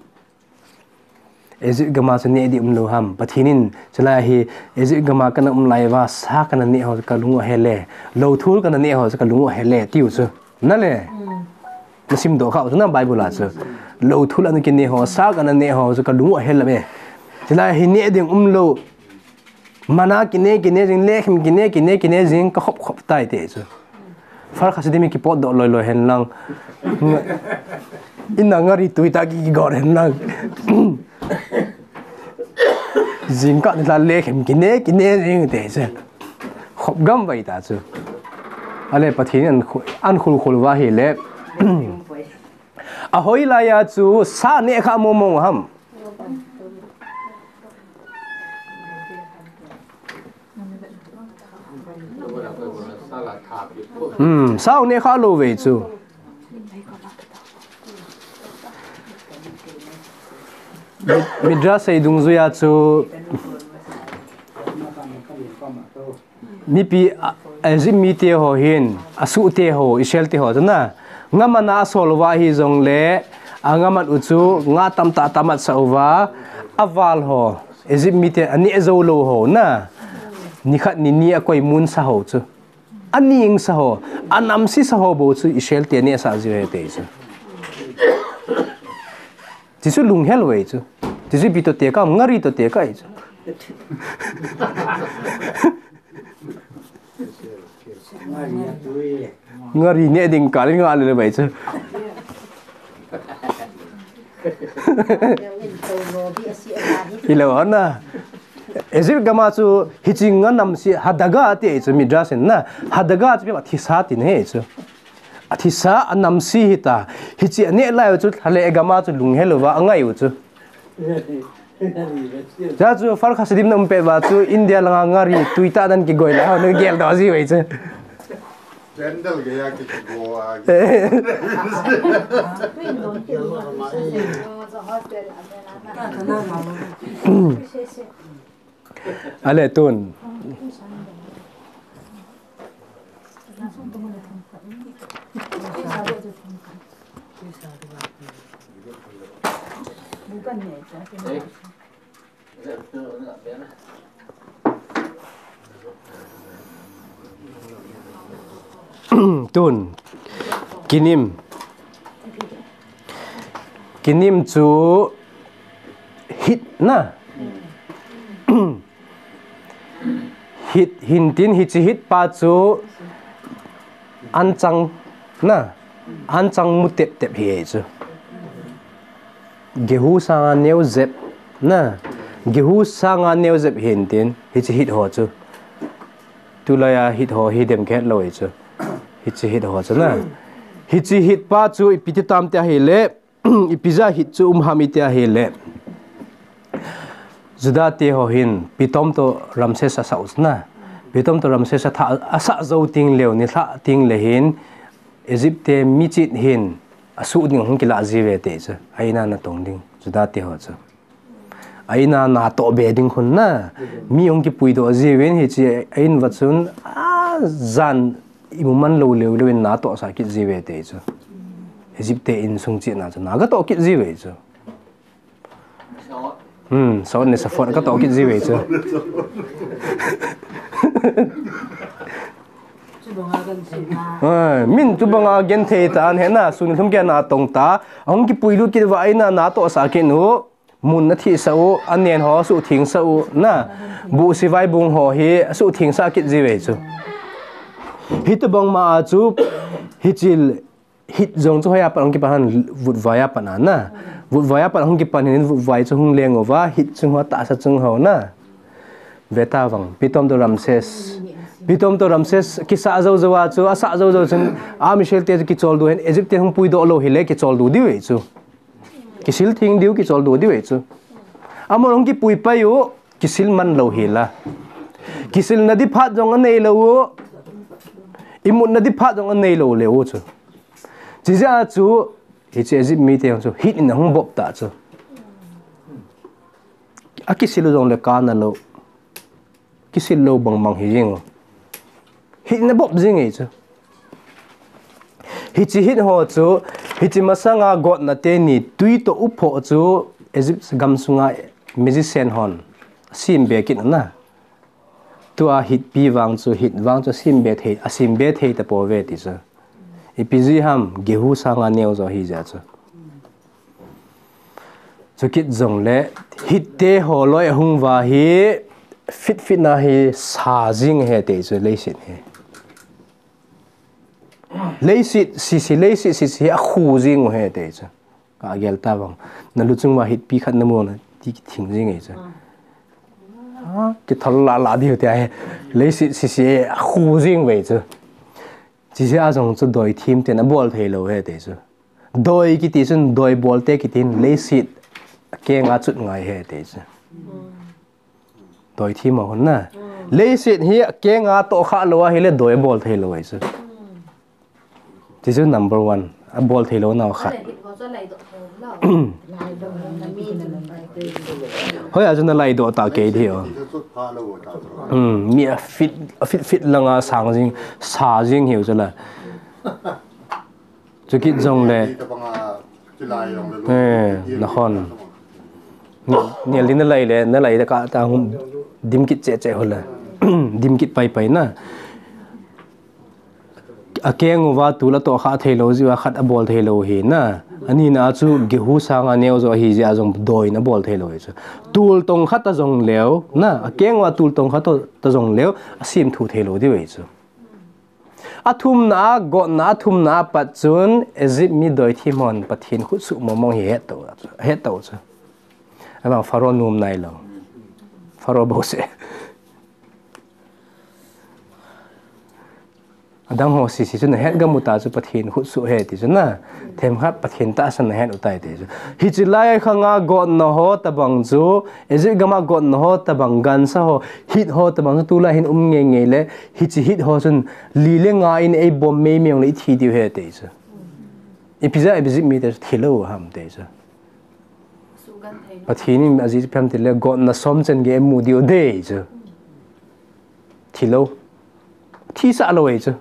Egypt gam a chu neh ding um lou ham. Pathen in, chulai hi, Egypt gam a kana um lai uva, sa kana neh ho chu ka lung u ahel e. Lou thul kana neh ho chu ka lung u ahel e, tiu chu. Na le? Na sim doh kha u chu na Bible a chu. Lou thul ana kineh ho, sa kana neh ho chu ka lung u ahel e. Chulai hi neh ding um lou. Mana kine, kine jing, lekhem kine, kine, kine jing, ka khop khop tai te chu. Far kha sidi mi kipotdoh loi loi hen lang. Nga-, ina ngari tui ta ki, kigor hen lang. Jing ka ni la lekhem kine, kine jing te chu. Khop gam vai ta chu. Ale Pathen in an khu-, an khul khul uva hi le. Ahoi lai a chu sa neh kha mo mo ham. Hmm, sa u neh kha lou ve chu. Mi-, Midrash sei dungjui a chu mipi, a, Egypt mite ho hin, asuh te ho, Israel te ho chu na, nga man a asol uva hi jong le, anga mat u chu, nga tamtah tah mat sa uva, aval ho, Egypt mite aneh jou lou ho na, nikhat nini akoi mun sa ho chu. Aning sa ho, anamse sa ho bou chu Israel te neh sa ji ve te chu. Ti chu lunghel ve chu. Ti chu ipi to te ka, ngari to te ka chu. Ngari neh ding ka le nga le ve chu. Hilou na. Egypt gam a chu hiche nga namse hadaga ti chu Midrash in na. Hadaga chu ipi ham athisa tin ahi chu. Athisa anamse hita. Hiche aneh lai u chu thale gam a chu lunghel uva angai u chu. Cha chu far kha sidim na um pet uva chu India langa ngari tui tah dan kigoi lai ho na gel doh ji ve chu. Candle gei a kigo a. Ale tun. Tun. Kinim. Kinim chu hit na. Hit hin tin hiche hit pa chu anchang na. Anchang mu tep tep hi chu. Gehu sanga neo jep na. Gehu sanga neo jep hin tin hiche hit ho chu. Tulai a hit ho hi dem khet lou chu. Hiche hit ho chu na. Hiche hit pa chu ipi ti tam ti ahile. Ipi jeh a hit chu um ham iti ahile. Juda te ho hin Pitom to Ramses asah u chu na. Pitom to Ramses atha, asah jou teng leu nilhah teng le hin Egypt te mi chit hin asuh ding hung kilah ji ve te chu. A in a natong ding Juda te ho chu. A in a natoh be ding khun na. Mi hung kipui doh ji uvin hiche a in uva chun ajan imu man lou leu leu in natoh sah kit ji ve te chu. Egypt te insung china chu na katoh kit jiuve chu. Hmm, Saul le Sappho katoh kit jiuve chu. Min chubanga genthei tan hena, sun lhum kena tong ta, ahung kipuilut kit uva eina natohsah kit u, mun nathehsah u, anen ho suhthengsah u, na, buhsi vaibung ho hi suhthengsah kit jiuve chu. Hitobang ma a chu, hichil, hit jong chu hoiya pat hung kipan ham, vutvai a pat na, na. Vutvai a pat hung kipan hin vutvai chu hung leng uva, hit chung ho, tahsa chung ho na. Veta vang, Pythompto Ramses. Pythompto Ramses, kisah jou jou a chu, asah jou jou chun, a Misrael te chu kicholdo hen, Egypt te hung puidoh lou hile kicholdo diuve chu. Kisil theng diu kicholdo diuve chu. Amahon hung kipui pai u, kisil man lou hila. Kisilna di phat jong anei lou u. Imutna di phat jong anei lou leu chu. Chijeh a chu, hiche Egypt mite jong chu, hit in ahung bop ta chu. Akisil u jongle kana lou. Kisil lou bang bang hi jing u. Hit in abop jing e chu. Hiche hit ho chu, hiche masanga gotna teni tui toh uphoh chu Egypt gam sunga magician hon asem be kit na. Tua hit pi vang chu, hit vang chu asem be thei, asem be thei tapouve ti chu. Ipi jeh ham, gehu sanga neo jo ahi jeh chu. Chukit jongle, hit te ho loi ahung uva hi, fit fit na hi sa jing ahi ti chu, leiset hi. Leiset sese, leiset sese hi akhu jing u ahi ti chu. Kagel ta vang. Nalu chung uva hit pi khat namu na ti kithing jing e chu. Ah, kithol la la diu ti ahi. Leiset sese akhu jing uve chu. Chijeh a jong chu doithem ten abol thei lou ahi ti chu. Doi kiti chun doi bol te kitin leiset akeng a chut ngai ahi ti chu. Doithem a hon na. Leiset hi akeng a toh kha lou ahile doi abol thei lou ahi chu. Ti chu number one. Abol thei lou nau khat. Hoiya chu nalai doh ta kei di o. Hmm, mi afit, afit fit langa sang jing, sa jing hiu chu la. Chukit jongle. Eh, nahon. Ni, ni li nalai le, nalai le ka ta hung dim kit che che ho le. Dim kit pai pai na. Akeng uva tul atoh kha thei lou jeh uva khat abol thei lou ahi na. Ani na chu gehu sanga neo jo ahi jeh a jong doi in abol thei lou ahi chu. Tul tong khat ta jong leu na. Akeng uva tul tong khat ta jong leu. Asem thu thei lou diu ahi chu. Athumna a, gotna athumna a pat chun Egypt mi doithem hon Pathen khutsuh mong mong hi het to, het to chu. Avang Pharaoh nom nai lou. Pharaoh bouseh. Adang ho sese chu nahet gam u ta chu Pathen khutsuh ahi ti chu na. Themkhat Pathen tahsan nahet u tai ti chu. Hiche lai khanga gotna ho tabang chu, Egypt gam a gotna ho tabang, gansa ho, hit ho tabang chu tulai hin um ngei ngei le, hiche hit ho chun li le nga in eibom mei mei jongle ithi diu ahi ti chu. Ipi jeh a Egypt mite chu thi lou ham ti chu. Pathen in ajeh chu ipi ham tile gotna som chan gei amu diu ahi chu. Thi lou. Thisah lou ahi chu.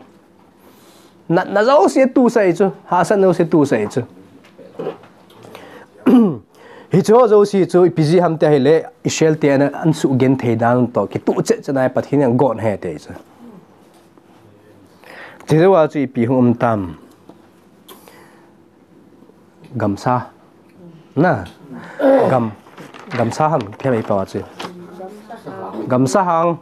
Natna jouse tusah ahi chu. Hahsatna jouse tusah ahi chu. Hiche ho jouse chu ipi jeh ham ti ahile Israel te ana, ansuh genthei dan toh kituh chet chet a Pathen in agot ahi ti chu. Ti jou a chu ipi hung um tam. Gamsa. Na. Gam, gamsa ham, khe mai pa chu. Gamsa hang.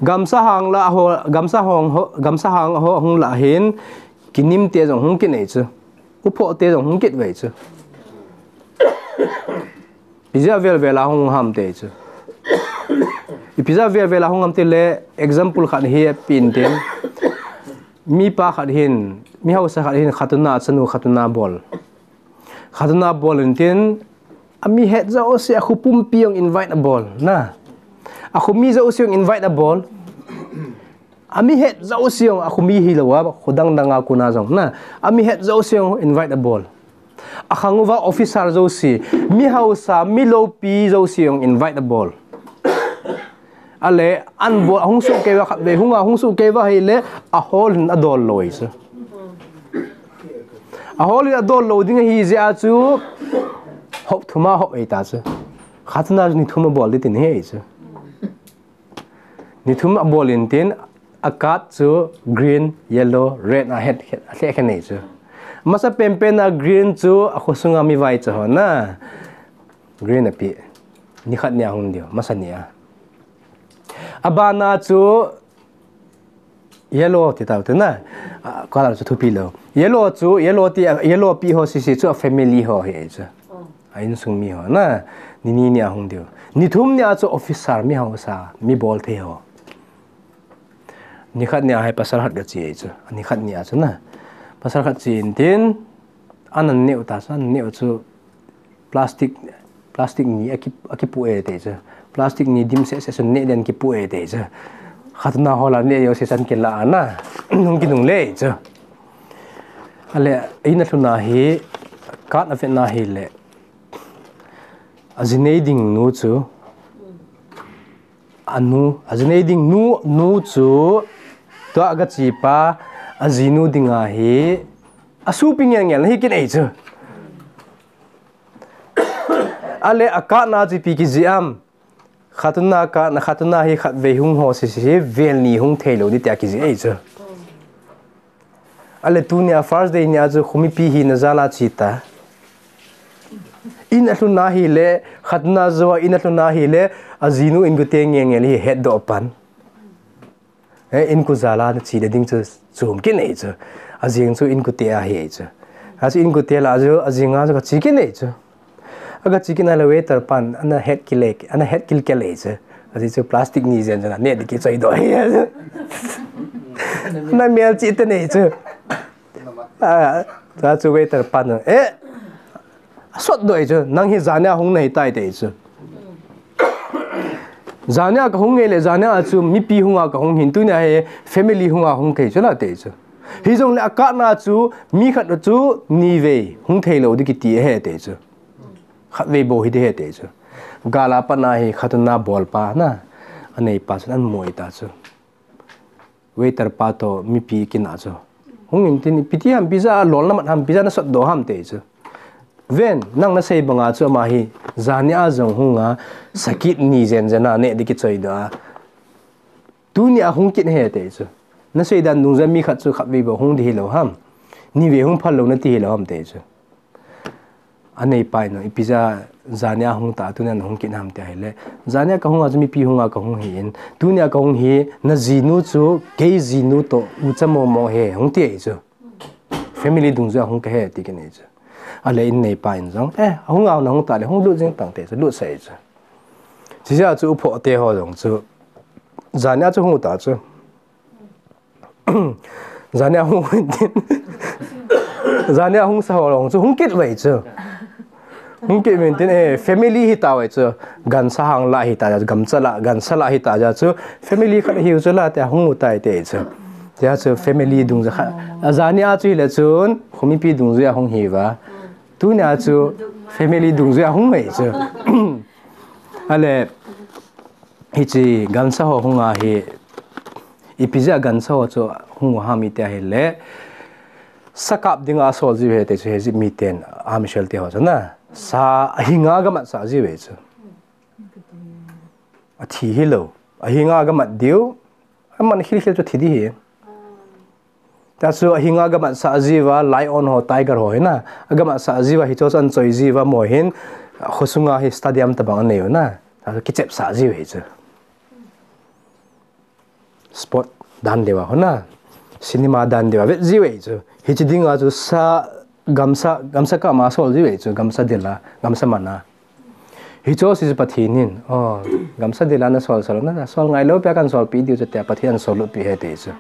Gamsa hang la ho, gamsa hong ho, gamsa hang ho hung la hin kinim te jong hung kinei chu. Uphoh te jong hung kit ve chu. Ipi jeh a vel vel a hung ham ti chu. Ipi jeh a vel vel a hung ham tile example khat hi pen tin. Mipa khat hin, mi hausa khat hin khatuna, achanu khatuna abol. Khatuna abol in tin, ami het jouse, akho pumpi jong invite abol, na. Akho mi jouse jong invite abol. Ami het jouse jong, akho mi hilou a, kho dang dang a kona jong, na. Ami het jouse jong invite abol. Akhang uva officer jouse, mi hausa, mi loupi jouse jong invite abol. Ale, an bol, ahung suh kei uva khat ve, hung a, hung suh kei uva ahile, ahol hin adol lou ahi chu. Ahol in adol lou ding ahi jeh a chu hop thum a hop ei ta chu. Khatna chu ni thum abol ding tin ahi chu. Ni thum abol in tin, a card chu green, yellow, red a het, het, het, het nei chu. Masa penpen a green chu a khosunga mi vaicha ho na. Green api. Ni khat nia hung diu, masa nia. Abana chu yellow ti tau te na. Ah, color chu thupi lou. Yellow chu, yellow ti, yellow pi ho sisi chu a family ho hi chu. A insung mi ho na. Ni ni nia hung diu. Ni thum nia chu officer mi ho sa, mi bol thei ho. Ni khat nia hi pasal khat ka chi chu. Ni khat nia chu na. Pasal khat chi in tin, an an neu ta chu, an neu chu plastic, plastic ni aki, akipu e te chu. Plastic ni dim se se sun ne den kipu e te chu. Khatna hola ne yo se san kila ana. Nung kinung le chu. Ale, ina thuna hi, card a vetna hi le. A jinei ding nu chu. Anu, a jinei ding nu, nu chu. Tua ga chi pa, a jinu dinga hi. A supi ngel ngel hi kin ei chu. Ale a card na chu ipi kiji am. Khatuna card na khatuna hi khatvei hung ho sisi hi vel ni hung thei lou di tia kiji ei chu. Ale tunia first day nia chu khomipi hi na jala chi ta. Ina thuna hi le khatuna jo ina thuna hi le a jinu in gute ngel ngel hi het do pan. Eh, in ku jala na chi le ding chu chum kin ei chu. A jing chu in kute a hi ei chu. A chu in kute la chu a jinga chu ka chi kin ei chu. Aga chi kin a le waiter pan, ana het kile, ana het kil kele chu. A ji chu plastic ni jen jen a ne di ki choi do hi. Na mel chi te nei chu. A, ta chu waiter pan, eh, sot do ei chu, nang hi jania hung nei tai te chu. Jania ka hung nge le, jania chu mipi hunga ka hung hin tunia he family hunga hung kei chu la te chu. Hi jong le a card na chu mi khat chu ni vei hung thei lou di kiti he te chu. Khatvei bo hi di he te chu. Gala pa na hi khatuna bol pa na. Anei pa chun an moi ta chu. Waiter pa to mipi kina chu. Hung in tin piti ham pizza lol na mat ham pizza na sot do ham te chu. Ven, nang na sei banga chu ama hi, jania jong hunga, sakit ni jen jen a ne di ki choi do a. Tunia hung kin he te chu. Na sei dan dung ja mi khat chu khatvei bo hung di hi lou ham. Ni vei hung phal lou na ti hi lou ham te chu. Anei pai no, ipi ja jania hung ta, tunia na hung kin ham te hi le. Jania ka hunga chu mipi hunga ka hung hi in. Tunia ka hung hi, na jinu chu, kei jinu to, u cha mo mo he, hung ti ei chu. Family dungjuia hung ka he ti kin ei chu. Ale in nei pa in jong, eh, hung au na hung ta le, hung lut jing tang te chu, lut sa ei chu. Chi ja chu u pho te ho jong chu. Jania chu hung ta chu. Jania hung tin. Jania hung sa ho jong chu, hung kit vei chu. Hung kit vei tin, eh, family hi ta vei chu. Gansa hang la hi ta, gamsa la, gansa la hi ta ja chu. Family khat hi chu la te hung u tai te chu. Tia chu family dungjuia kha. A jania chu hi le chun, khomipi dungjuia hung hi va. Tunia chu family dungjuia hung vei chu. Ale, hichi gansa ho hunga hi, ipi ja gansa ho chu hung u ham i te hi le. Sa kap dinga sol ji ve te chu he ji mi ten, a Michelle te ho chu na. Sa a hinga ga mat sa ji ve chu. A thi hi lou. A hinga ga mat diu. A man khil khil chu thi di hi. Ta chu a hinga ga mat sa ji va, lion ho, tiger ho hi na. A ga mat sa ji va, hi chu an choi ji va mo hin. Khosunga hi stadium ta bang a nei u na. Ta chu kichep sa ji ve chu. Sport dan deuva hona, cinema dan deuva vet jiu ve chu. Hichi dinga chu sa gamsa, gamsa kama sol jiu ve chu, gamsa dela, gamsa mana. Hichu si Pathen in, oh, gamsa dela na sol sol na, sol ngai lou pia kan sol pi diu chu tia Pathen an sol lut pi he te chu.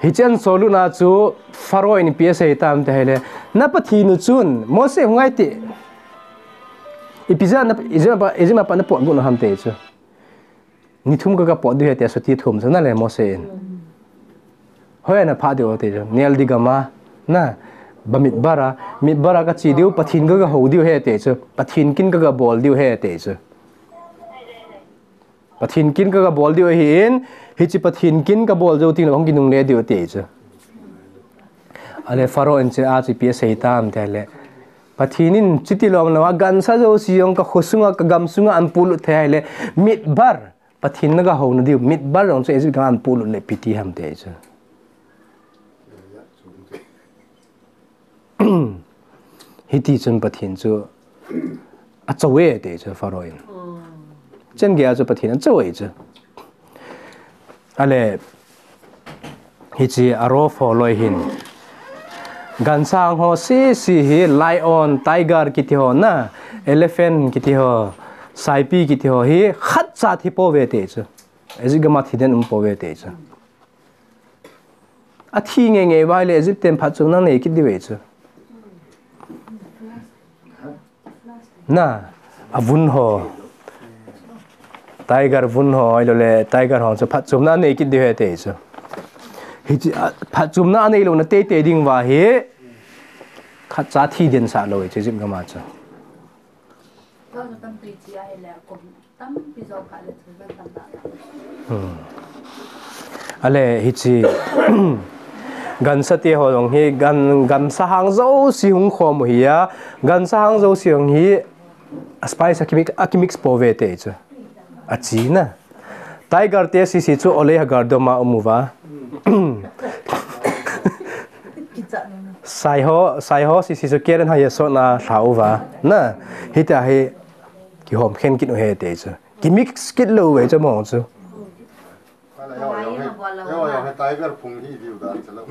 Hichi an sol lut na chu Pharaoh in pi asei tam te hele. Na Pathen u chun, Mose hung ngai te. Ipi ja na, Egypt pa, Egypt pa na pot gu na ham te chu. Ni thum ka ka pot diu he te, suti thum sa na le Mose in. Hoi na pha diu te chu. Nel di gama, na, ba midbar a, midbar a ka chi diu, Pathen ka ka ho diu he te chu. Pathen kin ka ka bol diu he te chu. Pathen kin ka ka bol diu hi in, hichi Pathen kin ka bol jou ting le hong kinung le diu te chu. Ale Pharaoh in chu a chu ipi asei tam tile, Pathen in chuti lom lou a, gansa jouse jong ka kho sunga, ka gam sunga ahin polut thei ahile, midbar, Pathen naga houna diu, midbar jong chu Egypt gam ahin polut le ipi ti ham ti chu. Hiti chun Pathen chu achou e ti chu Pharaoh in. Chengei a chu Pathen achou e chu. Ale, hiche a ro pho loi hin. Gansang ho sese hi lion, tiger kiti ho na, elephant kiti ho, saipi kiti ho hi khatcha thi pouve ti chu. Egypt gam a thi den um pouve ti chu. Athi ngeingei uva ahile Egypt ten phatchomna anei kit diu ve chu. Na, avun ho. Tiger vun ho, ahilou le, tiger ho chu phatchomna anei kit diu ve ti chu. Hiche, a, phatchomna anei louna teitei ding uva hi, khatcha thi den sah lou ve chu Egypt gam a chu. Hmm. Ale hiche, gansa te ho jong hi, gan, gansa hang jouse hung khom u hi a, gansa hang jouse jong hi, a spice a kimix, a kimix pouve ti chu. Achi na. Tiger te sese chu ole hagar dom a um uva. Sai ho, sai ho sese chu Karen ha ya sot na lha uva. Na, hitia hi kihom khen kit u ahi ti chu. Kimix kit lou ve chu mo chu. Tiger phung hi diu dan chu lou.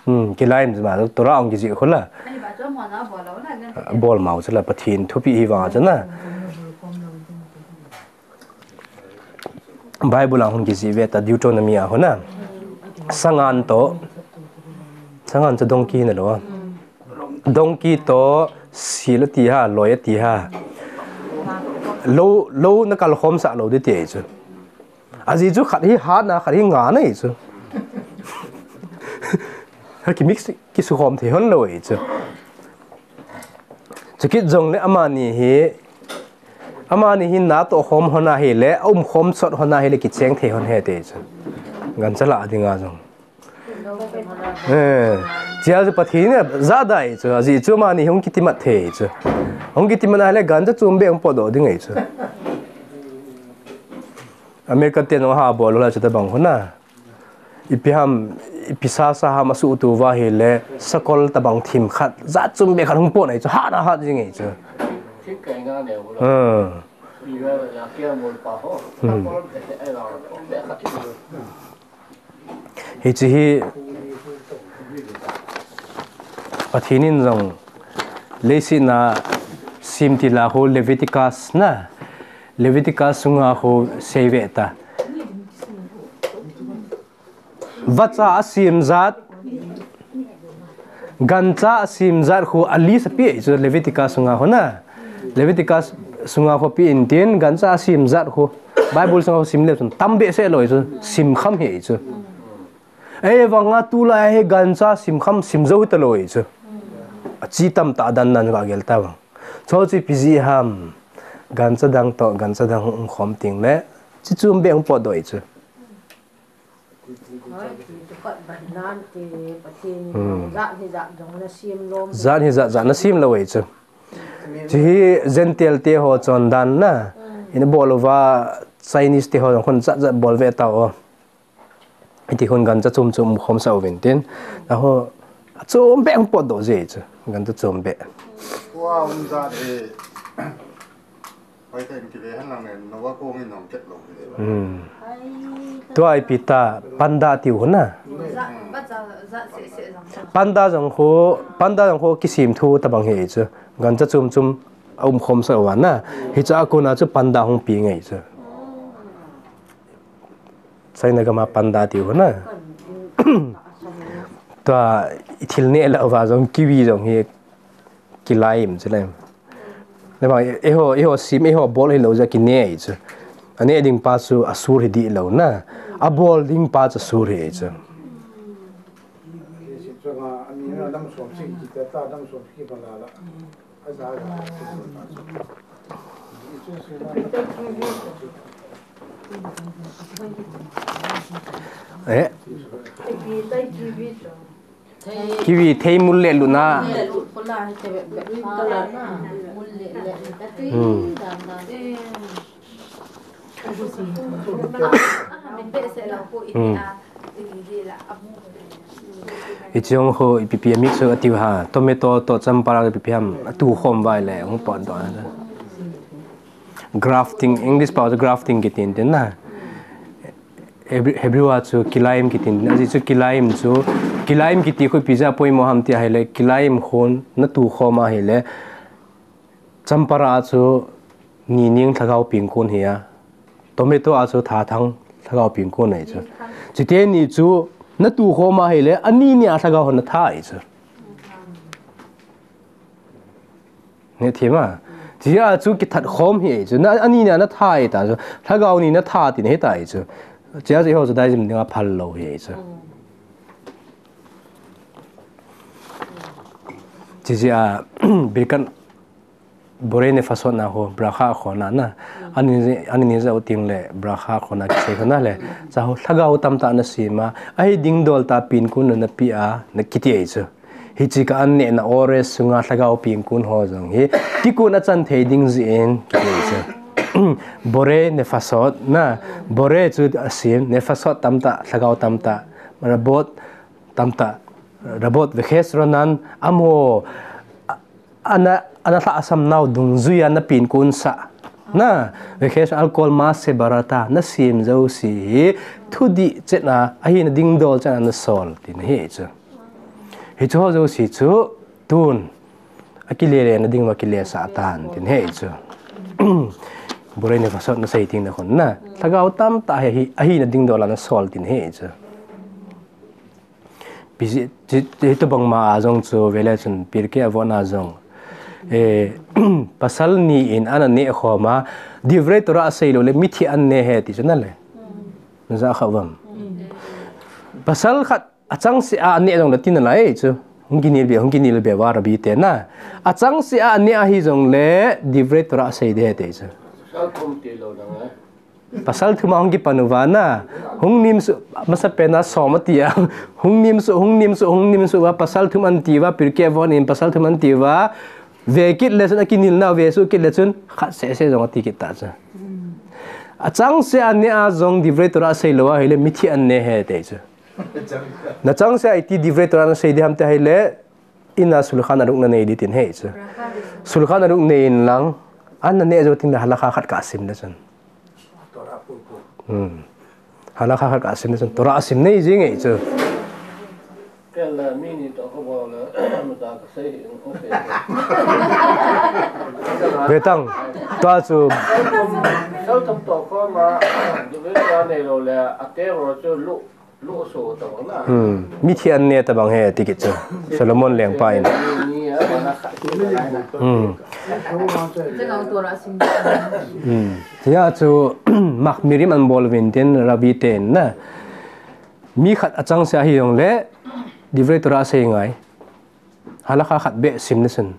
Hmm, kilai ma, Torah ong kijih khu la. Bol mau chu la, Pathen thupi hi vang chu na. Bible a hung kijih ve ta Deuteronomy a hung na. Sangan to. Sangan chu donkey na lou a. Donkey to sil ati ha, loi ati ha. Lou, lou na kal khom sah lou ding ti chu. Ajeh chu khat hi hat na, khat hi nga na hi chu. Ha kimix kisukhom thei hon lou hi chu. Chukit jongle amani hi, amani hi natoh khom hon ahile, aumkhom sot hon ahile, kicheng thei hon ahi ti chu. Gancha lah a dinga jong. Eh, chia chu Pathen in ajah da hi chu, ajeh chu amani hung kitimat thei chu. Hung kitimat ahile, gancha chom beh hung potdoh ding ahi chu. America ten jong ha bol u la chu tabang khu na. Ipi ham, ipi sasa ham asuhto uva ahile, sakol tabang thim khat, jat chom beh khat hung pot ahi chu, hat a hat jing ahi chu. Hmm. Hmm. Hiche hi Pathen in jong leiset a semtil a khu Leviticus na, Leviticus sunga khu sei ve ta. Vacha asem jat, gancha asem jat khu a list ape chu Leviticus sunga khu na. Leviticus sunga khu ape in tin gancha asem jat khu Bible sunga khu sim le chun tam behseh lou chu sim kham ahi chu. Ahivanga tulai hi gancha sim kham sim jou hita lou ahi chu. Achi tamtah dan dan ka gel ta vang. Chu chu ipi jeh ham. Gancha dang toh, gancha dang hung khom teng le. Chi chom beh hung potdoh ahi chu. Hmm. Jat hi jat jat na sem lou ahi chu. Chu hi Gentile te ho chondan na. Ina bol uva Chinese te ho jong khun jat jat bol ve tao. Hiti khun gancha chom chom khom sah uvin tin. Aho, chom beh hung potdoh ji chu. Gancha chom beh. Tua um jat hi. Hoi ta in kive hen lang ne, Noah kong in hong ket lou hi. Hmm. Tua ipi ta, panda tiu khu na. Panda jong khu, panda jong khu kisem thu tabang ahi chu. Gancha chom chom aumkhom sah uva na. Hiche a kona chu panda hung pe ngai chu. China gam a panda tiu khu na. Tua i thil neh lah uva jong kiwi jong hi kilai im chu le. Nabang, eiho, eiho sem, eiho bol hilou jeh a kineh ahi chu. Aneh ding pa chu asur hi dih lou na. Abol ding pa chu asur hi ahi chu. Eh. Kiwi thei mul le luna. Hmm. Hmm. Hiche ho ipi pi a mix u atiu ham. Tomato toh champara ipi pi ham atukhom uva ahile hung potdoh a. Grafting, English pao chu grafting kitin tin na. Hebrew, Hebrew a chu kilayim kitin tin. Ajeh chu kilayim chu, kilayim kiti khu ipi jeh a poimo ham ti ahile, kilayim khun natukhom a ahile, champara a chu nining lhagao pengkon hi a, tomato a chu thathang lhagao pengkon ahi chu. Chuteni chu natukhom a ahile, ani nia lhagao hon atha ahi chu. Neh thim a. Chujeh a chu kithat khom hi ahi chu. Na, ani nia natha ahi ta chu. Lhagao ni natha tina hita ahi chu. Chujeh a chu eiho Judaism dinga phal lou hi ahi chu. Chujeh a, birkat borei nefashot na ho, bracha khona na. Ani, ani ni jao ting le, bracha khona kisei khona le. Cha ho, lhagao tamtah nasem a. Ahi dingdol tah pengkon nape a, na kiti ahi chu. Hiche ka an nehna ores sunga lhagao pengkon ho jong hi, kikon achan thei ding jeh in, kiti chu. Borei nefashot na, borei chu asem, nefashot tamtah, lhagao tamtah, rabot tamtah, rabot vechesh ronan, amaho, a, ana, ana lhahsam nau dungjui a napengkon sah. Na, vechesh al kol ma shebarata, nasem jouse hi, thudih chet a, ahina dingdol chet a nasol, tina ahi chu. Hiche ho jouse chu tun akile le na ding uva kilesah tan tin ahi chu. Borei nefashot nasei ding na khun na. Lhagao tamtah hi, ahina dingdol a nasol tin ahi chu. Pi ji, ji, hitobang ma a jong chu vele chun Pirkei Avot na jong. Eh, pasal ni in ana neh khom a, divrei Torah asei lou le mithi an ne ahi ti chu na le. Na ja kha uvam. Pasal khat achangseh a aneh jongle tina lai chu. Hung kinel be, hung kinel be uva Rabbi te na. Achangseh a aneh ahi jongle, divrei Torah asei ding ahi ti chu. Pasal thum ti lou dang le. Pasal thum a hung kipan uva na. Hung nim suh, masapen a som ati a. Hung nim suh, hung nim suh, hung nim suh uva, pasal thum anti uva, Pirkei Avot in pasal thum anti uva. Ve kit le chun akinel nau, ve suh kit le chun, khat seh seh jong ati kit ta chu. Achangseh a aneh a jong divrei Torah asei lou ahile, mithi an ne ahi ti chu. Nachangseh a iti divrei Torah nasei ding ham ti ahile, in a shulchan aruch nanei ding tin ahi chu. Shulchan aruch nei in lang, an naneh jou teng le halakha khat kasim le chun. Hmm. Halakha khat kasim le chun, Torah asim nei jing ahi chu. Kel le mi ni toh kabol le, mata kasei in, okay. Ve tang, tua chu. Sal thum toh khom a, divrei Torah nei lou le, ate ro chu lu. Hmm. Mithi an ne tabang ahi ti kit chu. Solomon lengpa in. Hmm. Hmm. Tia chu mahmirim an bol uvin tin Rabbi ten na. Mi khat achangseh ahi jongle, divrei Torah asei ngai. Halakha khat beh sim le chun.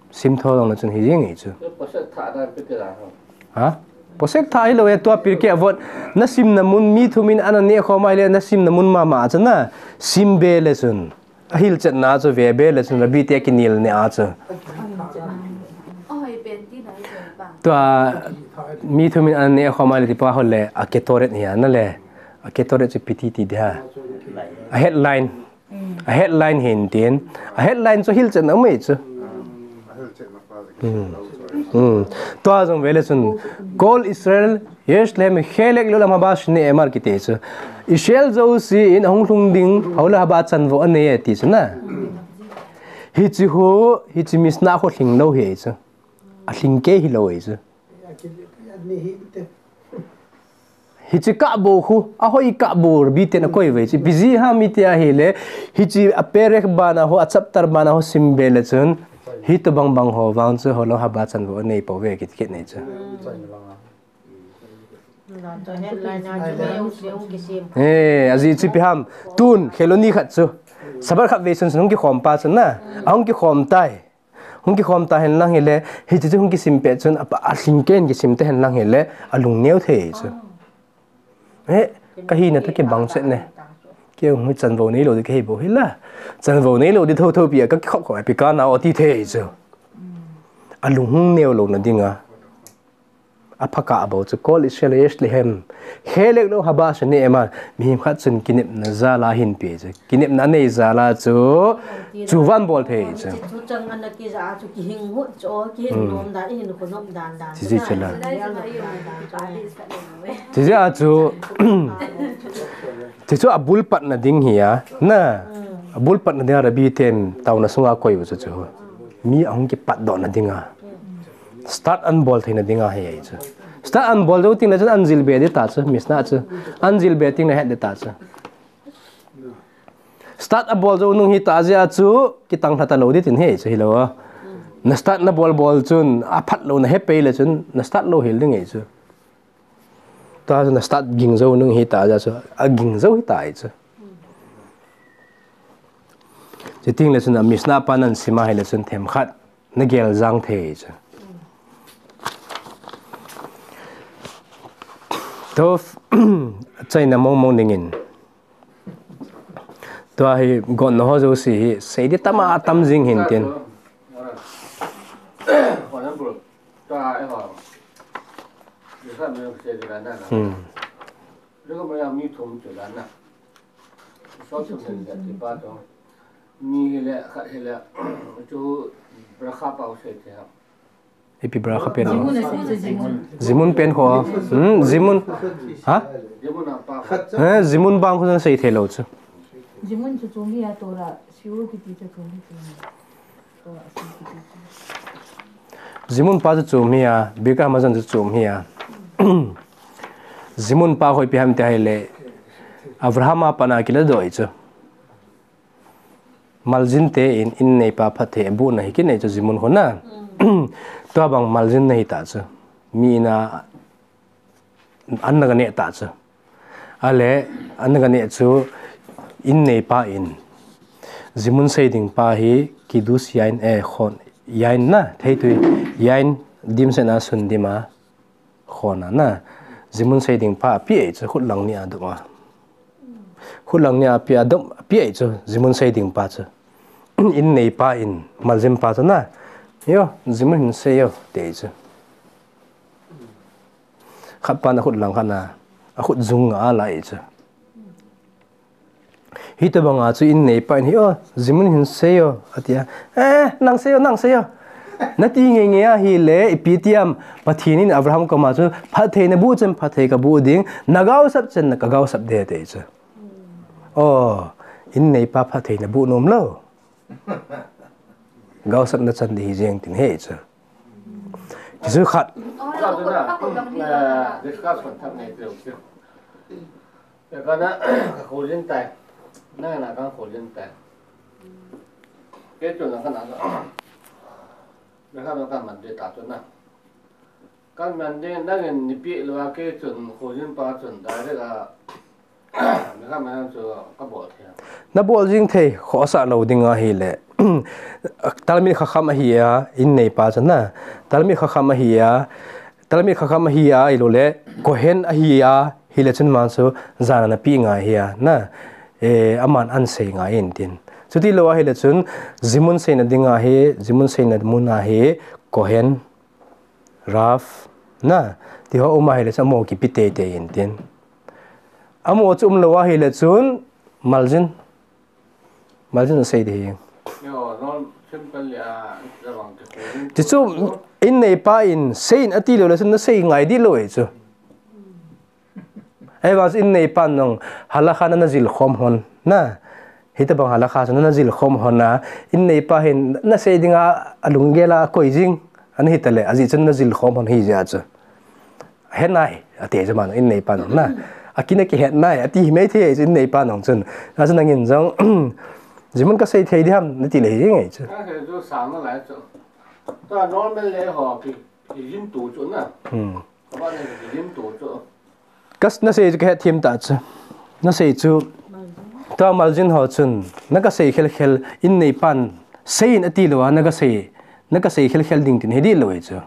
Sim tho jongle chun hi jing ahi chu. Posek thah dan pe ti la ho. Ha? Posek thah hilou e, tua Pirkei Avot. Nasimna mun mi thum in ana neh khom ahile, nasimna mun mama a chu na. Sim be le chun. Ahilchetna chu ve be le chun, Rabbi te kinel ne a chu. Tua mi thum in ana neh khom ahile ti pa ho le, a Ketoret hi a na le. A Ketoret chu ipi ti ti ding ham. A headline. A headline hin tin. A headline chu hilchetna um ahi chu. Hmm. Hmm. Tua jong ve le chun. Kol Israel, yesh lehem chelek leolam haba shne'emar kiti chu. Israel jouse in ahung lhung ding, hou le haba chanvo anei e ti chu na. Hiche hu, hiche Mishnah khu lhing lou ahi chu. Alhing kei hilou ahi chu. Hiche kahbou khu, ahoi kahbou Rabbi ten akoi uve chu. Ipi jeh ham iti ahile, hiche a perek bana ho, a chapter bana ho sim be le chun, hitobang bang ho vang chu, hou le haba chanvo anei pouve kiti kit nei chu. Eh, ajeh chu ipi ham, tun, Kheloni khat chu. Sabbath khat vei chun hung kikhom pa chu na, ahung kikhom tai. Hung kikhom ta hen lang hile, hiche chu hung kisim pet chun, apa, alhingkei in kisim ta hen lang hile, alung neo thei chu. Eh, kahina toh kibang chet ne. Kei hung hi chanvo neilou di kahi bou hila. Chanvo neilou di thotho pi a kakikhop khop a pi kana o ti thei chu. Alung hung neo louna dinga. Aphakah bou chu, Kol Israel Yeshlehem. Khelek lo haba suni ema. Mihem khat chun kinepna jal a hinpe chu. Kinepna anei jal a chu. Chu van bol thei chu. Chu chang ana kija chu kihing hut chu, kihin nom dan, ihin khonop dan dan. Chi chi chu la. Chi chi a chu. Chi chu abul patna ding hi a. Na. Abul patna ding a Rabbi ten taona sunga koi u chu chu. Mi ahung kipat dohna dinga. Start an bol theina dinga hi ahi chu. Start an bol jou teng le chun an jil be di ta chu, Mishnah chu. An jil be teng le het di ta chu. Start abol jou nung hi ta jeh a chu, kitang lha ta lou di tin hi chu hilou a. Na start na bol bol chun, aphat lou na he pei le chun, na start lou hel ding ahi chu. Tua chu na start ging jou nung hi ta jeh a chu, aging jou hi ta ahi chu. Chuteng le chun a Mishnah pan ahin sim a hile chun themkhat na gel jang thei chu. Tua chaina mong mong dingin. Tua hi gotna ho jouse hi sei di tam a tam jing hin tin. Hmm. Ni hile, khat hile, chu bracha pa u sei thei ham. Ipi bracha pen. Zimun pen kho. Hmm, zimun. Ha? Zimun a pa. Eh, zimun bang kho sei thei lou chu. Zimun chu chu mi a Torah, shiur kiti chu chu mi chu. Torah shiur kiti chu. Zimun pa chu chu mi a, Birkat Hamazon chu chu mi a. Zimun pa kho ipi ham ti hile. Avraham a pat a kiladoh ahi chu. Maljin te in, in neipa phatthei abohna hi kinei chu zimun kho na. Tua bang maljin na hi ta chu. Mi in a, an na ka neh ta chu. Ale, an na ka neh chu, in neipa in. Zimun sei ding pa hi, kiddush yain, eh, khon, yain na, theitui, yain, dimset na sun dim a. Khon a na, zimun sei ding pa api ahi chu, khut lang ni a dop a. Khut lang ni a api a dop, api ahi chu, zimun sei ding pa chu. In neipa in, maljin pa chu na. Yo, zimun hin sei yo, ti ahi chu. Khat pan akhut lang khat na, akhut jung a la ahi chu. Hitobang a chu in neipa in hi o, zimun hin sei o, ati a. Eh, nang sei o, nang sei o. Na ti ngeingei a hile, ipi ti ham, Pathen in Abraham koma chu, phatthei na boh chan, phatthei ka boh ding, na gaosap chan, na ka gaosap ding, ati chu. O, in neipa phatthei na boh nom lou. Gaosap na chan ding hi jeng tin hi chu. Chu khat. Discuss kon thak nei chu. Ka na, ka khojin tai. Na na ka khojin tai. Kei chu na ka na. Na ka na ka man de ta chu na. Ka man de na ngen ni pi lo a kei chun khojin pa chun direct a. Na ka man chu ka bol thei. Na bol jing thei, khosa lo ding ahile. Talmid Chacham ahi a, in neipa chu na. Talmid Chacham ahi a, Talmid Chacham ahi a, ahilou le, Kohen ahi a, hile chun man chu, jana na pi ngai hi a, na, eh, aman an sei ngai in tin. Chuti lou ahile chun, zimun seina ding ahi, zimun seina mun ahi, Kohen, Rav, na, ti ho um ahile chun, amaho kipe teitei in tin. Amaho chu um lou ahile chun, maljin. Maljin sei ding hi. Yo, non, simple le, ah, la bang ke. Ti chu, in neipa in, sei in ati lou le chun na sei ngai di lou e chu. Ei vang in neipa nong, halakha na na jil khom hon, na. Hitobang halakha chu na na jil khom hon na, in neipa hin, na sei ding a, alunggel a koi jing, ana hi ta le, ajeh chun na jil khom hon hi jeh a chu. Het nai, ati chu man, in neipa nong na. Akin a kihet nai, ati hi mai thei chu in neipa nong chun. Na chu nangin jong, zimun ka sei thei di ham, na ti le hi ngai chu. Ka sei chu sang na lai chu. Tua normal le ho ki, ki jin tu chu na. Hmm. Ka ba ne ki jin tu chu. Ka s-, na sei chu ka het them ta chu. Na sei chu, tua maljin ho chun, na ka sei khel khel, in neipan, sei in ati lou a, na ka sei, Na kasei khelkhel ding tin hi dih lou e chu.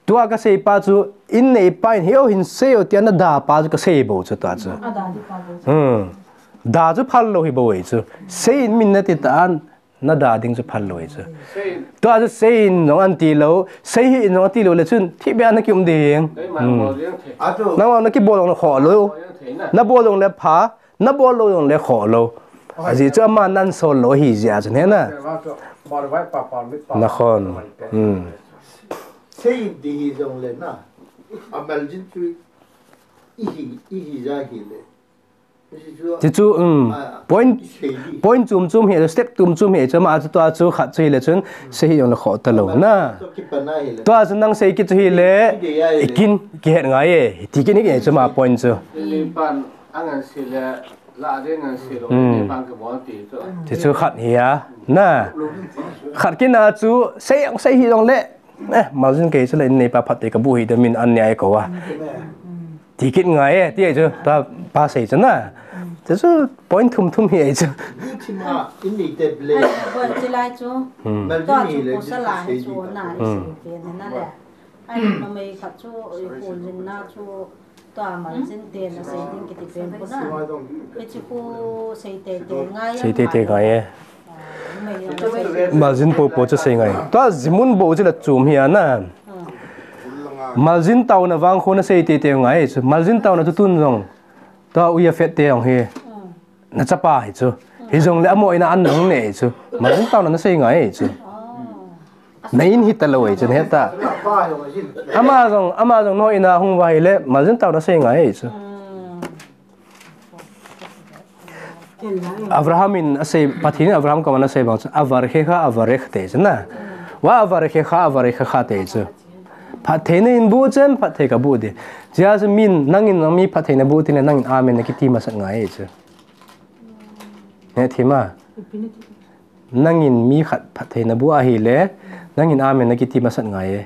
Tua kasei pa chu, in neipa in hi o hin sei o tia na da pa chu kasei bou chu tua chu. Da chu phal lou hi bou e chu. Sei in min nati ta an, na da ding chu phal lou e chu. Tua chu sei in jong an ti lou, sei hih in jong an ti lou le chun, thih beh a na kium ding. Nangma na kibol jong le khoh lou. Na bol jong le pha, na bol lou jong le khoh lou. Ajeh chu ama nan sol lou ahi jeh a chu hena. Nakhon. Sei in ti hi jong le na. Amal jin chu ihi, ihi ja hi le. Ti chu, um, point, point chum chum hi, step tum chum hi, chu ama chu tua chu khat chu hi le chun, sei hi jong le khoh ta lou na. Tua chu nang sei kit chu hi le, ikin, kihet ngai e, ti kit ni chu ama point chu. Ti chu khat hi a, na. Khat kit na chu, sei jong, sei hi jong le, Eh, maljin kei chu le in neipa phatthei kabuh hi ding min an nia e kou a. Ti kit ngai e, ti e chu, ta pa sei chu na. Chu chu point thum thum hi e chu. Thim a, in nei te ble. Ai, bon chi lai chu. Tua chu ko sa la hi chu na, i sei pe na le. Ai, ma mei khat chu, i ko jin na chu. Tua maljin te na sei ding kiti pen ko na. Hichi khu sei teitei ngai. Sei teitei ngai e. Maljin popo chu sei ngai. Tua jimun bou chu la chum hi a na. Maljin taona vang khu na sei teitei ngai e chu. Maljin taona chu tun jong. Tua uia fet te jong hi. Na chapa hi chu. Hi jong le amo ina an nang ne chu. Maljin taona na sei ngai e chu. Na in hi ta lou e chu, na he ta. Ama jong, ama jong no ina hung va hi le, maljin taona sei ngai e chu. Abraham in a sei, Pathen in Abraham koma na sei bang chu, Avarechecha, Avarecha te chu na. Va'avarechecha, Avarechecha te chu. Phatthei na in buh chen, phatthei ka buh ding. Chia chu min, nang in nang mi phatthei na buh tin le, nang in amen na kiti masat ngai e chu. He thim a. Nang in mi khat phatthei na buh ahi le, nang in amen na kiti masat ngai e.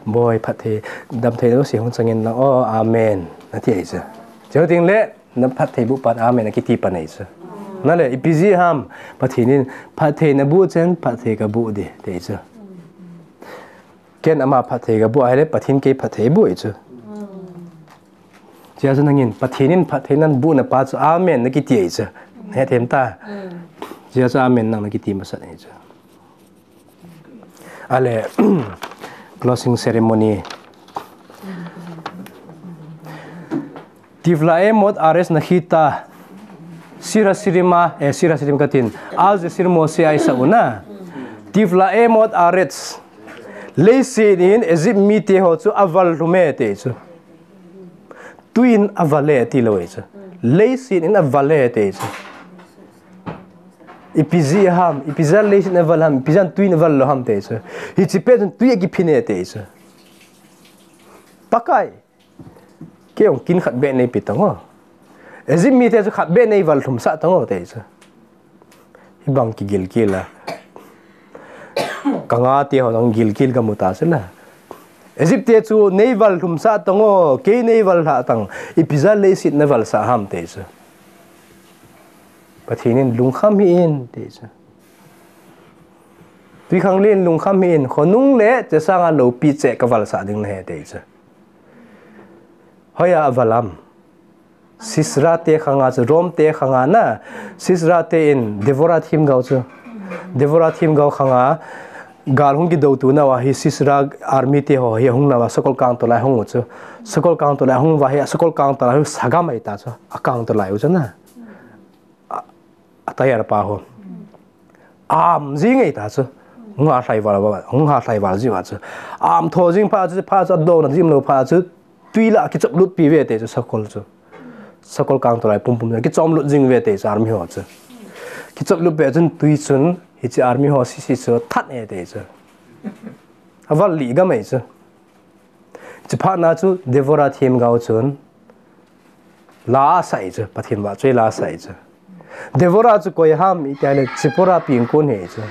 Boi phatthei, damthei na si hung chang in lang, oh, amen. Na ti e chu. Chu ting le, na phatthei buh pan amen na kiti pan e chu. Na le, ipi jeh ham, Pathen in phatthei na buh chen, phatthei ka buh ding, ti e chu. Ken ama phatthei ka buh ahi le, Pathen kei phatthei buh e chu. Chia chu nang in, Pathen in phatthei na buh na pa chu, amen na kiti e chu. He thim ta. Chia chu amen nang na kiti masat e chu. Ale, closing ceremony. Tivlae mot aretz nachita, Shir Hashirim a, eh, Shir Hashirim katin, al ze shir Moshe a isa u na. Tivlae mot aretz, leiset in Egypt mite ho chu aval lhum e ti chu. Tui in aval e ti lou e chu. Leiset in aval e ti chu. Ipi jeh ham, ipi jeh a leiset in aval ham, ipi jeh a tui in aval lou ham ti chu. Hiche pet chun tui akiphin e ti chu. Pakai. Kei jong kin khat beh nei pe tang o. Egypt mite chu khat beh nei val lhum sah tang o ti chu. Hibang kigilkel a. Ka nga te ho jong gilkel ka mu ta chu la. Egypt te chu nei val lhum sah tang o, kei nei val lhah tang, ipi jeh a leiset na val sah ham ti chu. Pathen in lungkham hih in ti chu. Twikhanglen lungkham hih in, khonung le chesang a loupi cheh ka val sah ding na he ti chu. Hoiya aval am. Sisera te khanga chu, Rome te khanga na, Sisera te in Deborah themgao chu. Deborah themgao khanga, gal hung kidou tu nau a hi Sisera army te ho hi ahung nau a, sakol kangtol a hung u chu. Sakol kangtol a hung uva hi, sakol kangtol a hi sagam ahi ta chu. Akangtol a u chu na. A, a tayar pa ho. Am jing ahi ta chu. Hung ha lhai val, hung ha lhai val jiu a chu. Am tho jing pha chu, pha chu adona jim lou pha chu. Tui lah a kichop lut pi ve ti chu sakol chu. Sakol kangtol a pumpum chu kichom lut jing ve ti chu army ho chu. Kichop lut pe chun tui chun hiche army ho sisi chu that e ti chu. Aval lih gam ahi chu. Chuphat na chu Deborah themgao chun la asah e chu, Pathen vahchoi la asah e chu. Deborah chu koi ham iti le Zipporah pengkon ahi chu.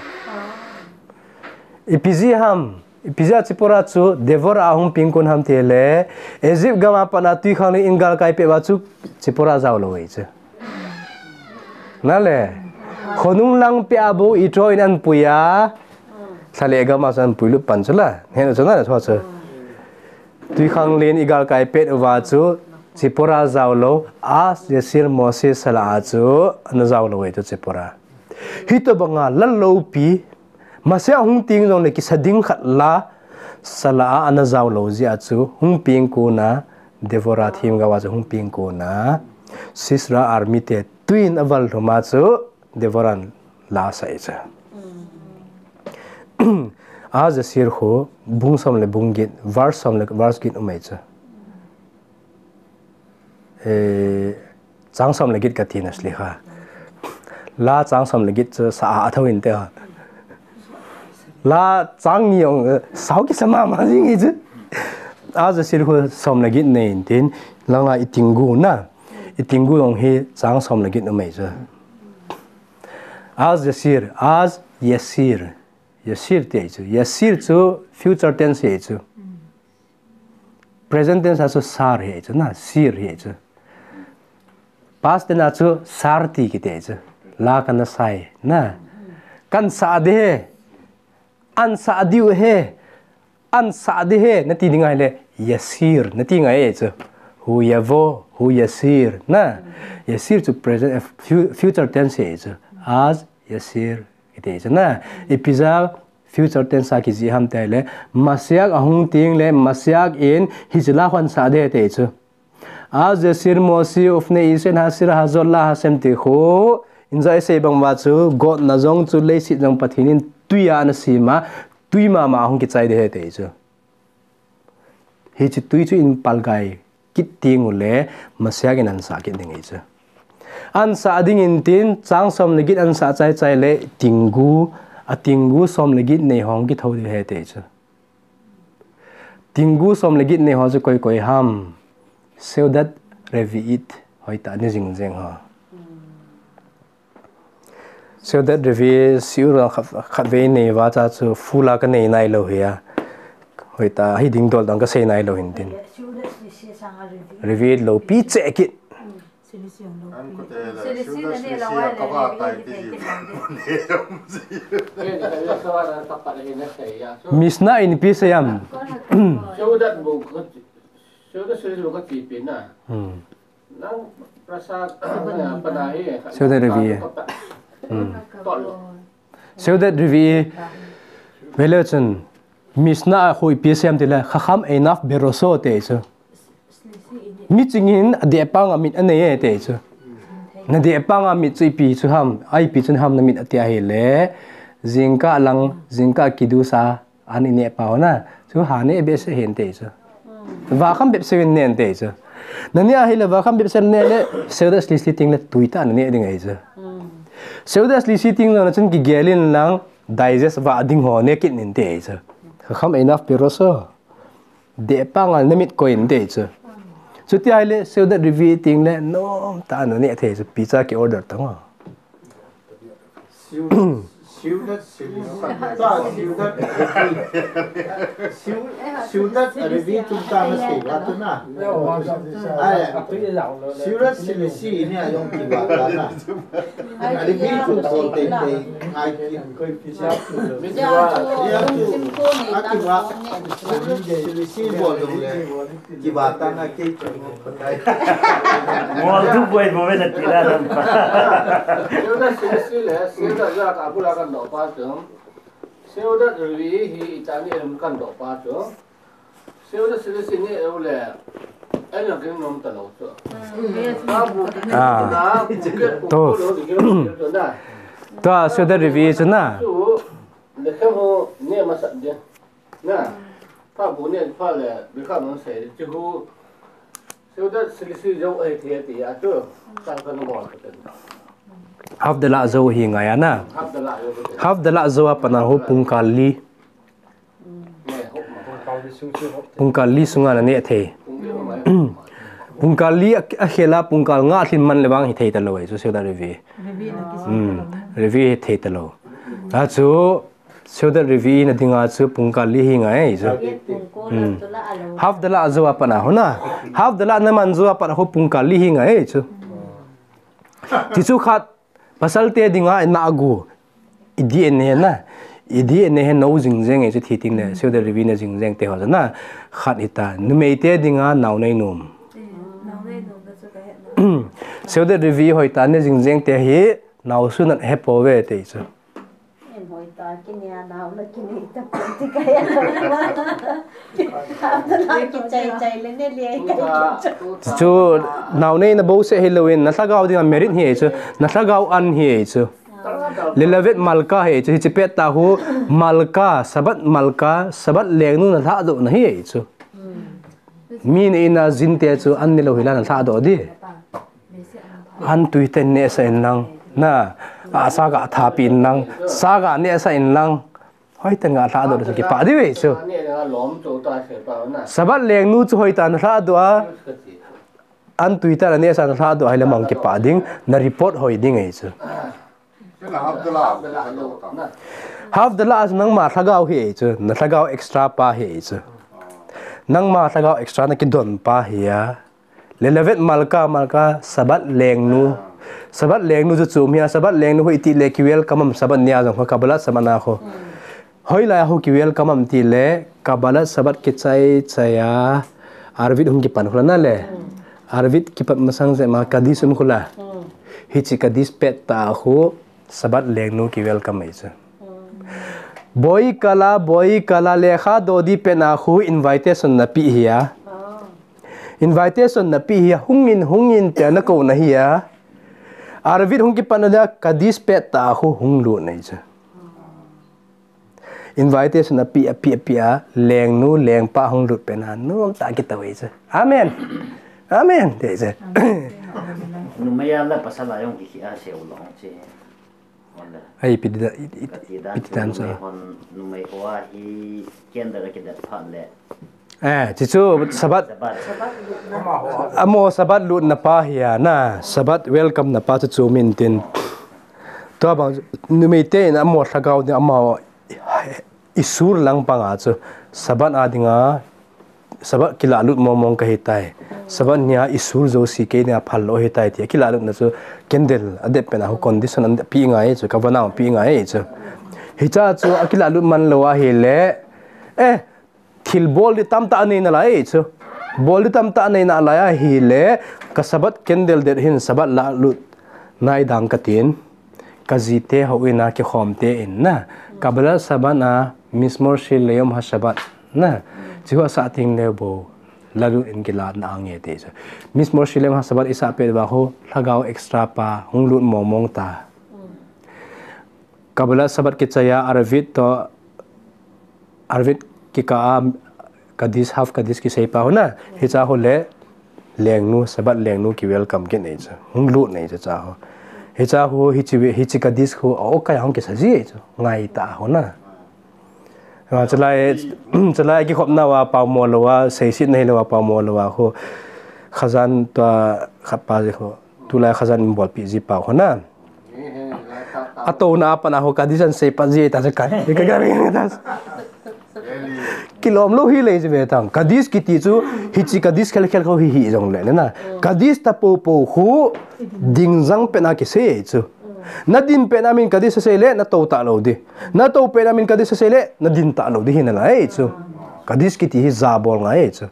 Ipi jeh ham, ipi jeh a Zipporah chu Deborah ahung pengkon ham ti le, Egypt gam a pat na twikhanglen in galkai peh uva chu Zipporah jao lou ahi chu. Na le, khonung lang peh a bou Yitro in ahin pui a, Lhale gam a chu an puilut pan chu la. Hen chu na chu chu. Tuikhanglen i galkai pet uva chu Zipporah jao lou, Az Yashir Moses sala a chu ana jao lou e chu Zipporah. Hitobanga lal loupi, Messiah hung teng jongle kisa ding khat la sala a ana jao lou jeh a chu hung peng kona Deborah themgao a chu hung peng kona Sisera army te tuin aval lhum a chu Deborah in la asah e chu. Az Yashir khu bung som le bung get, verse som le verse get um e chu. Eh, chang som le get kati na sli kha. La chang som le get chu sa a thou inte ha. La chang ni jong, eh, sao kisa mama jing e chu. Az Yashir khu som le get nei intin, langa Itinggu na. Itinggu jong hi chang som le get um e chu. Az Yashir, Az Yashir. Yashir ti ahi chu. Yashir chu future tense ahi chu. Present tense a chu sar ahi chu na, sir ahi chu. Past tense a chu sar ti kiti ahi chu. La kana sa e na. Kana sa ding ahi. Ana sa diu ahi. Ana sa ding ahi. Nati ding ahile Yashir. Nati ngai ahi chu. Hu yavo, hu Yashir. Na. Yashir chu present, eh, fu-, future tense ahi chu. Az Yashir. Kiti chu na. Ipi jeh a future tense a kijih ham tile, Messiah ahung teng le, Messiah in hiche la khu ana sa ding ahi ti chu. Az Yashir Moses ufnei Israel ha Sisera hazot la Hashem ti khu, inja isei bang uva chu, gotna jong chu leiset jong Pathen in tui a ana sem a, tui mama ahung kichai ding ahi ti chu. Hiche tui chu eipalgai kit teng ule, Messiah in ana sa kit ding ahi chu. Ana sa ding intin, chang som le get ana sa chai chai le, Itinggu, Itinggu som le get nei ho hung kithou ding ahi ti chu. Itinggu som le get nei ho chu koi koi ham. Seudat Revi'it, hoitah ni jing jeng ho. Seudat Revi'i shiur khat, khatvei nei uva chu full a kanei nailou hi a. Hoitah, hi ding dol dang kasei nailou hin tin. Revi'i loupi cheh kit. Mishnah in ipi asei em. Seudat bu kati pi na. Hmm. Seudat Revi'i. Hmm. Seudat Revi'i. Vele chun Mishnah a khu ipi asei em tile, Chacham Einav Beraso ti chu. Miching in adeh panga mit anei e ti chu. Nadeh panga mit chu ipi chu ham, ipi chu ham namit ati ahile. Jingkah lang, jingkah kiddush a. Ani neh pau na. Chu ha neh behseh hen ti chu. Vakham bepseh in neh ti chu. Naneh ahile vakham bepseh neh le, Seudat Shlishit teng le tui tah a naneh ding ahi chu. Seudat Shlishit teng le chun kigel in lang digest vah ding ho neh kit in ti chu. Chacham Einav Beraso. Deh panga namit koi in ti chu. Chuti ahile Seudat Revi'i teng le nom tah a naneh thei chu, ipi cha ki order tang a. Seudat, Seudat, Seudat, Seudat Revi'i. Seu-, Seudat Revi'i tum ta na sei ba tu na. Ai, Seudat Shlishit ni a jong ki ba ta na. Revi'i tum ko te te ngai ki. Seudat Shlishit bol jong le. Kiba ta na kei chu pakai. Ngol tu boi bo ve na ti la nam pa. Seudat Shlishit le, Seudat ja ka bula kan do pa chu. Seudat Revi'i hi itani em kan do pa chu. Seudat Shlishit ni eu le. Ai na kin nom ta lo chu. Ah. To. To, Seudat Revi'i chu na. Chu, le khem ho ne ma sa de. Na, pa bu ne pa le, bi kha mo se, chi hu, Seudat Shlishit jou ai the ti a tu, ta ka no mo ka ten. Havdalah jou hi ngai a na. Havdalah jou ka ten. Havdalah jou a pat a hu pungkal li. Ne, hop ma. Pungkal li sunga naneh thei. Pungkal li a, akhel a pungkal nga lhin man le vang hi thei ta lo e, chu Seudat Revi'i. Revi'i na kisa ta lo. Hmm. Revi'i hi thei ta lo. A chu, Seudat Revi'i na dinga chu pungkal li hi ngai chu. Hmm. Havdalah jou a pat a hu na. Havdalah na man jou a pat a hu pungkal li hi ngai chu. Ti chu khat, pasal te dinga na gu. I D N A na. i D N A hi nou jing jeng e chu thi ting le, Seudat Revi na jing jeng te ho chu na, khat hita, numei te dinga nao nei nom. Seudat Revi hoi ta ne jing jeng te hi, nao sunat he po ve te chu. En hoi ta, kini a nao la kini ta po ti ka ya. Hafta la ki chai chai le ne le ai ka. Chu nao nei na bo se hi lo in, na lhagao dinga merit hi chu, na lhagao an hi chu. Lelavet Malka hi chu, hi chi pet ta hu, Malka, Sabat Malka, Sabat lengnu na lhah doh na hi chu. Mi na ina jin te chu an ni lo hi la na lhah doh di. An tui ten ne sa in lang. Na, a sa ga tha pi in lang, sa ga ne sa in lang. Hoi ten ga lhah doh di sa ki pa di ve chu. Sabat lengnu chu hoi ta na lhah doh a. An tui ta na ne sa na lhah doh a hi la mang ki pa ding, na report hoi ding e chu. Hafta la a chu nangma lhagao hi e chu, na lhagao extra pa hi e chu. Nangma lhagao extra na ki don pa hi a. Lelavet Malka, Malka, Sabat lengnu. Sabat lengnu chu chu mi a, Sabat lengnu hu i ti le ki welcome am Sabat nia jong ho, Kabbalat Sabat na ho. Hoi la hu ki welcome am ti le, Kabbalat Sabat ki chai chai a. Arvit hung ki pan hu la na le. Arvit ki pat masang je ma Kaddish um hu la. Hi chi Kaddish pet ta hu, Sabat lengnu ki welcome e chu. Boi kala, boi kala, lekha do di pet na hu invitation na pi hi a. Invitation na pi hi a, hung in, hung in te na ko na hi a. Arvit hung ki pan na dia Kaddish pet ta hu hung lut na i chu. Invitation a pi, a pi, a pi a, lengnu, lengpa hung lut pet na, nom ta ki ta ve chu. Amen. Amen. Te chu. Numei a la pasal a jong ki khi a se u long che. Ai, pi di da, i, i, pi di dan chu. Numei ho a hi candle ki dat phat le. Eh, chi chu Sabat. Sabat. Amo Sabat lut na pa hi a na, Sabat welcome na pa chu chu min tin. Tua bang numei te in amo lhagao ding amo i sur lang pang a chu Sabat a dinga, Sabat ki la lut mong mong ka hi tai. Sabat nia i sur jo si ke nia phal lo hi tai ti. Ki la lut na chu candle a det pet na hu condition an pi ngai chu, ka va nang pi ngai chu. Hi cha chu a ki la lut man lo a hi le. Eh, Thil bol di tamtah nei na lai chu. Bol di tamtah nei na lai a hi le, ka Sabat candle det hin Sabat la lut nai dang ka tin. Ka ji te ho in a ki khom te in na. Kabbalat Sabat na, Mizmor Shir Leyom HaShabbat na. Chi ho sa ting le bo. La lut in ki la na nge te chu. Mizmor Shir Leyom HaShabbat i sa pet va ho, lhagao extra pa, hung lut mong mong ta. Kabbalat Sabat ki chai a Arvit to Arvit ki ka a Kaddish, half Kaddish ki sei pa hu na. Hi cha hu le lengnu, Sabat lengnu ki welcome ki nei chu. Hung lut nei chu cha hu. Hi cha hu, hi chi, hi chi Kaddish hu, o ka hung ki sa ji chu. Ngai ta hu na. Chalai, chalai ki khop na wa pau mo lo wa, sei sit na hi lo wa pau mo lo wa hu. Khazan to khat pa ji hu. Tulai Khazan in bol pi ji pa hu na. A to na a pa na ho Kaddish an sei pa ji ta ka. Ka ka ri ta. Kilom lo hi le ji ve tang. Kaddish kiti chu hi chi Kaddish khel khel ko hi hi jong le na. Kaddish ta po po hu ding jang pet na ki sei chu. Na din pet na min Kaddish sei le na to ta lo di. Na to pet na min Kaddish sei le na din ta lo di hi na lai chu. Kaddish kiti hi ja bol ngai chu.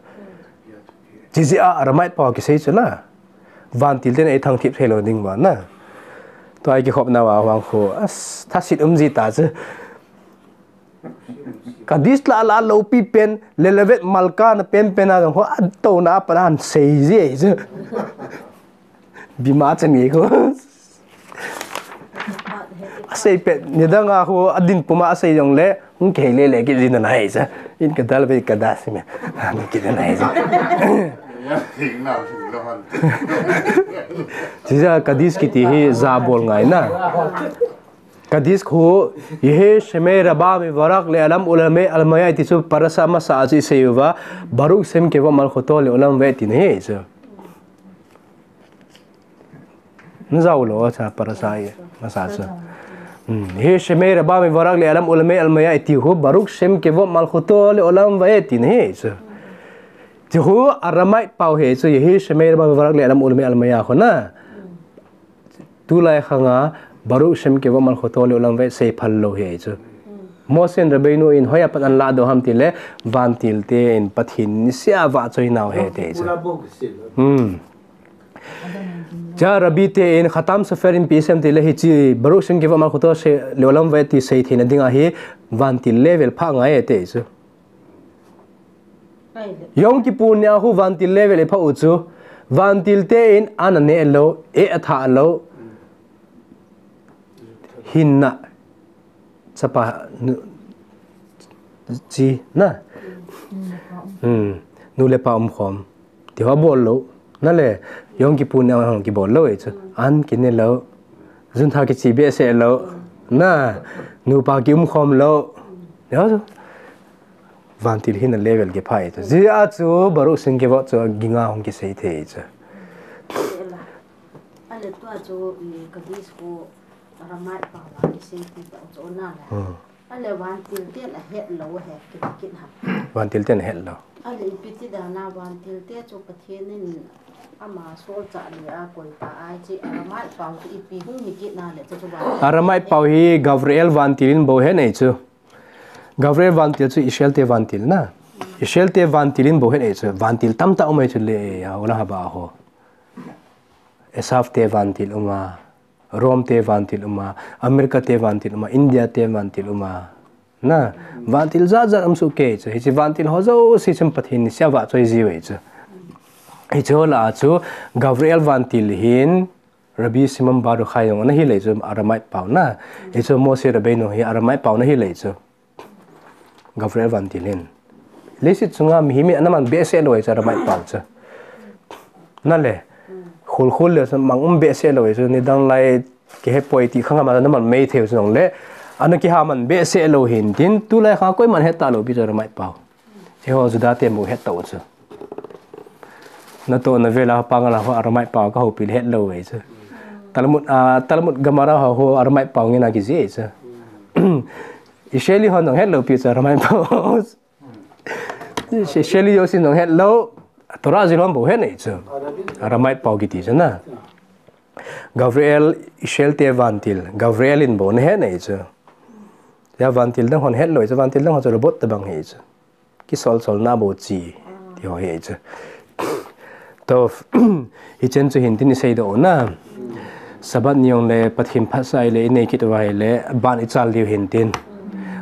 Chi ji a Aramaic pa ki sei chu na. Vantil ten ei thang thip thei lo ding va na. Tua i ki khop na wa huang khu. As, tha sit um ji ta chu. Kaddish la la lo pi pen, Lelavet Malka na pen pen a jong khu, a to na pa na an sei ji ei chu. Bima chan nge khu. A sei pet, ni dang a khu, a din puma a sei jong le, hung kei le le ki ji na nai sa. In ka dal ve ka da si me. Ni ki da nai sa. Chi ja Kaddish kiti hi ja bol ngai na. Kaddish khu, Yehi Shemei Rabba Mevarak Le'olam Ulame Almaya ti chu parasha masa a chu i sei uva, Baruch Shem Kevod Malchuto Le'olam Va'ed ti na hi chu. Na jau lo cha parasha i masa chu. Hmm. Yehi Shemei Rabba Mevarak Le'olam Ulame Almaya ti khu, Baruch Shem Kevod Malchuto Le'olam Va'ed ti na hi chu. Ti khu Aramaic pau hi chu, Yehi Shemei Rabba Mevarak Le'olam Ulame Almaya khu na. Tulai khang a Baruch Shem Kevod Malchuto Le'olam Va'ed sei phal lo hi chu. Moshe Rabbeinu in hoiya pat ana lahdoh ham tile, vantil te in Pathen nisea vahchoi nau ahi ati chu. Hmm. Chua Rabbi te in Khatam Sofer in ipi asei em tile hiche Baruch Simon Kevod Malchuto Leolam Va'ed ti seitheina dinga hi vantil level pha ngai ati chu. Yom Kippur nia hi vantil level ipha u chu. Vantil te in an aneh lou, eh athah lou. Hinna. Chapa nu, chi, na. Hmm. Nu le pa umkhom. Ti ho bol lou. Nale, Yom Kippur nia hung kibol lou ahi chu. An kine lou. Juntha kiche behseh lou. Na, nupa kiumkhom lou. Vantil hinna level kipha ahi chu. Hijeh a chu Baruch Simon Kevod chu aginga hung kisei thei ahi chu. Ale tua chu, i, Kaddish khu Aramaic pao a kisei ti ta chu na le. Hmm. Ale vantil ten ahet lou ahi, kiti kit ham. Vantil ten ahet lou. Ale ipi ti dan a vantil te chu Pathen in ama solchah le a koi ta ahi chu Aramaic pao chu ipi hung hi kit na le chu chu vantil. Aramaic pao hi Gabriel vantil in bou ahet ahi chu. Gabriel vantil chu Israel te vantil na. Israel te vantil in bou ahet ahi chu. Vantil tamtah um ahi chu le, a, ola haba ho. Esav te vantil um a. Rome te vantil um a, America te vantil um a, India te vantil um a. Na, vantil jat jat um soh kei chu. Hiche vantil ho jouse chun Pathen nisea vahchoi jiu ahi chu. Hiche ho lah a chu Gabriel vantil hin Rabbi Shimon Bar Yochai jong ana hil ahi chu Aramaic pao na. Hichu Moshe Rabbeinu hi Aramaic pao ana hil ahi chu. Gabriel vantil hin. Leiset chunga mihem in ana man behseh lou ahi chu Aramaic pao chu. Nale. Khul khul le mang um behseh lou ahi chu, nidang lai kihepoi ti khang ama ana man mei thei u chu nong le. Ana kiha man behseh lou hin tin, tulai kha koiman het talou pi chu Aramaic pao. Eiho Juda te bou het tau chu. Natoh na vela panga la ho Aramaic pao ka houpi le het lou ahi chu. Talmud, a, Talmud Gemara ho, ho Aramaic pao ngen a kijih ahi chu. Israeli hon jong het lou pi chu Aramaic pao. Israeli jousen jong het lou. Torah jil hon bou het ahi chu. Aramaic pao kiti chu na. Gabriel, Israel te vantil. Gabriel in bou ana het ahi chu. Hia vantil dang hon het lou ahi chu. Vantil dang ho chu robot tabang ahi chu. Kisol sol na bou chi. Ti ho ahi chu. Toh, hichen chu hin tin isei doh u na. Sabbath ni jong le Pathen phatsah ahile inei kit uva ahile, ban ichal diu hin tin.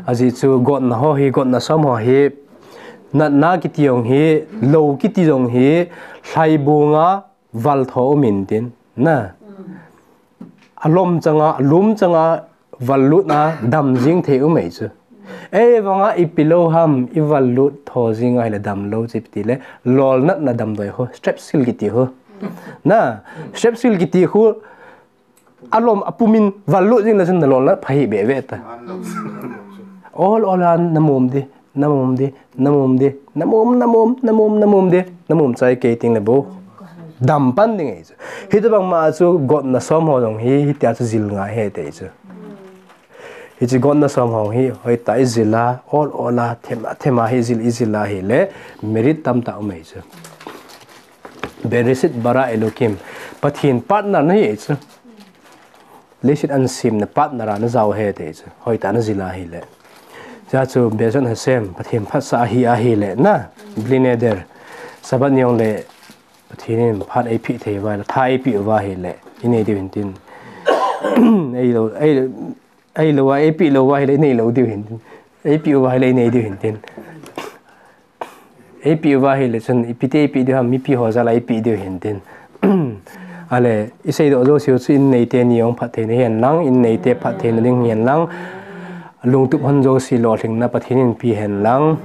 Ajeh chu gotna ho hi, gotna som ho hi, natna kiti jong hi, lou kiti jong hi, lhaibunga val tho um in tin. Na. Alom changa, alum changa, val lut a dam jing thei um ahi chu. Ei vanga ipi lou ham, i val lut tho jing ahile dam lou chu ipi ti le, lolnatna damdoi ho, Strepsil kiti ho. Na, Strepsil kiti ho, alom apum in val lut jing le chun na lolnat pha hi be ve ta. Ol ol a na mum di. Na mum di, na mum di, na mum, na mum, na mum, na mum di, na mum chai kei ting le bou. Dam pan ding ahi chu. Hitobang ma chu gotna som ho jong hi, hitia chu jil ngai ahi ti chu. Hiche gotna som ho hi, hoitah a ijil a, ol ol a, them a, them a hi jil, ijil a ahile, merit tamtah um ahi chu. Bereshit bara Elokim. Pathen partner na ahi chu. Leiset ahin semna partner a na jao ahi ti chu. Hoitah a na jil ahile. Hijeh chun Bezrat Hashem, Pathen phatsah ahi ahile na. Bli neder. Sabbath ni jong le Pathen in phat eipeh thei uva ahile, tha eipeh uva ahile. Inei diu hin tin. Eilou, ei, eilou a, eipeh lou uva ahile, inei lou diu hin tin. Eipeh uva ahile, inei diu hin tin. Eipeh uva ahile chun, ipi ti eipeh diu ham, mipi ho jal a eipeh diu hin tin. Ahile, isei doh jouse u chu in neite ni jong phatthei na hihen lang, in neite phatthei na ding hihen lang, lungtup hon jouse lolhingna Pathen in pe hen lang,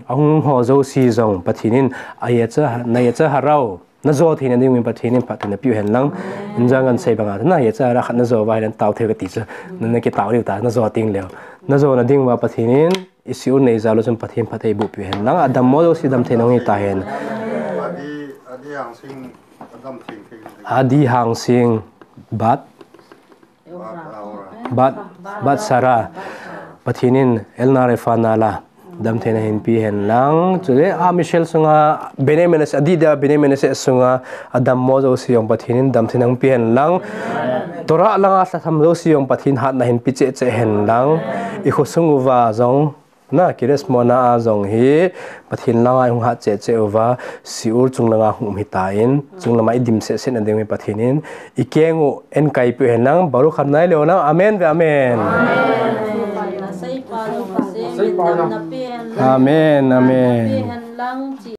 ahung ho jouse jong Pathen in, a yetzer, na yetzer hara u, na jo theina ding uvin Pathen in phatthei na pe u hen lang, in jong kan sei banga, na yetzer hara khat na jo uva ahile tao thei kati chu, na, na kitao diu ta, na jo teng leu. Na jona ding uva Pathen in, I si u nei jal u chun Pathen phatthei boh peh hen lang, a dammo jouse damthei na hung hi tahen. Adi, Adi Hangsing, a damthei thei. Adi Hangsing, Bat, Bat, Bat, Bat Sarah, Pathen in Elna Refana la. Damtheina hin pe hen lang. Chule a Michelle sunga Bene Menashe, adih dia Bene Menashe sunga adammo jouse jong Pathen in damtheina hin pe hen lang. Torah langa lhatham jouse jong Pathen hatna hin pe cheh cheh hen lang. I khosung uva jong, na, Kiryas Shmona a jong hi Pathen langa hung hat cheh cheh uva, Seoul chung langa hung um hitan, chung lama i dim seh seh na ding hi Pathen in i keng u enkaipi hen lang, Baruch Adonai Leolam, amen ve amen. Amen, amen.